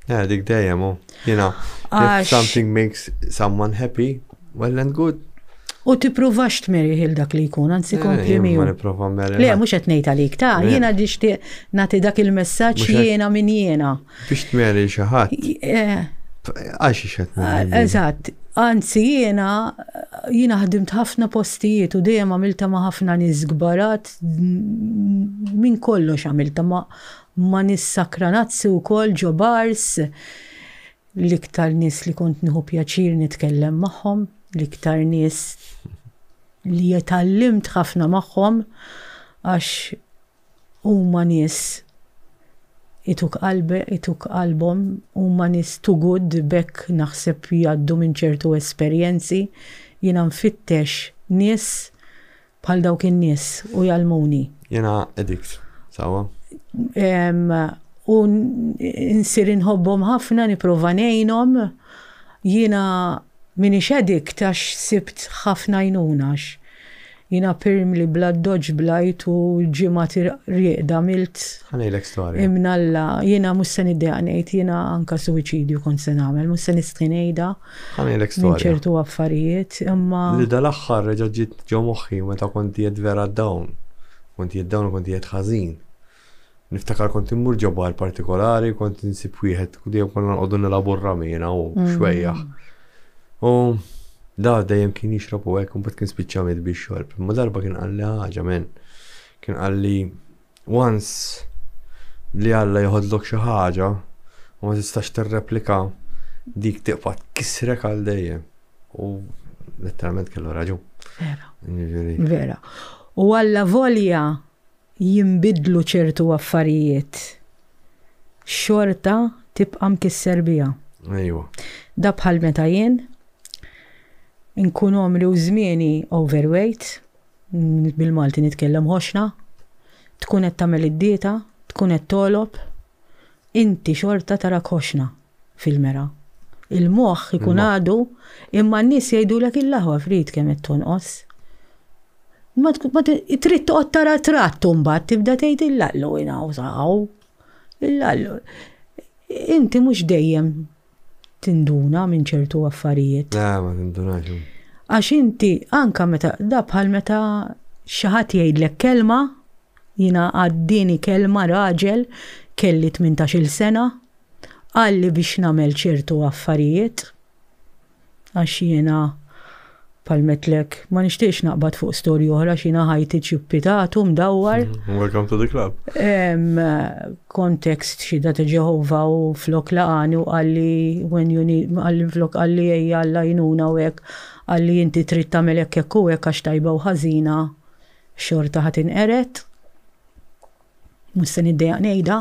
Eh, dik dejjem u. Jiena, if something makes someone happy, well and good. U tippruvax tmerih il dak li jkun, anzi eh, kompli miegħu. Ma nipprova mmeri. Le, mhux qed ngħid għalik ta' jiena nixtieq nagħti dak il-messaġġ jiena min jiena. Biex tmeri xi ħadd. Eh. Għax xi eh, Eżatt. Anzi jiena jiena ħdimt ħafna postijiet u dejjem għamilta ma' ħafna nies kbarat minn kollox għamilta ma' ma' nies sakranazzi wkoll ġo bars L-iktar nies li kont nieħu pjaċir nitkellem magħhom, l-iktar nies li tgħallimt ħafna magħhom għax huma nies ituk qalbe, ituk qalbhom, huma nies too good b'hekk naħseb jgħaddu minn ċertu esperjenzi. Jiena nfittex nies Bħal dawk in-nies u jgħallmuni. Jiena addict, sewwa. U nsir inħobbhom ħafna, nipprova ngħinhom. Jiena m'iniex addict għax sibt ħafna għajnuna għax jiena pirmli bl-addoċċ blajt u ġimgħat rieqda għamilt. Ħa ngħidlek storja. Imnalla, jiena mhux se niddejjaq ngħid, jiena anke suwiċidju kont se nagħmel, mhux se nistħi ngħidha. Ħa ngħidlek storja. Minn ċertu affarijiet, imma. Li dal-aħħar reġa' ġiet ġo moħħi meta kont qiegħed vera down. Kont qiegħed down u kont qiegħed ħażin. Niftakar kont immur ġo bar partikolari, kont insib wieħed, dejjem konna nqogħdu nilagħbu r-rami jiena u mm. xwejjaħ. U da dejjem kien jixrob u hekk, u mbagħad kien spiċċa miet bix-xorb. Imma darba kien qalli ħaġa men. Kien qalli Once li Alla joħodlok xi ħaġa u ma tistax tirreplika dik tibqa' tkissrek għal dejjem. U letteralment kellu raġun. Vera. Vera. U Alla volja jinbidlu ċertu affarijiet. Xorta tibqa' mkisser biha. Ejwa. Da bħal meta jien nkun għomri u żmieni overweight, bil-Malti nitkellem ħoxna, tkun qed tagħmel id-dieta, tkun qed togħlob, inti xorta tarak ħoxna fil-mera. Il-moħħ ikun għadu, imma n-nies jgħidulek il-laħwa frid kemm qed tonqos. Ma trid toqgħod tara tratt imbagħad tibda tgħid illallu inaw saħaw. Illallu. Inti mhux dejjem tinduna minn ċertu affarijiet. Le, ma tindunax. Għax inti anka meta da bħal meta xi ħadd jgħidlek kelma, jiena għaddini kelma raġel kelli 18-il sena, qalli biex nagħmel ċertu affarijiet. Għax jiena, bħal m'għedtlek, ma nixtieqx naqbad fuq storja oħra għax jiena ħajti ċippitatu mdawwar. Welcome to the club. Kontekst xhieda ta' Ġeħova u flok laqani u qalli when you need, qalli flok qalli ejja Alla għinuna u hekk, qalli inti trid tagħmel hekk hekk u hekk għax tajba u ħażina xorta ħa tinqered. Mhux se niddejjaq ngħidha.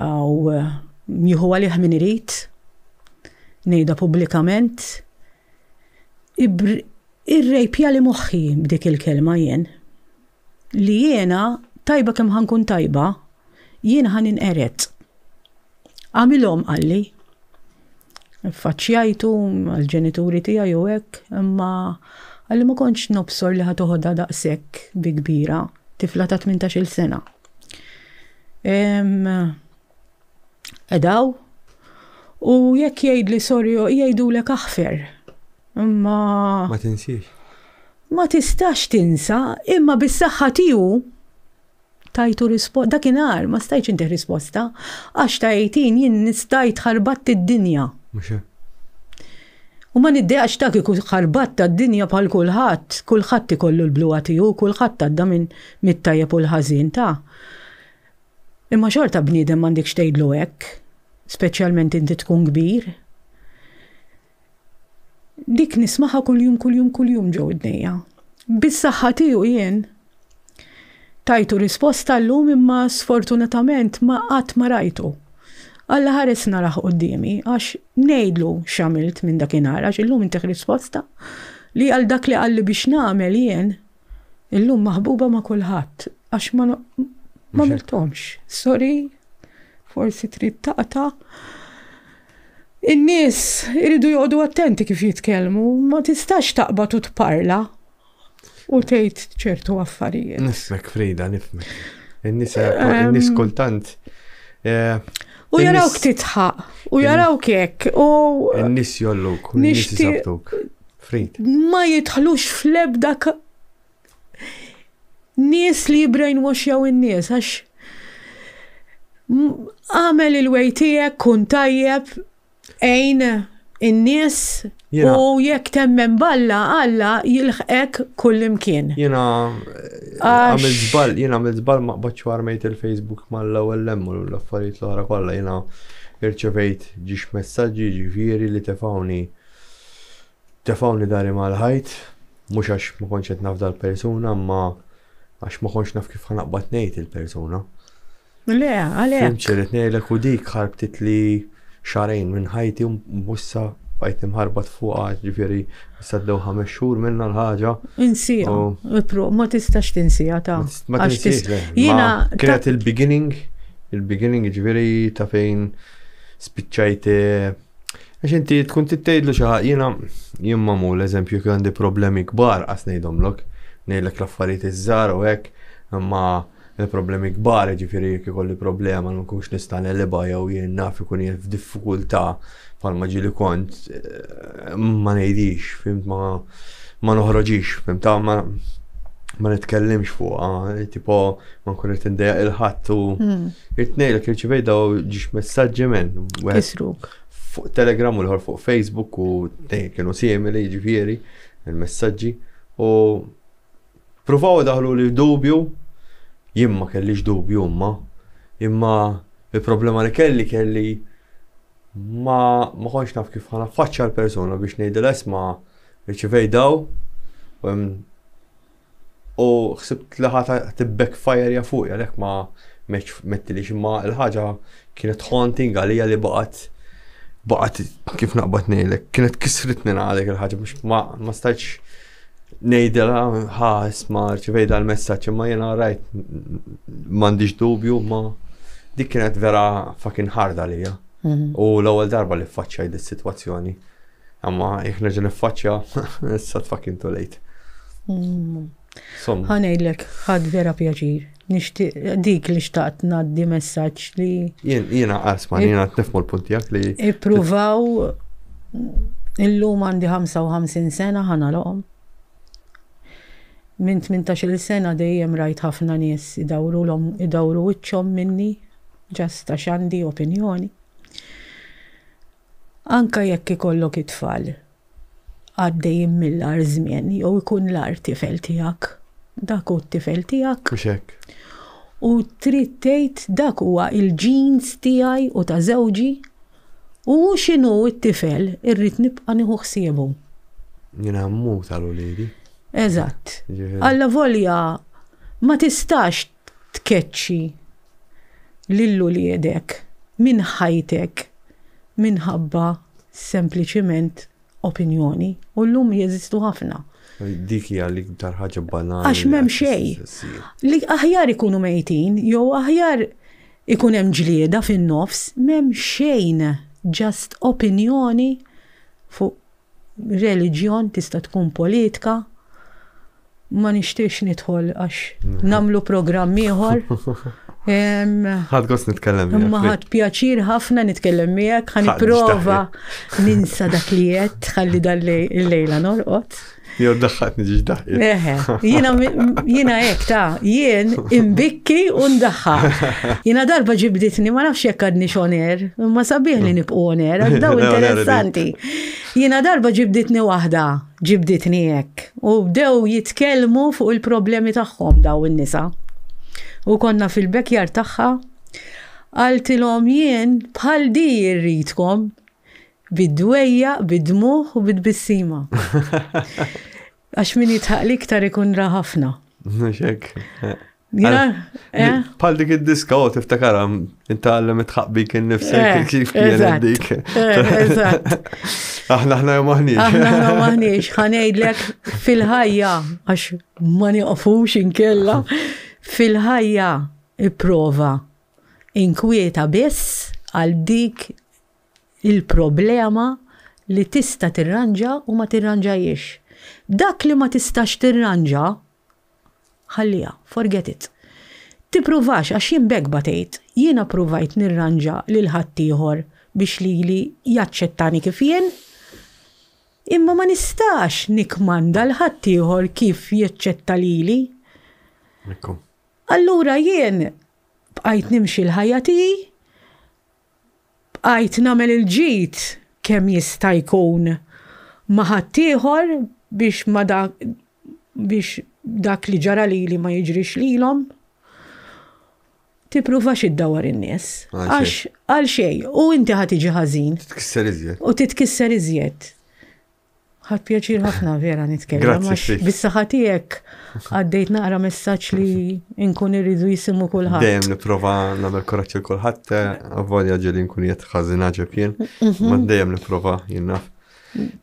U jieħu għalih min irid. Ngħidha pubblikament. Irrejpjali moħħi b'dik il-kelma jien. Li jiena tajba kemm ħa nkun tajba, jien ħa ninqered. Għamilhom qalli. Faċċjajtu għal-ġenituri tiegħi u hekk, imma qalli ma kontx nobsor li ħa toħodha daqshekk bi kbira, tifla ta' 18-il sena. Edaw, u jekk jgħidli sorry jgħidulek aħfer. Imma. Ma tinsiex. Ma tistax tinsa, imma bis-saħħa tiegħu Tajtu risposta, dakinhar ma stajtx intih risposta, għax ta' 18 jien stajt ħarbatt id-dinja. Mhux hekk. U ma niddejaqx ta' kieku ħarbatt d-dinja bħal kulħadd, kulħadd ikollu l-bluha tiegħu, kulħadd għadda minn mit-tajjeb u l-ħażin ta'. Imma xorta bniedem m'għandekx tgħidlu hekk, speċjalment inti tkun kbir. Dik nismaha kuljum kuljum kuljum ġo widnejja. Bis-saħħa tiegħu jien tajtu risposta llum imma sfortunatament ma qatt ma rajtu. Alla ħares narah quddiemi għax ngħidlu x'għamilt minn dakinhar għax illum intih risposta li għal dak li qalli biex nagħmel jien illum maħbuba ma' kulħadd għax ma m'għamilthomx. Sorry, forsi trid taqta'. In-nies iridu joqogħdu attenti kif jitkellmu, ma tistax taqbad u tparla u tgħid ċertu affarijiet. Nifhmek Frida, nifhmek. In-nies in-nies kultant. U jarawk titħaq, u jarawk hekk, u. In-nies jolluk, u n-nies isabtuk. Frid. Ma jidħlux fl-ebda nies li jibbrainwashjaw in-nies għax għamel il-way tiegħek, kun tajjeb, għin in-nies u jekk temmen b'Alla, Alla jilħqek kullimkien. Jiena għamilt żball, jiena għamilt żball ma qbadtx u armejt il-Facebook mal-ewwel hemm u l-affarijiet l-oħra kollha. Jiena irċevejt ġiex messaġġi ġifieri li tefgħuni tefgħuni dari mal-ħajt, mhux għax ma kontx qed naf dal-persuna, imma għax ma kontx naf kif ħa naqbad ngħid il-persuna. Le, għalhekk. Fhimt x'irrid ngħidlek u dik ħarbtitli xahrejn minn ħajti u issa bqajt imħarbat fuqha, ġifieri issa għaddew ħames xhur minnha l-ħaġa. Insiha, ma tistax tinsiha ta'. Ma tinsiex. Jiena kienet il-beginning, il-beginning ġifieri ta' fejn spiċċajt eh, Għax inti tkun tgħidlu xi ħadd jiena jien magħmul eżempju jekk għandi problemi kbar qas ngħidhomlok, ngħidlek l-affarijiet iż-żgħar u hekk, imma Il-problemi kbar, jiġifieri jekk ikolli problema li ma nkunx nista' negħlibha jew jien naf ikun jien f'diffikultà bħalma ġieli kont, eh, ma ngħidix, fimt ma ma noħroġix, fimt ma ma nitkellimx fuqha, tipo ma nkun qed indejjaq il-ħadd u hmm. irid ngħidlek irċivejt daw ġiex messaġġi men. Kisruk. Fuq Telegram u l-ħor fuq Facebook u kienu simili, jiġifieri, il-messaġġi u Pruvaw idaħħluli dubju, jien ma kellix dubju imma, imma il-problema li kelli kelli ma ma kontx naf kif ħa naffaċċja l-persuna biex ngħidilha isma' rċivejt daw u ħsibt li ħa tibbackfire fuqi għalhekk ma mettilix imma l-ħaġa kienet haunting għalija li baqgħet baqgħet kif naqbad ngħidlek, kienet kisritni għalek il-ħaġa biex ma ma stajtx ngħidilha ħa isma' rċivejt dal-messaġġ imma jiena rajt m'għandix dubju ma dik kienet vera fucking hard għalija. Mhm. U l-ewwel darba li ffaċċjajt dis-sitwazzjoni. Imma jekk nerġa' niffaċċja, issa fucking too late. Mhm. Ħa ngħidlek, ħadt vera pjaċir. Nixtieq dik li xtaqt ngħaddi messaġġ li. Jiena qasma, jiena nifhmu l-punt tiegħek li. Ippruvaw illum għandi 55 sena ħa nagħlaqhom. Minn 18-il sena dejjem rajt ħafna nies idawrulhom idawru wiċċhom minni ġast għax għandi opinjoni. Anke jekk ikollok it-tfal, għaddejjin mill-agħar żmien jew ikun l-agħar tifel tiegħek. Dak hu t-tifel tiegħek. Mhux hekk. U trid tgħid dak huwa il-genes tiegħi u ta' żewġi u hu x'inhu t-tifel irrid nibqa' nieħu ħsiebu. Jiena mmut għal uliedi. Eżatt. Allavolja ma tistax tkeċċi lil uliedek minn ħajtek minħabba sempliċiment opinjoni u llum jeżistu ħafna. Dik hija l-iktar ħaġa banali. Għax m'hemm xejn. Li aħjar ikunu mejtin jew aħjar ikun hemm ġlieda fin-nofs, m'hemm xejn just opinjoni fuq reliġjon tista' tkun politika, ma nixtieqx nidħol għax nagħmlu programm ieħor. Ħadd gost nitkellem miegħek. Imma ħadd pjaċir ħafna nitkellem miegħek, ħa nipprova ninsa dak li qed ħalli dan il-lejla norqod. Jew daħħatni ġiex daħqi. Eħe, jiena jiena hekk ta' jien imbikki u ndaħħaq. Jiena darba ġibditni ma nafx jekk għadni on air, imma sabiħ li nibqu on air, għax daw interessanti. Jiena darba ġibditni waħda Ġibditni hekk. U bdew jitkellmu fuq il-problemi tagħhom daw in-nisa. U konna fil-backyard tagħha, qaltilhom jien bħal di rridkom, bid-dwejjaq, bid-dmugħ u bit-tbissima. Għax min jidħaq l-iktar ikun ra ħafna. Mhux hekk. Jina, eh? Bħal dik id-diska, u tiftakara, intgħallem itħaq bik innifsek, eh, kif kienet dik. Eh, eżatt. Aħna aħna jew maħniex. Aħna aħna maħniex, ħanejdlek fil-ħajja, għax ma nieqfux inkella, fil-ħajja ipprova inkwieta biss għal dik il-problema li tista' tirranġa u ma tirranġajiex. Dak li ma tistax tirranġa, Ħalliha, forget it. Tippruvax għax jien b'hekk batejt. Jiena ppruvajt nirranġa lil ħaddieħor biex lili jaċċettani kif jien. Imma ma nistax nikkmanda 'l ħaddieħor kif jaċċetta lili. Ekku. Allura jien bqajt nimxi l-ħajja tiegħi, bqajt nagħmel il-ġid kemm jista' jkun ma' ħaddieħor biex ma dak biex dak li ġara lili ma jiġrix lilhom. Tippruvax iddawwar in-nies. Għax għal xejn u inti ħa tiġi ħażin. Titkisser iżjed. U titkisser iżjed. Ħadt pjaċir ħafna vera nitkellem. Grazzi. Bis-saħħa tiegħek għaddejt naqra messaġġ li nkun irridu jisimgħu kulħadd. Dejjem nipprova nagħmel kuraġġ il kulħadd, avolja ġieli nkun qed ħażin għaġeb jien, ma dejjem nipprova jien naf.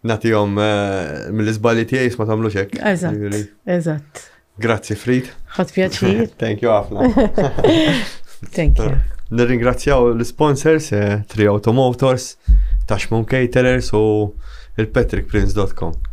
Nagħtihom eh, mill-iżbalji tiegħi ma tagħmlux hekk. Eżatt. Eżatt. Grazzi Frid. Ħadd pjaċir. Thank you ħafna. Thank you. Nirringrazzjaw l-sponsors, eh, Tri Auto Motors, Tashmoon Caterers u il-patrickprince.com.